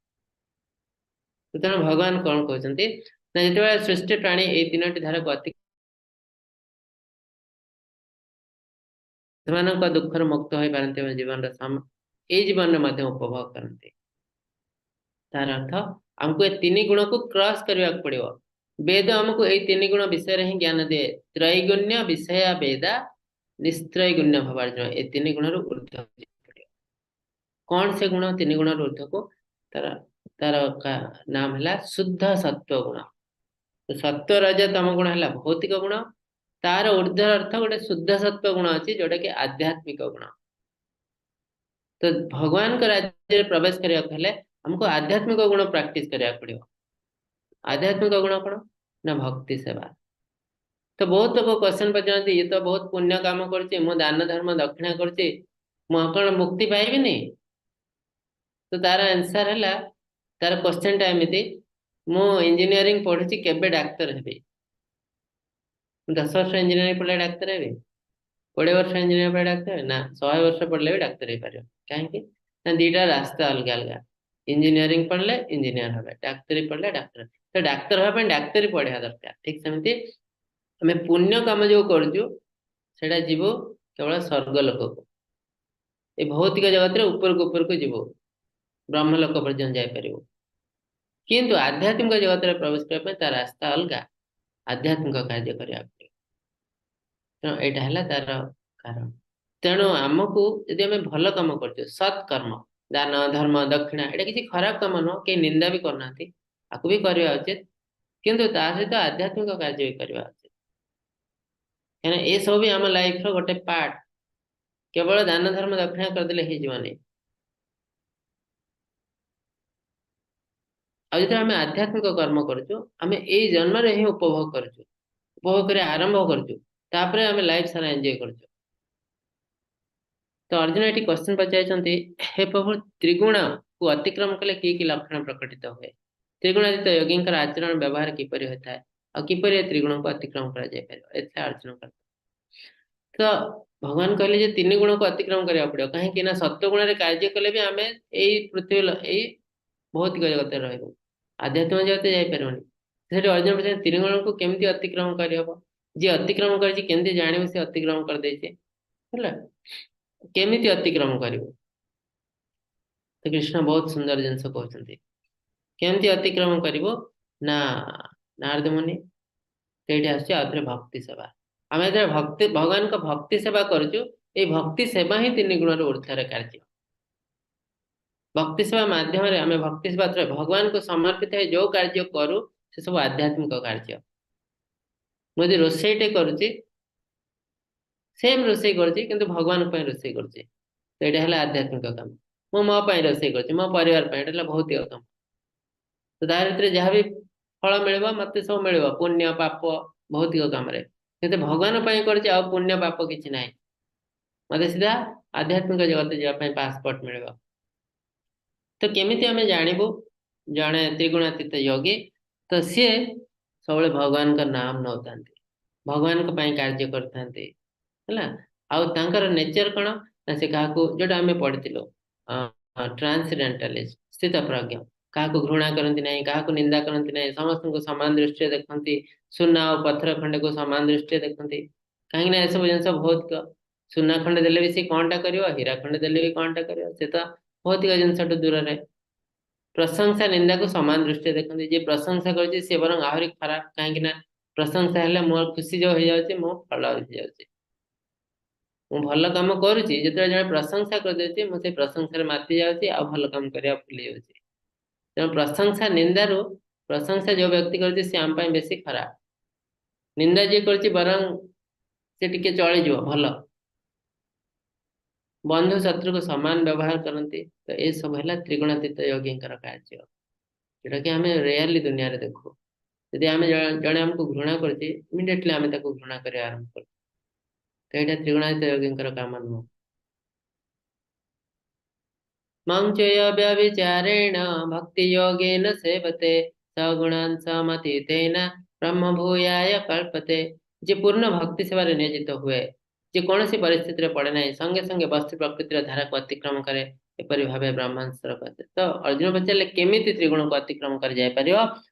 ତେଣୁ ଭଗବାନ କଣ କହୁଛନ୍ତି ନା ଯେତେବେଳେ ସୃଷ୍ଟି ପ୍ରାଣୀ ଏଇ ତିନୋଟି ଧାରାକୁ ଅତି ସେମାନଙ୍କ ଦୁଃଖରୁ ମୁକ୍ତ ହୋଇପାରନ୍ତି ଏବଂ ଜୀବନର ଏଇ ଜୀବନରେ ମଧ୍ୟ ଉପଭୋଗ କରନ୍ତି। ତାର ଅର୍ଥ ଆମକୁ ଏ ତିନି ଗୁଣକୁ କ୍ରସ୍ କରିବାକୁ ପଡିବ। ବେଦ ଆମକୁ ଏଇ ତିନି ଗୁଣ ବିଷୟରେ ହିଁ ଜ୍ଞାନ ଦିଏ। ତ୍ରୈଗୁଣ୍ୟ ବିଷୟା ବେଦା ନିସ୍ତ୍ରୈଗୁଣ୍ୟ ଭବାର୍ଜୁନ। ଏ ତିନି ଗୁଣରୁ ଉର୍ଦ୍ଧ୍ୱ ପଡିବ। କଣ ସେ ଗୁଣ? ତିନି ଗୁଣରୁ ଉର୍ଦ୍ଧ୍ୱକୁ ତାର ତାର ନାମ ହେଲା ଶୁଦ୍ଧ ସତ୍ୱ ଗୁଣ। ସତ୍ୱ ରଜ ତମ ଗୁଣ ହେଲା ଭୌତିକ ଗୁଣ। ତାର ଉର୍ଦ୍ଧ୍ୱ ଅର୍ଥ ଗୋଟେ ଶୁଦ୍ଧ ସତ୍ୱ ଗୁଣ ଅଛି, ଯୋଉଟା କି ଆଧ୍ୟାତ୍ମିକ ଗୁଣ। ତ ଭଗବାନଙ୍କ ରାଜ୍ୟରେ ପ୍ରବେଶ କରିବାକୁ ହେଲେ ଆମକୁ ଆଧ୍ୟାତ୍ମିକ ଗୁଣ ପ୍ରାକ୍ଟିସ କରିବାକୁ ପଡିବ। ଆଧ୍ୟାତ୍ମିକ ଗୁଣ କଣ ନା ଭକ୍ତି ସେବା। ତ ବହୁତ ଲୋକ କ୍ୱେଶ୍ଚନ ପଚାରନ୍ତି, ଇଏ ତ ବହୁତ ପୁଣ୍ୟ କାମ କରୁଛି, ମୁଁ ଦାନ ଧର୍ମ ଦକ୍ଷିଣା କରୁଛି, ମୁଁ କଣ ମୁକ୍ତି ପାଇବିନି? ତ ତାର ଆନ୍ସର ହେଲା, ତାର କ୍ୱେଶ୍ଚନ ଟା ଏମିତି, ମୁଁ ଇଞ୍ଜିନିୟରିଂ ପଢୁଛି, କେବେ ଡାକ୍ତର ହେବି? ମୁଁ 10 ବର୍ଷ ଇଞ୍ଜିନିୟରିଂ ପଢିଲେ ଡାକ୍ତର ହେବି? 20 ବର୍ଷ ଇଞ୍ଜିନିୟରିଂ ପଢିଲେ ଡାକ୍ତର ହେବି? ନା, 100 ବର୍ଷ ପଢିଲେ ବି ଡାକ୍ତର ହେଇପାରିବ। କାହିଁକି ନା ଦିଟା ରାସ୍ତା ଅଲଗା ଅଲଗା। ଇଞ୍ଜିନିୟରିଂ ପଢିଲେ ଇଞ୍ଜିନିୟର ହେବେ, ଡାକ୍ତରୀ ପଢିଲେ ଡାକ୍ତର। ତ ଡାକ୍ତର ହେବା ପାଇଁ ଡାକ୍ତରୀ ପଢିବା ଦରକାର। ଠିକ ସେମିତି ଆମେ ପୁଣ୍ୟ କାମ ଯୋଉ କରୁଛୁ ସେଇଟା ଯିବୁ କେବଳ ସ୍ୱର୍ଗ ଲୋକକୁ, ଏ ଭୌତିକ ଜଗତରେ ଉପରକୁ ଉପରକୁ ଯିବୁ, ବ୍ରହ୍ମ ଲୋକ ପର୍ଯ୍ୟନ୍ତ ଯାଇପାରିବୁ। କିନ୍ତୁ ଆଧ୍ୟାତ୍ମିକ ଜଗତରେ ପ୍ରବେଶ କରିବା ପାଇଁ ତା ରାସ୍ତା ଅଲଗା, ଆଧ୍ୟାତ୍ମିକ କାର୍ଯ୍ୟ କରିବାକୁ ପଡିବ। ତେଣୁ ଏଇଟା ହେଲା ତାର କାରଣ। ତେଣୁ ଆମକୁ ଯଦି ଆମେ ଭଲ କାମ କରୁଛୁ, ସତ୍ କର୍ମ, ଦାନ ଧର୍ମ ଦକ୍ଷିଣା, ଏଇଟା କିଛି ଖରାପ କାମ ନୁହଁ, କେହି ନିନ୍ଦା ବି କରୁନାହାନ୍ତି, ଆକୁ ବି କରିବା ଉଚିତ। କିନ୍ତୁ ତା ସହିତ ଆଧ୍ୟାତ୍ମିକ କାର୍ଯ୍ୟ ବି କରିବା ଉଚିତ। କାହିଁକିନା ଏସବୁ ବି ଆମ ଲାଇଫର ଗୋଟେ ପାର୍ଟ। କେବଳ ଦାନ ଧର୍ମ ଦକ୍ଷିଣା କରିଦେଲେ ହେଇଯିବନି। ଆଉ ଯେତେବେଳେ ଆମେ ଆଧ୍ୟାତ୍ମିକ କର୍ମ କରୁଛୁ, ଆମେ ଏଇ ଜନ୍ମରେ ହିଁ ଉପଭୋଗ କରୁଛୁ, ଉପଭୋଗ କରି ଆରମ୍ଭ କରୁଛୁ, ତାପରେ ଆମେ ଲାଇଫ ସାରା ଏନ୍ଜୟ କରୁଛୁ। ତ ଅର୍ଜୁନ ଏଠି କ୍ୱେଶ୍ଚନ ପଚାରିଛନ୍ତି, ହେ ପ୍ରଭୁ, ତ୍ରିଗୁଣକୁ ଅତିକ୍ରମ କଲେ କି କି ଲକ୍ଷଣ ପ୍ରକଟିତ ହୁଏ? ତ୍ରିଗୁଣାତୀତ ଯୋଗୀଙ୍କର ଆଚରଣ ବ୍ୟବହାର କିପରି ହୋଇଥାଏ ଆଉ କିପରି ଏ ତ୍ରିଗୁଣକୁ ଅତିକ୍ରମ କରାଯାଇପାରିବ? ଏଥିରେ ଅର୍ଜୁନ ତ ଭଗବାନ କହିଲେ ଯେ ତିନି ଗୁଣକୁ ଅତିକ୍ରମ କରିବାକୁ ପଡିବ। କାହିଁକି ନା ସତ୍ୱଗୁଣରେ କାର୍ଯ୍ୟ କଲେ ବି ଆମେ ଏଇ ପୃଥିବୀ ଏଇ ଭୌତିକ ଜଗତରେ ରହିବୁ, ଆଧ୍ୟାତ୍ମିକ ଜଗତରେ ଯାଇପାରିବନି। ସେଠି ଅର୍ଜୁନ ପଚାରିଲେ ତିନି ଗୁଣକୁ କେମିତି ଅତିକ୍ରମ କରିହବ? ଯିଏ ଅତିକ୍ରମ କରିଛି କେମିତି ଜାଣିବୁ ସେ ଅତିକ୍ରମ କରିଦେଇଛି? ହେଲା, କେମିତି ଅତିକ୍ରମ କରିବୁ? ତ କୃଷ୍ଣ ବହୁତ ସୁନ୍ଦର ଜିନିଷ କହୁଛନ୍ତି। କେମିତି ଅତିକ୍ରମ କରିବୁ ନା ନାରଦ ମୁନି ସେଇଠି ଆସୁଛି ଆଉ ଥରେ ଭକ୍ତି ସେବା। ଆମେ ଯେତେବେଳେ ଭକ୍ତି ଭଗବାନଙ୍କ ଭକ୍ତି ସେବା କରୁଛୁ, ଏଇ ଭକ୍ତି ସେବା ହିଁ ତିନି ଗୁଣର ଉର୍ଦ୍ଧ୍ୱରେ କାର୍ଯ୍ୟ। ଭକ୍ତି ସେବା ମାଧ୍ୟମରେ ଆମେ ଭକ୍ତି ସେବା ଭଗବାନଙ୍କୁ ସମର୍ପିତ ହେଇ ଯୋଉ କାର୍ଯ୍ୟ କରୁ ସେ ସବୁ ଆଧ୍ୟାତ୍ମିକ କାର୍ଯ୍ୟ। ମୁଁ ଯଦି ରୋଷେଇଟେ କରୁଛି, ସେମ୍ ରୋଷେଇ କରୁଛି, କିନ୍ତୁ ଭଗବାନଙ୍କ ପାଇଁ ରୋଷେଇ କରୁଛି, ତ ଏଇଟା ହେଲା ଆଧ୍ୟାତ୍ମିକ କାମ। ମୁଁ ମୋ ପାଇଁ ରୋଷେଇ କରୁଛି, ମୋ ପରିବାର ପାଇଁ, ଏଇଟା ହେଲା ଭୌତିକ କାମ। ତ ତା ଭିତରେ ଯାହା ବି ଫଳ ମିଳିବ ମତେ ସବୁ ମିଳିବ, ପୁଣ୍ୟ ପାପ ଭୌତିକ କାମରେ। କିନ୍ତୁ ଭଗବାନ ପାଇଁ କରୁଛି, ଆଉ ପୁଣ୍ୟ ପାପ କିଛି ନାହିଁ, ମତେ ସିଧା ଆଧ୍ୟାତ୍ମିକ ଜଗତ ଯିବା ପାଇଁ ପାସପୋର୍ଟ ମିଳିବ। ତ କେମିତି ଆମେ ଜାଣିବୁ ଜଣେ ତ୍ରିଗୁଣାତୀତ ଯୋଗୀ? ତ ସିଏ ସବୁବେଳେ ଭଗବାନଙ୍କ ନାମ ନଉଥାନ୍ତି, ଭଗବାନଙ୍କ ପାଇଁ କାର୍ଯ୍ୟ କରିଥାନ୍ତି, ହେଲା। ଆଉ ତାଙ୍କର ନେଚର କଣ ନା ସେ କାହାକୁ, ଯୋଉଟା ଆମେ ପଢିଥିଲୁ ଟ୍ରାନ୍ସଡେଣ୍ଟାଲିଷ୍ଟ, ସ୍ଥିତ ପ୍ରଜ୍ଞ, କାହାକୁ ଘୃଣା କରନ୍ତି ନାହିଁ, କାହାକୁ ନିନ୍ଦା କରନ୍ତି ନାହିଁ, ସମସ୍ତଙ୍କୁ ସମାନ ଦୃଷ୍ଟିରେ ଦେଖନ୍ତି, ସୁନା ଆଉ ପଥର ଖଣ୍ଡେକୁ ସମାନ ଦୃଷ୍ଟିରେ ଦେଖନ୍ତି। କାହିଁକି ନା ଏସବୁ ଜିନିଷ ଭୌତିକ। ସୁନା ଖଣ୍ଡେ ଦେଲେ ବି ସେ କଣଟା କରିବ, ହୀରା ଖଣ୍ଡେ ଦେଲେ ବି କଣଟା କରିବ, ସେ ତ ଭୌତିକ ଜିନିଷଠୁ ଦୂରରେ। ପ୍ରଶଂସା ନିନ୍ଦାକୁ ସମାନ ଦୃଷ୍ଟିରେ ଦେଖନ୍ତି। ଯିଏ ପ୍ରଶଂସା କରୁଛି ସେ ବରଂ ଆହୁରି ଖରାପ, କାହିଁକି ନା ପ୍ରଶଂସା ହେଲେ ମୋର ଖୁସି ଯୋଉ ହେଇଯାଉଛି, ମୋ ଫଳ ହେଇଯାଉଛି, ମୁଁ ଭଲ କାମ କରୁଛି। ଯେତେବେଳେ ଜଣେ ପ୍ରଶଂସା କରିଦେଉଛି, ମୁଁ ସେଇ ପ୍ରଶଂସାରେ ମାତି ଯାଉଛି ଆଉ ଭଲ କାମ କରିବା ଭୁଲି ଯାଉଛି। ତେଣୁ ପ୍ରଶଂସା ନିନ୍ଦାରୁ ପ୍ରଶଂସା ଯୋଉ ବ୍ୟକ୍ତି କରୁଛି ସେ ଆମ ପାଇଁ ବେଶୀ ଖରାପ। ନିନ୍ଦା ଯିଏ କରୁଛି ବରଂ ସେ ଟିକେ ଚଳିଯିବ ଭଲ। ବନ୍ଧୁ ଶତ୍ରୁକୁ ସମାନ ବ୍ୟବହାର କରନ୍ତି। ତ ଏସବୁ ହେଲା ତ୍ରିଗୁଣାତୀତ ଯୋଗୀଙ୍କର କାର୍ଯ୍ୟ, ଯୋଉଟା କି ଆମେ ରେୟାରଲି ଦୁନିଆରେ ଦେଖୁ। ଯଦି ଆମେ ଜଣେ ଆମକୁ ଘୃଣା କରୁଛି, ଇମିଡିଏଟଲି ଆମେ ତାକୁ ଘୃଣା କରିବା ଆରମ୍ଭ କରୁ। ତ ଏଇଟା ତ୍ରିଗୁଣାତୀତ ଯୋଗୀଙ୍କର କାମ ନୁହଁ। ମାଂ ଚୟ ବ୍ୟଭିଚାରେଣ ଭକ୍ତି ଯୋଗେନ ସେବତେ ସଗୁଣାନ୍ ସମତୀତେନ ବ୍ରହ୍ମ ଭୂୟାୟ କଳ୍ପତେ। ଯେ ପୂର୍ଣ୍ଣ ଭକ୍ତି ସେବାରେ ନିୟୋଜିତ ହୁଏ, ଯେ କୌଣସି ପରିସ୍ଥିତିରେ ପଡେ ନାହିଁ, ସଙ୍ଗେ ସଙ୍ଗେ ବସ୍ତୁ ପ୍ରକୃତିର ଧାରାକୁ ଅତିକ୍ରମ କରେ, ଏପରି ଭାବେ ବ୍ରହ୍ମାସ୍ତ୍ର କହେ। ତ ଅର୍ଜୁନ ପଚାରିଲେ କେମିତି ତ୍ରିଗୁଣକୁ ଅତିକ୍ରମ କରିଯାଇପାରିବ?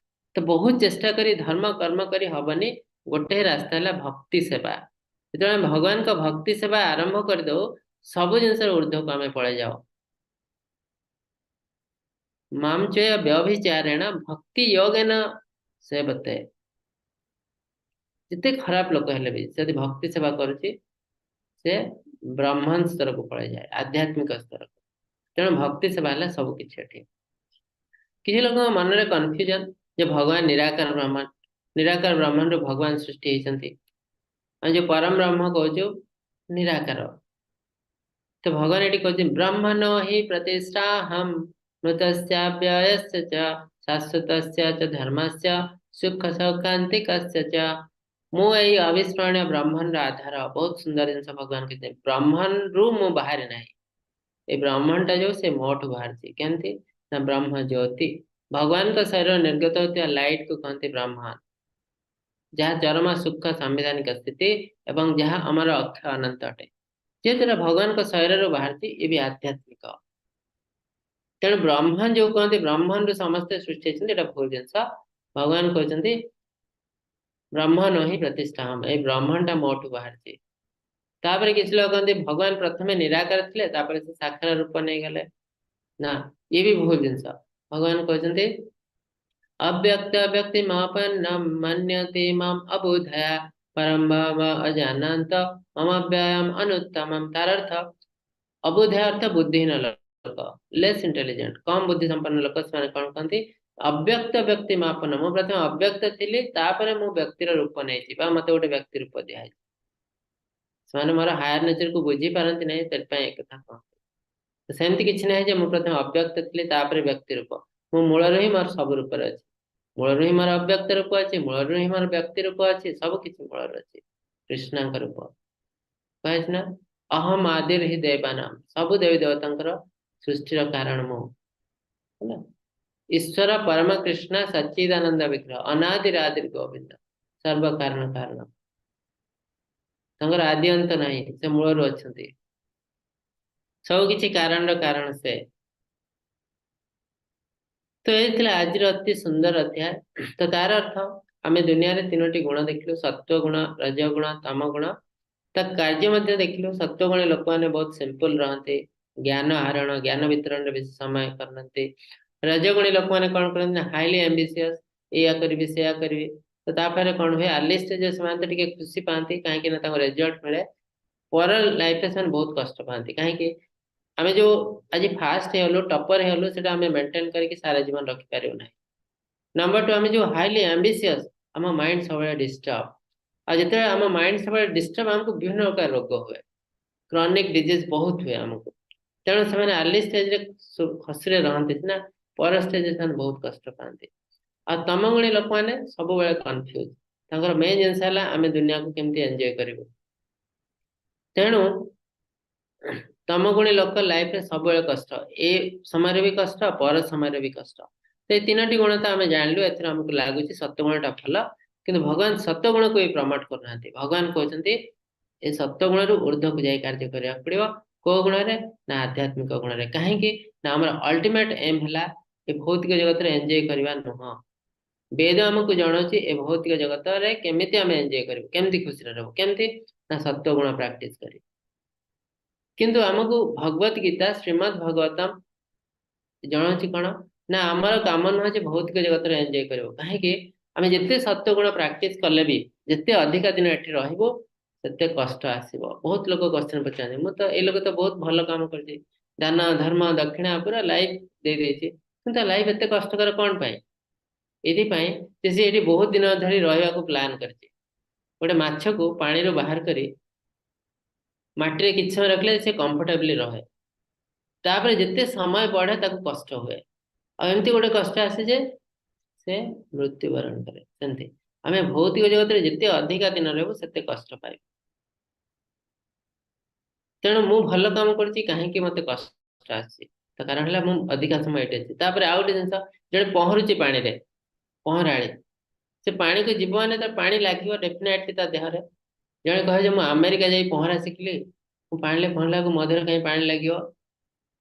ତ ବହୁତ ଚେଷ୍ଟା କରି ଧର୍ମ କର୍ମ କରି ହବନି, ଗୋଟେ ରାସ୍ତା ହେଲା ଭକ୍ତି ସେବା। ଯେତେବେଳେ ଆମେ ଭଗବାନଙ୍କ ଭକ୍ତି ସେବା ଆରମ୍ଭ କରିଦଉ, ସବୁ ଜିନିଷର ଉର୍ଦ୍ଧ୍ୱକୁ ଆମେ ପଳେଇ ଯାଉ। ମାମ ଚୟ ବ୍ୟଭିଚାରେଣ ଭକ୍ତି ଯୋଗେନ ସେବତେ। ଯେତେ ଖରାପ ଲୋକ ହେଲେ ବି ଯଦି ଭକ୍ତି ସେବା କରୁଛି, ସେ ବ୍ରହ୍ମାନ ସ୍ତରକୁ ପଳେଇଯାଏ, ଆଧ୍ୟାତ୍ମିକ ସ୍ତରକୁ। ତେଣୁ ଭକ୍ତି ସେବା ହେଲା ସବୁ କିଛି ଏଠି। କିଛି ଲୋକଙ୍କ ମନରେ କନଫ୍ୟୁଜନ ଯେ ଭଗବାନ ନିରାକାର ବ୍ରହ୍ମଣ, ନିରାକାର ବ୍ରହ୍ମଣରୁ ଭଗବାନ ସୃଷ୍ଟି ହେଇଛନ୍ତି। ଆମେ ଯୋଉ ପରମ ବ୍ରହ୍ମ କହୁଛୁ ନିରାକାର, ତ ଭଗବାନ ଏଠି କହୁଛନ୍ତି ବ୍ରହ୍ମଣୋ ହି ପ୍ରତିଷ୍ଠାହମ୍ ମୃତସ୍ୟାବ୍ୟୟସ୍ୟ ଚ ଶାଶ୍ୱତସ୍ୟ ଚ ଧର୍ମସ୍ୟ ସୁଖ ସୌକାନ୍ତିକସ୍ୟ ଚ। ମୁଁ ଏଇ ଅବିସ୍ମରଣୀୟ ବ୍ରହ୍ମଣର ଆଧାର। ବହୁତ ସୁନ୍ଦର ଜିନିଷ ଭଗବାନ କହିଛନ୍ତି, ବ୍ରହ୍ମଣରୁ ମୁଁ ବାହାରେ ନାହିଁ, ଏଇ ବ୍ରହ୍ମଣଟା ଯୋଉ ସେ ମୋଠୁ ବାହାରିଛି। କେମିତି ନା ବ୍ରହ୍ମ ଜ୍ୟୋତି, ଭଗବାନଙ୍କ ଶରୀର ନିର୍ଗତ ହେଉଥିବା ଲାଇଟ କୁ କହନ୍ତି ବ୍ରହ୍ମଣ, ଯାହା ଚରମ ସୁଖ ସାମ୍ବିଧାନିକ ସ୍ଥିତି ଏବଂ ଯାହା ଆମର ଅକ୍ଷୟ ଅନନ୍ତ ଅଟେ। ଯେହେତୁ ଏଟା ଭଗବାନଙ୍କ ଶରୀରରୁ ବାହାରିଛି, ଏ ବି ଆଧ୍ୟାତ୍ମିକ। ତେଣୁ ବ୍ରହ୍ମଣ ଯୋଉ କହନ୍ତି ବ୍ରହ୍ମଣରୁ ସମସ୍ତେ ସୃଷ୍ଟି ହେଇଛନ୍ତି, ଏଟା ଭୁଲ ଜିନିଷ। ଭଗବାନ କହୁଛନ୍ତି ବ୍ରହ୍ମ ହିଁ ପ୍ରତିଷ୍ଠା, ଏଇ ବ୍ରହ୍ମଣଟା ମୋଠୁ ବାହାରିଛି। ତାପରେ କିଛି ଲୋକ କହନ୍ତି ଭଗବାନ ପ୍ରଥମେ ନିରାକାର ଥିଲେ, ତାପରେ ସେ ସାକାର ରୂପ ନେଇଗଲେ। ନା, ଇଏ ବି ଭୁଲ ଜିନିଷ। ଭଗବାନ କହୁଛନ୍ତି ଅବ୍ୟକ୍ତ ବ୍ୟକ୍ତି ମାପନ୍ନମ ମନ୍ୟତେ ମାମ ଅବୁଧୟା ପରମ ଭାବ ଅଜାନନ୍ତ ମମ ବ୍ୟୟମ ଅନୁତ୍ତମମ। ତାର ଅର୍ଥ ଅବୁଧୟା ଅର୍ଥ ବୁଦ୍ଧିହୀନ ଲୋକ, ଲେସ୍ ଇଣ୍ଟେଲିଜେଣ୍ଟ, କମ ବୁଦ୍ଧି ସମ୍ପନ୍ନ ଲୋକ। ସେମାନେ କଣ କହନ୍ତି ଅବ୍ୟକ୍ତ ବ୍ୟକ୍ତି ମାପନ, ମୁଁ ପ୍ରଥମେ ଅବ୍ୟକ୍ତ ଥିଲି, ତାପରେ ମୁଁ ବ୍ୟକ୍ତିର ରୂପ ନେଇଛି ବା ମତେ ଗୋଟେ ବ୍ୟକ୍ତି ରୂପ ଦିଆହେଇଛି। ସେମାନେ ମୋର ହାୟର ନେଚରକୁ ବୁଝି ପାରନ୍ତି ନାହିଁ, ସେଥିପାଇଁ ଏକଥା କହନ୍ତି। ସେମିତି କିଛି ନାହିଁ ଯେ ମୁଁ ପ୍ରଥମେ ଅବ୍ୟକ୍ତ ଥିଲି ତାପରେ ବ୍ୟକ୍ତି ରୂପ। ମୁଁ ମୂଳରୁ ହିଁ ମୋର ସବୁ ରୂପରେ ଅଛି, ମୂଳରୁ ହିଁ ମୋର ଅବ୍ୟକ୍ତ ରୂପ ଅଛି, ମୂଳରୁ ହିଁ ମୋର ବ୍ୟକ୍ତି ରୂପ ଅଛି, ସବୁ କିଛି ମୂଳରେ ଅଛି। କୃଷ୍ଣଙ୍କ ରୂପ କୁହାଯାଇଛି ନା, ଅହମ ଆଦିର ହି ଦେବାନାମ, ସବୁ ଦେବୀ ଦେବତାଙ୍କର ସୃଷ୍ଟିର କାରଣ ମୁଁ, ହେଲା। ଈଶ୍ୱର ପରମ କୃଷ୍ଣ ସଚ୍ଚିଦାନନ୍ଦ ବିଗ୍ରହ ଅନାଦିର ଆଦିର ଗୋବିନ୍ଦ ସର୍ବ କାରଣ କାରଣ। ତାଙ୍କର ଆଦି ଅନ୍ତ ନାହିଁ, ସେ ମୂଳରୁ ଅଛନ୍ତି, ସବୁ କିଛି କାରଣର କାରଣ ସେ। ତ ଏ ଥିଲା ଆଜିର ଅତି ସୁନ୍ଦର ଅଧ୍ୟାୟ। ତ ତାର ଅର୍ଥ ଆମେ ଦୁନିଆରେ ତିନୋଟି ଗୁଣ ଦେଖିଲୁ, ସତ୍ୱ ଗୁଣ, ରଜ ଗୁଣ, ତମ ଗୁଣ। ତା କାର୍ଯ୍ୟ ମଧ୍ୟ ଦେଖିଲୁ। ସତ୍ୱ ଗୁଣ ଲୋକମାନେ ବହୁତ ସିମ୍ପଲ ରହନ୍ତି, ଜ୍ଞାନ ଆହରଣ ଜ୍ଞାନ ବିତରଣରେ ବେଶୀ ସମୟ କରନ୍ତି। ରଜଗୁଣୀ ଲୋକମାନେ କଣ କରନ୍ତି ନା ହାଇଲି ଆମ୍ବିସିୟସ, ଏଇଆ କରିବି ସେଇଆ କରିବି। ତ ତାପରେ କଣ ହୁଏ, ଆର୍ଲି ଷ୍ଟେଜରେ ସେମାନେ ତ ଟିକେ ଖୁସି ପାଆନ୍ତି, କାହିଁକି ନା ତାଙ୍କୁ ରେଜଲ୍ଟ ମିଳେ। ପର ଲାଇଫରେ ସେମାନେ ବହୁତ କଷ୍ଟ ପାଆନ୍ତି, କାହିଁକି ଆମେ ଯୋଉ ଆଜି ଫାଷ୍ଟ ହେଇଗଲୁ, ଟପର ହେଇଗଲୁ, ସେଟା ଆମେ ମେଣ୍ଟେନ କରିକି ସାରା ଜୀବନ ରଖିପାରିବୁ ନାହିଁ। ନମ୍ବର 2, ଆମେ ଯୋଉ ହାଇଲି ଆମ୍ବିସିୟସ, ଆମ ମାଇଣ୍ଡ ସବୁବେଳେ ଡିଷ୍ଟର୍ବ। ଆଉ ଯେତେବେଳେ ଆମ ମାଇଣ୍ଡ ସବୁବେଳେ ଡିଷ୍ଟର୍ବ, ଆମକୁ ବିଭିନ୍ନ ପ୍ରକାର ରୋଗ ହୁଏ, କ୍ରନିକ ଡିଜିଜ ବହୁତ ହୁଏ ଆମକୁ। ତେଣୁ ସେମାନେ ଆର୍ଲି ଷ୍ଟେଜରେ ଖୁସିରେ ରହନ୍ତି ସିନା, ପର ଷ୍ଟେଜରେ ସେମାନେ ବହୁତ କଷ୍ଟ ପାଆନ୍ତି। ଆଉ ତମଗୁଣୀ ଲୋକମାନେ ସବୁବେଳେ କନଫ୍ୟୁଜ, ତାଙ୍କର ମେନ୍ ଜିନିଷ ହେଲା ଆମେ ଦୁନିଆକୁ କେମିତି ଏନ୍ଜୟ କରିବୁ। ତେଣୁ ତମଗୁଣୀ ଲୋକ ଲାଇଫରେ ସବୁବେଳେ କଷ୍ଟ, ଏ ସମୟରେ ବି କଷ୍ଟ, ପର ସମୟରେ ବି କଷ୍ଟ। ତ ଏଇ ତିନୋଟି ଗୁଣ ତ ଆମେ ଜାଣିଲୁ, ଏଥିରେ ଆମକୁ ଲାଗୁଛି ସତ୍ୱଗୁଣଟା ଭଲ, କିନ୍ତୁ ଭଗବାନ ସତ୍ୱଗୁଣକୁ ବି ପ୍ରମୋଟ କରୁନାହାନ୍ତି। ଭଗବାନ କହୁଛନ୍ତି ଏ ସତ୍ୱଗୁଣରୁ ଉର୍ଦ୍ଧ୍ୱକୁ ଯାଇ କାର୍ଯ୍ୟ କରିବାକୁ ପଡିବ। କୋଉ ଗୁଣରେ? ନା ଆଧ୍ୟାତ୍ମିକ ଗୁଣରେ। କାହିଁକି ନା ଆମର ଅଲ୍ଟିମେଟ ଏମ୍ ହେଲା ଏ ଭୌତିକ ଜଗତରେ ଏନ୍ଜୟ କରିବା ନୁହଁ। ବେଦ ଆମକୁ ଜଣାଉଛି ଏ ଭୌତିକ ଜଗତରେ କେମିତି ଆମେ ଏନ୍ଜୟ କରିବୁ, କେମିତି ଖୁସିରେ ରହିବୁ, କେମିତି ନା ସତ୍ୱଗୁଣ ପ୍ରାକ୍ଟିସ କରି। କିନ୍ତୁ ଆମକୁ ଭଗବତ ଗୀତା, ଶ୍ରୀମଦ୍ ଭଗବତମ ଜଣାଉଛି କଣ ନା ଆମର କାମ ନୁହଁ ଯେ ଭୌତିକ ଜଗତରେ ଏନ୍ଜୟ କରିବୁ। କାହିଁକି ଆମେ ଯେତେ ସତ୍ୱଗୁଣ ପ୍ରାକ୍ଟିସ କଲେ ବି ଯେତେ ଅଧିକା ଦିନ ଏଠି ରହିବୁ ସେତେ କଷ୍ଟ ଆସିବ। ବହୁତ ଲୋକ କ୍ୱେଶ୍ଚନ ପଚାରନ୍ତି, ମୁଁ ତ ଏଇ ଲୋକ ତ ବହୁତ ଭଲ କାମ କରିଛି, ଦାନ ଧର୍ମ ଦକ୍ଷିଣା ପୁରା ଲାଇଫ ଦେଇ ଦେଇଛି, କିନ୍ତୁ ତା ଲାଇଫ ଏତେ କଷ୍ଟକର କଣ ପାଇଁ? ଏଇଥିପାଇଁ ଯେ ସେ ଏଠି ବହୁତ ଦିନ ଧରି ରହିବାକୁ ପ୍ଲାନ୍ କରିଛି। ଗୋଟେ ମାଛକୁ ପାଣିରୁ ବାହାର କରି ମାଟିରେ କିଛି ସମୟ ରଖିଲେ ସେ କମ୍ଫର୍ଟେବଲି ରହେ, ତାପରେ ଯେତେ ସମୟ ବଢେ ତାକୁ କଷ୍ଟ ହୁଏ, ଆଉ ଏମିତି ଗୋଟେ କଷ୍ଟ ଆସେ ଯେ ସେ ମୃତ୍ୟୁବରଣ କରେ। ସେମିତି ଆମେ ଭୌତିକ ଜଗତରେ ଯେତେ ଅଧିକା ଦିନ ରହିବୁ ସେତେ କଷ୍ଟ ପାଇବୁ। ତେଣୁ ମୁଁ ଭଲ କାମ କରୁଛି, କାହିଁକି ମତେ କଷ୍ଟ ଆସୁଛି? ତା କାରଣ ହେଲା ମୁଁ ଅଧିକା ସମୟ ଏଠି ଅଛି। ତାପରେ ଆଉ ଗୋଟେ ଜିନିଷ, ଜଣେ ପହଁରୁଛି ପାଣିରେ, ପହଁରାଳି, ସେ ପାଣିକୁ ଯିବ ମାନେ ତା ପାଣି ଲାଗିବ ଡେଫିନେଟଲି ତା ଦେହରେ। ଜଣେ କହେ ଯେ ମୁଁ ଆମେରିକା ଯାଇ ପହଁରା ଶିଖିଲି, ମୁଁ ପାଣିରେ ପହଁରିଲାକୁ ମୋ ଦେହରେ କାହିଁ ପାଣି ଲାଗିବ?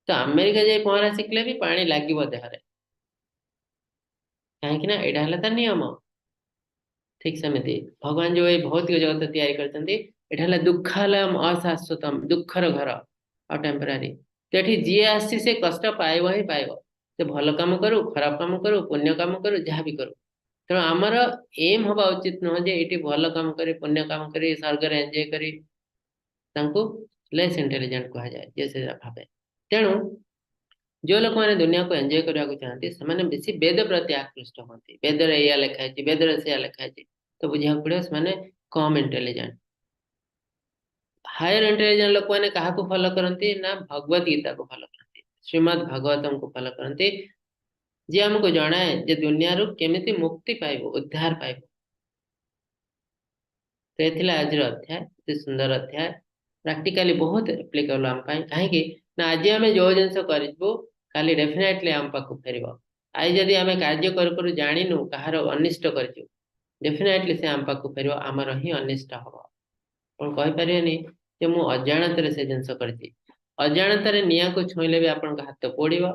ତ ଆମେରିକା ଯାଇ ପହଁରା ଶିଖିଲେ ବି ପାଣି ଲାଗିବ ଦେହରେ, କାହିଁକି ନା ଏଇଟା ହେଲା ତା ନିୟମ। ଠିକ ସେମିତି ଭଗବାନ ଯୋଉ ଏଇ ଭୌତିକ ଜଗତ ତିଆରି କରିଛନ୍ତି, ଏଇଟା ହେଲା ଦୁଃଖାଲୟମ ଅଶାଶ୍ୱତମ, ଦୁଃଖର ଘର ଆଉ ଟେମ୍ପରାରୀ। ତ ଏଠି ଯିଏ ଆସିଛି ସେ କଷ୍ଟ ପାଇବ ହିଁ ପାଇବ, ସେ ଭଲ କାମ କରୁ, ଖରାପ କାମ କରୁ, ପୁଣ୍ୟ କାମ କରୁ, ଯାହା ବି କରୁ। ତେଣୁ ଆମର ଏମ୍ ହବା ଉଚିତ ନୁହଁ ଯେ ଏଇଠି ଭଲ କାମ କରି, ପୁଣ୍ୟ କାମ କରି, ସ୍ୱର୍ଗରେ ଏନ୍ଜୟ କରି। ତାଙ୍କୁ ଲେସ୍ ଇଣ୍ଟେଲିଜେଣ୍ଟ କୁହାଯାଏ ଯିଏ ସେଟା ଭାବେ। ତେଣୁ ଯୋଉ ଲୋକମାନେ ଦୁନିଆକୁ ଏନ୍ଜୟ କରିବାକୁ ଚାହାନ୍ତି ସେମାନେ ବେଶୀ ବେଦ ପ୍ରତି ଆକୃଷ୍ଟ ହୁଅନ୍ତି। ବେଦରେ ଏଇଆ ଲେଖା ହେଇଛି, ବେଦରେ ସେଇଆ ଲେଖା ହେଇଛି, ତ ବୁଝିବାକୁ ପଡିବ ସେମାନେ କମ ଇଣ୍ଟେଲିଜେଣ୍ଟ। ହାୟର ଇଣ୍ଟେଲିଜେଣ୍ଟ ଲୋକମାନେ କାହାକୁ ଫଲୋ କରନ୍ତି ନା ଭଗବତ ଗୀତାକୁ ଫଲୋ କରନ୍ତି, ଶ୍ରୀମଦ୍ ଭାଗବତଙ୍କୁ ଫଲୋ କରନ୍ତି, ଯିଏ ଆମକୁ ଜଣାଏ ଯେ ଦୁନିଆରୁ କେମିତି ମୁକ୍ତି ପାଇବୁ, ଉଦ୍ଧାର ପାଇବୁ। ତ ଏ ଥିଲା ଆଜିର ଅଧ୍ୟାୟ, ଏତେ ସୁନ୍ଦର ଅଧ୍ୟାୟ, ପ୍ରାକ୍ଟିକାଲି ବହୁତ ଆପ୍ଲିକେବଲ ଆମ ପାଇଁ। କାହିଁକି ନା ଆଜି ଆମେ ଯୋଉ ଜିନିଷ କରିବୁ କାଲି ଡେଫିନେଟଲି ଆମ ପାଖକୁ ଫେରିବ। ଆଜି ଯଦି ଆମେ କାର୍ଯ୍ୟ କରୁ କରୁ ଜାଣିନୁ କାହାର ଅନିଷ୍ଟ କରିଛୁ, ଡେଫିନେଟଲି ସେ ଆମ ପାଖକୁ ଫେରିବ, ଆମର ହିଁ ଅନିଷ୍ଟ ହବ। ଆପଣ କହିପାରିବେନି ଯେ ମୁଁ ଅଜାଣତରେ ସେ ଜିନିଷ କରିଛି। ଅଜାଣତରେ ନିଆଁକୁ ଛୁଇଁଲେ ବି ଆପଣଙ୍କ ହାତ ପୋଡିବ,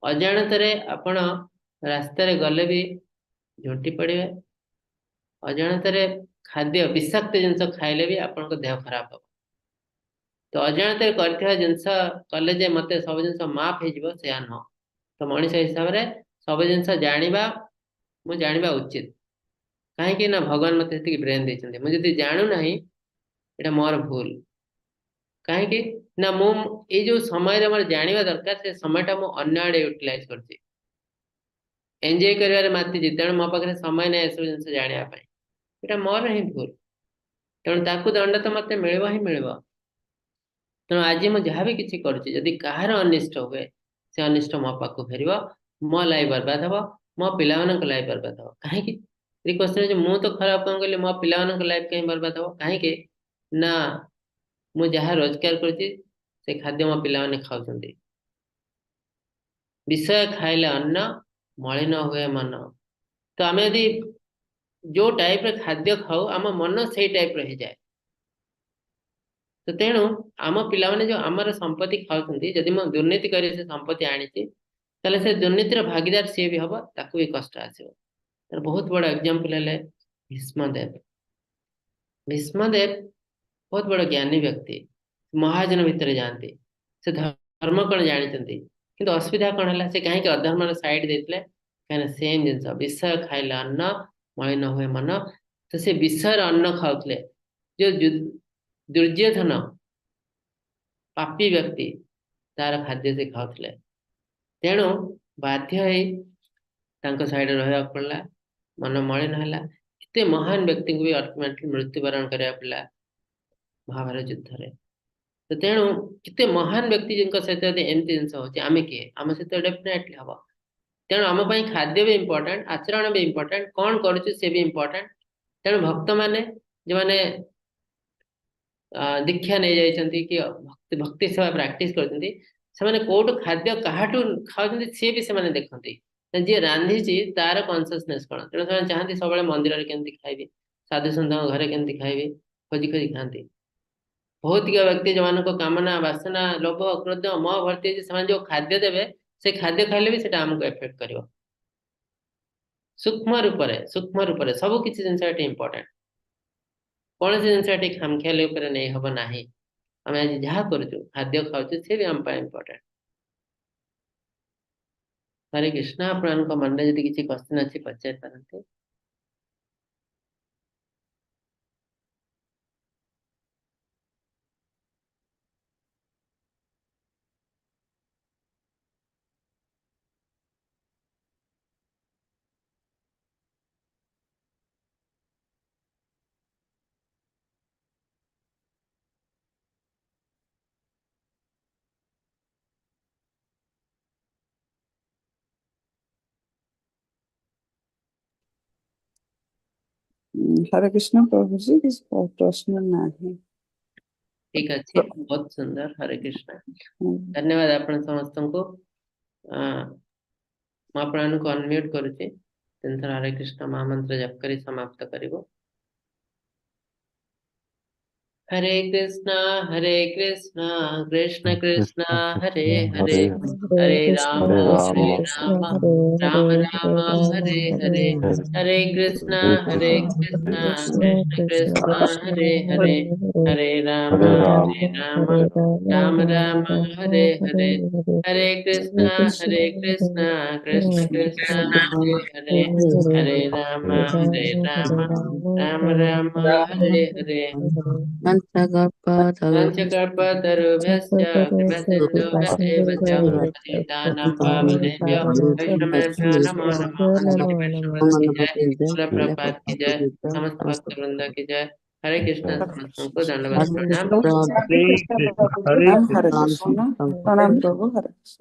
ଅଜାଣତରେ ଆପଣ ରାସ୍ତାରେ ଗଲେ ବି ଝୁଣ୍ଟି ପଡିବେ, ଅଜାଣତରେ ଖାଦ୍ୟ ବିଷାକ୍ତ ଜିନିଷ ଖାଇଲେ ବି ଆପଣଙ୍କ ଦେହ ଖରାପ ହବ। ତ ଅଜାଣତରେ କରିଥିବା ଜିନିଷ କଲେ ଯେ ମତେ ସବୁ ଜିନିଷ ମାଫ ହେଇଯିବ ସେୟା ନୁହଁ। ତ ମଣିଷ ହିସାବରେ ସବୁ ଜିନିଷ ଜାଣିବା, ମୁଁ ଜାଣିବା ଉଚିତ। କାହିଁକି ନା ଭଗବାନ ମତେ ସେତିକି ବ୍ରେନ୍ ଦେଇଛନ୍ତି। ମୁଁ ଯଦି ଜାଣୁନାହିଁ ଏଇଟା ମୋର ଭୁଲ। କାହିଁକି ନା ମୁଁ ଏଇ ଯୋଉ ସମୟରେ ମୋର ଜାଣିବା ଦରକାର ସେ ସମୟଟା ମୁଁ ଅନ୍ୟ ଆଡେ ୟୁଟିଲାଇଜ କରୁଛି, ଏନ୍ଜୟ କରିବାରେ ମାତିଛି, ତେଣୁ ମୋ ପାଖରେ ସମୟ ନାହିଁ ଏସବୁ ଜିନିଷ ଜାଣିବା ପାଇଁ। ଏଇଟା ମୋର ହିଁ ଭୁଲ, ତେଣୁ ତାକୁ ଦଣ୍ଡ ତ ମତେ ମିଳିବ ହିଁ ମିଳିବ। ତେଣୁ ଆଜି ମୁଁ ଯାହା ବି କିଛି କରୁଛି, ଯଦି କାହାର ଅନିଷ୍ଟ ହୁଏ ସେ ଅନିଷ୍ଟ ମୋ ପାଖକୁ ଫେରିବ, ମୋ ଲାଇଫ ବର୍ବାଦ ହବ, ମୋ ପିଲାମାନଙ୍କ ଲାଇଫ ବର୍ବାଦ ହବ। କାହିଁକି? କ୍ୱେଶ୍ଚନ ଅଛି, ମୁଁ ତ ଖରାପ କାମ କଲି, ମୋ ପିଲାମାନଙ୍କ ଲାଇଫ କାହିଁ ବର୍ବାଦ ହବ? କାହିଁକି ନା ମୁଁ ଯାହା ରୋଜଗାର କରୁଛି ସେ ଖାଦ୍ୟ ମୋ ପିଲାମାନେ ଖାଉଛନ୍ତି। ବିଷୟ ଖାଇଲେ ଅନ୍ନ ମଳିନ ହୁଏ ମନ। ତ ଆମେ ଯଦି ଯୋଉ ଟାଇପର ଖାଦ୍ୟ ଖାଉ ଆମ ମନ ସେଇ ଟାଇପର ହେଇଯାଏ। ତ ତେଣୁ ଆମ ପିଲାମାନେ ଯୋଉ ଆମର ସମ୍ପତ୍ତି ଖାଉଛନ୍ତି, ଯଦି ମୁଁ ଦୁର୍ନୀତି କରି ସେ ସମ୍ପତ୍ତି ଆଣିଛି, ତାହେଲେ ସେ ଦୁର୍ନୀତିର ଭାଗିଦାର ସିଏ ବି ହବ, ତାକୁ ବି କଷ୍ଟ ଆସିବ। ତାର ବହୁତ ବଡ ଏକ୍ଜାମ୍ପଲ ହେଲେ ଭୀଷ୍ମଦେବ। ଭୀଷ୍ମଦେବ ବହୁତ ବଡ ଜ୍ଞାନୀ ବ୍ୟକ୍ତି, ମହାଜନ ଭିତରେ ଯାଆନ୍ତି, ସେ ଧର୍ମ କଣ ଜାଣିଛନ୍ତି, କିନ୍ତୁ ଅସୁବିଧା କଣ ହେଲା, ସେ କାହିଁକି ଅଧର୍ମର ସାଇଡ ଦେଇଥିଲେ? କାହିଁକିନା ସେମ୍ ଜିନିଷ, ବିଷୟ ଖାଇଲେ ଅନ୍ନ ମଳିନ ହୁଏ ମନ। ତ ସେ ବିଷୟର ଅନ୍ନ ଖାଉଥିଲେ। ଯୋଉ ଦୁର୍ଯ୍ୟୋଧନ ପାପୀ ବ୍ୟକ୍ତି, ତାର ଖାଦ୍ୟ ସେ ଖାଉଥିଲେ, ତେଣୁ ବାଧ୍ୟ ହେଇ ତାଙ୍କ ସାଇଡରେ ରହିବାକୁ ପଡିଲା, ମନ ମଳିନ ହେଲା। ଏତେ ମହାନ ବ୍ୟକ୍ତିଙ୍କୁ ବି ଅଲ୍ଟିମେଟଲି ମୃତ୍ୟୁବରଣ କରିବାକୁ ପଡିଲା ମହାଭାରତ ଯୁଦ୍ଧରେ। ତ ତେଣୁ କେତେ ମହାନ ବ୍ୟକ୍ତିଙ୍କ ସହିତ ଯଦି ଏମିତି ଜିନିଷ ହଉଛି, ଆମେ କିଏ? ଆମ ସହିତ ଡେଫିନେଟଲି ହବ। ତେଣୁ ଆମ ପାଇଁ ଖାଦ୍ୟ ବି ଇମ୍ପୋର୍ଟାଣ୍ଟ, ଆଚରଣ ବି ଇମ୍ପୋର୍ଟାଣ୍ଟ, କଣ କରୁଛୁ ସେ ବି ଇମ୍ପୋର୍ଟାଣ୍ଟ। ତେଣୁ ଭକ୍ତମାନେ ଯେଉଁମାନେ ଦୀକ୍ଷା ନେଇଯାଇଛନ୍ତି କି ଭକ୍ତି ସେବା ପ୍ରାକ୍ଟିସ କରୁଛନ୍ତି, ସେମାନେ କୋଉଠୁ ଖାଦ୍ୟ କାହାଠୁ ଖାଉଛନ୍ତି ସିଏ ବି ସେମାନେ ଦେଖନ୍ତି। ନା ଯିଏ ରାନ୍ଧିଛି ତାର କନସିୟସନେସ୍ କଣ। ତେଣୁ ସେମାନେ ଚାହାନ୍ତି ସବୁବେଳେ ମନ୍ଦିରରେ କେମିତି ଖାଇବି, ସାଧୁ ସନ୍ଥଙ୍କ ଘରେ କେମିତି ଖାଇବି, ଖୋଜି ଖୋଜି ଖାଆନ୍ତି। ଭୌତିକ ବ୍ୟକ୍ତି ଯୋଉମାନଙ୍କ କାମନା, ବାସନା, ଲୋଭ, କ୍ରୋଧ, ମୋହ ଭର୍ତ୍ତି ହେଇଛି, ସେମାନେ ଯୋଉ ଖାଦ୍ୟ ଦେବେ ସେ ଖାଦ୍ୟ ଖାଇଲେ ବି ସେଟା ଆମକୁ ଏଫେକ୍ଟ କରିବ। ସୂକ୍ଷ୍ମ ରୂପରେ, ସୂକ୍ଷ୍ମ ରୂପରେ ସବୁ କିଛି ଜିନିଷ ଏଠି ଇମ୍ପୋର୍ଟାଣ୍ଟ। କୌଣସି ଜିନିଷ ଏଠି ଖାମଖିଆଲି ଉପରେ ନେଇ ହବ ନାହିଁ। ଆମେ ଆଜି ଯାହା କରୁଛୁ, ଖାଦ୍ୟ ଖାଉଛୁ, ସେ ବି ଆମ ପାଇଁ ଇମ୍ପୋର୍ଟାଣ୍ଟ। ହରେ କୃଷ୍ଣ। ଆପଣଙ୍କ ମନରେ ଯଦି କିଛି କ୍ୱେଶ୍ଚନ ଅଛି ପଚାରି ପାରନ୍ତି। ହରେ କୃଷ୍ଣ ପ୍ରଭୁଜୀ, କିଛି ପ୍ରଶ୍ନ ନାହିଁ। ଠିକ ଅଛି, ବହୁତ ସୁନ୍ଦର। ହରେ କୃଷ୍ଣ। ଧନ୍ୟବାଦ ଆପଣ ସମସ୍ତଙ୍କୁ। ମୁଁ ଆପଣମାନଙ୍କୁ ଅନମ୍ୟୁଟ କରୁଛି। ତିନିଥର ହରେ କୃଷ୍ଣ ମହାମନ୍ତ୍ର ଜପ କରି ସମାପ୍ତ କରିବୁ। ହରେ କୃଷ୍ଣ ହରେ କୃଷ୍ଣ କୃଷ୍ଣ କୃଷ୍ଣ ହରେ ହରେ, ହରେ ରାମ ହରେ ରାମ ରାମ ରାମ ହରେ ହରେ, ହରେ କୃଷ୍ଣ ହରେ କୃଷ୍ଣ କୃଷ୍ଣ କୃଷ୍ଣ ହରେ ହରେ, ହରେ ରାମ ହରେ ରାମ ରାମ ରାମ ହରେ ହରେ, ହରେ କୃଷ୍ଣ ହରେ କୃଷ୍ଣ କୃଷ୍ଣ କୃଷ୍ଣ ହରେ ହରେ, ହରେ ରାମ ହରେ ରାମ ରାମ ରାମ ହରେ ହରେ। ପଞ୍ଚକଳ୍ପତରୁଭ୍ୟଶ୍ଚ କୃପାସିନ୍ଧୁଭ୍ୟ ଏବ ଚ ପତିତାନାଂ ପାବନେଭ୍ୟୋ ବୈଷ୍ଣବେଭ୍ୟୋ ନମୋ ନମଃ। କୋଟି ବୈଷ୍ଣବ की जय, श्रील प्रभुपाद की जय, ସମସ୍ତ ଭକ୍ତ ବୃନ୍ଦ की जय। ହରେ କୃଷ୍ଣ। ସମସ୍ତଙ୍କୁ ଦଣ୍ଡବତ ପ୍ରଣାମ। ହରେ କୃଷ୍ଣ ପ୍ରଭୁଜୀ, ହରେ ହରେ କୃଷ୍ଣ, ପ୍ରଣାମ ପ୍ରଭୁ, ହରେ କୃଷ୍ଣ।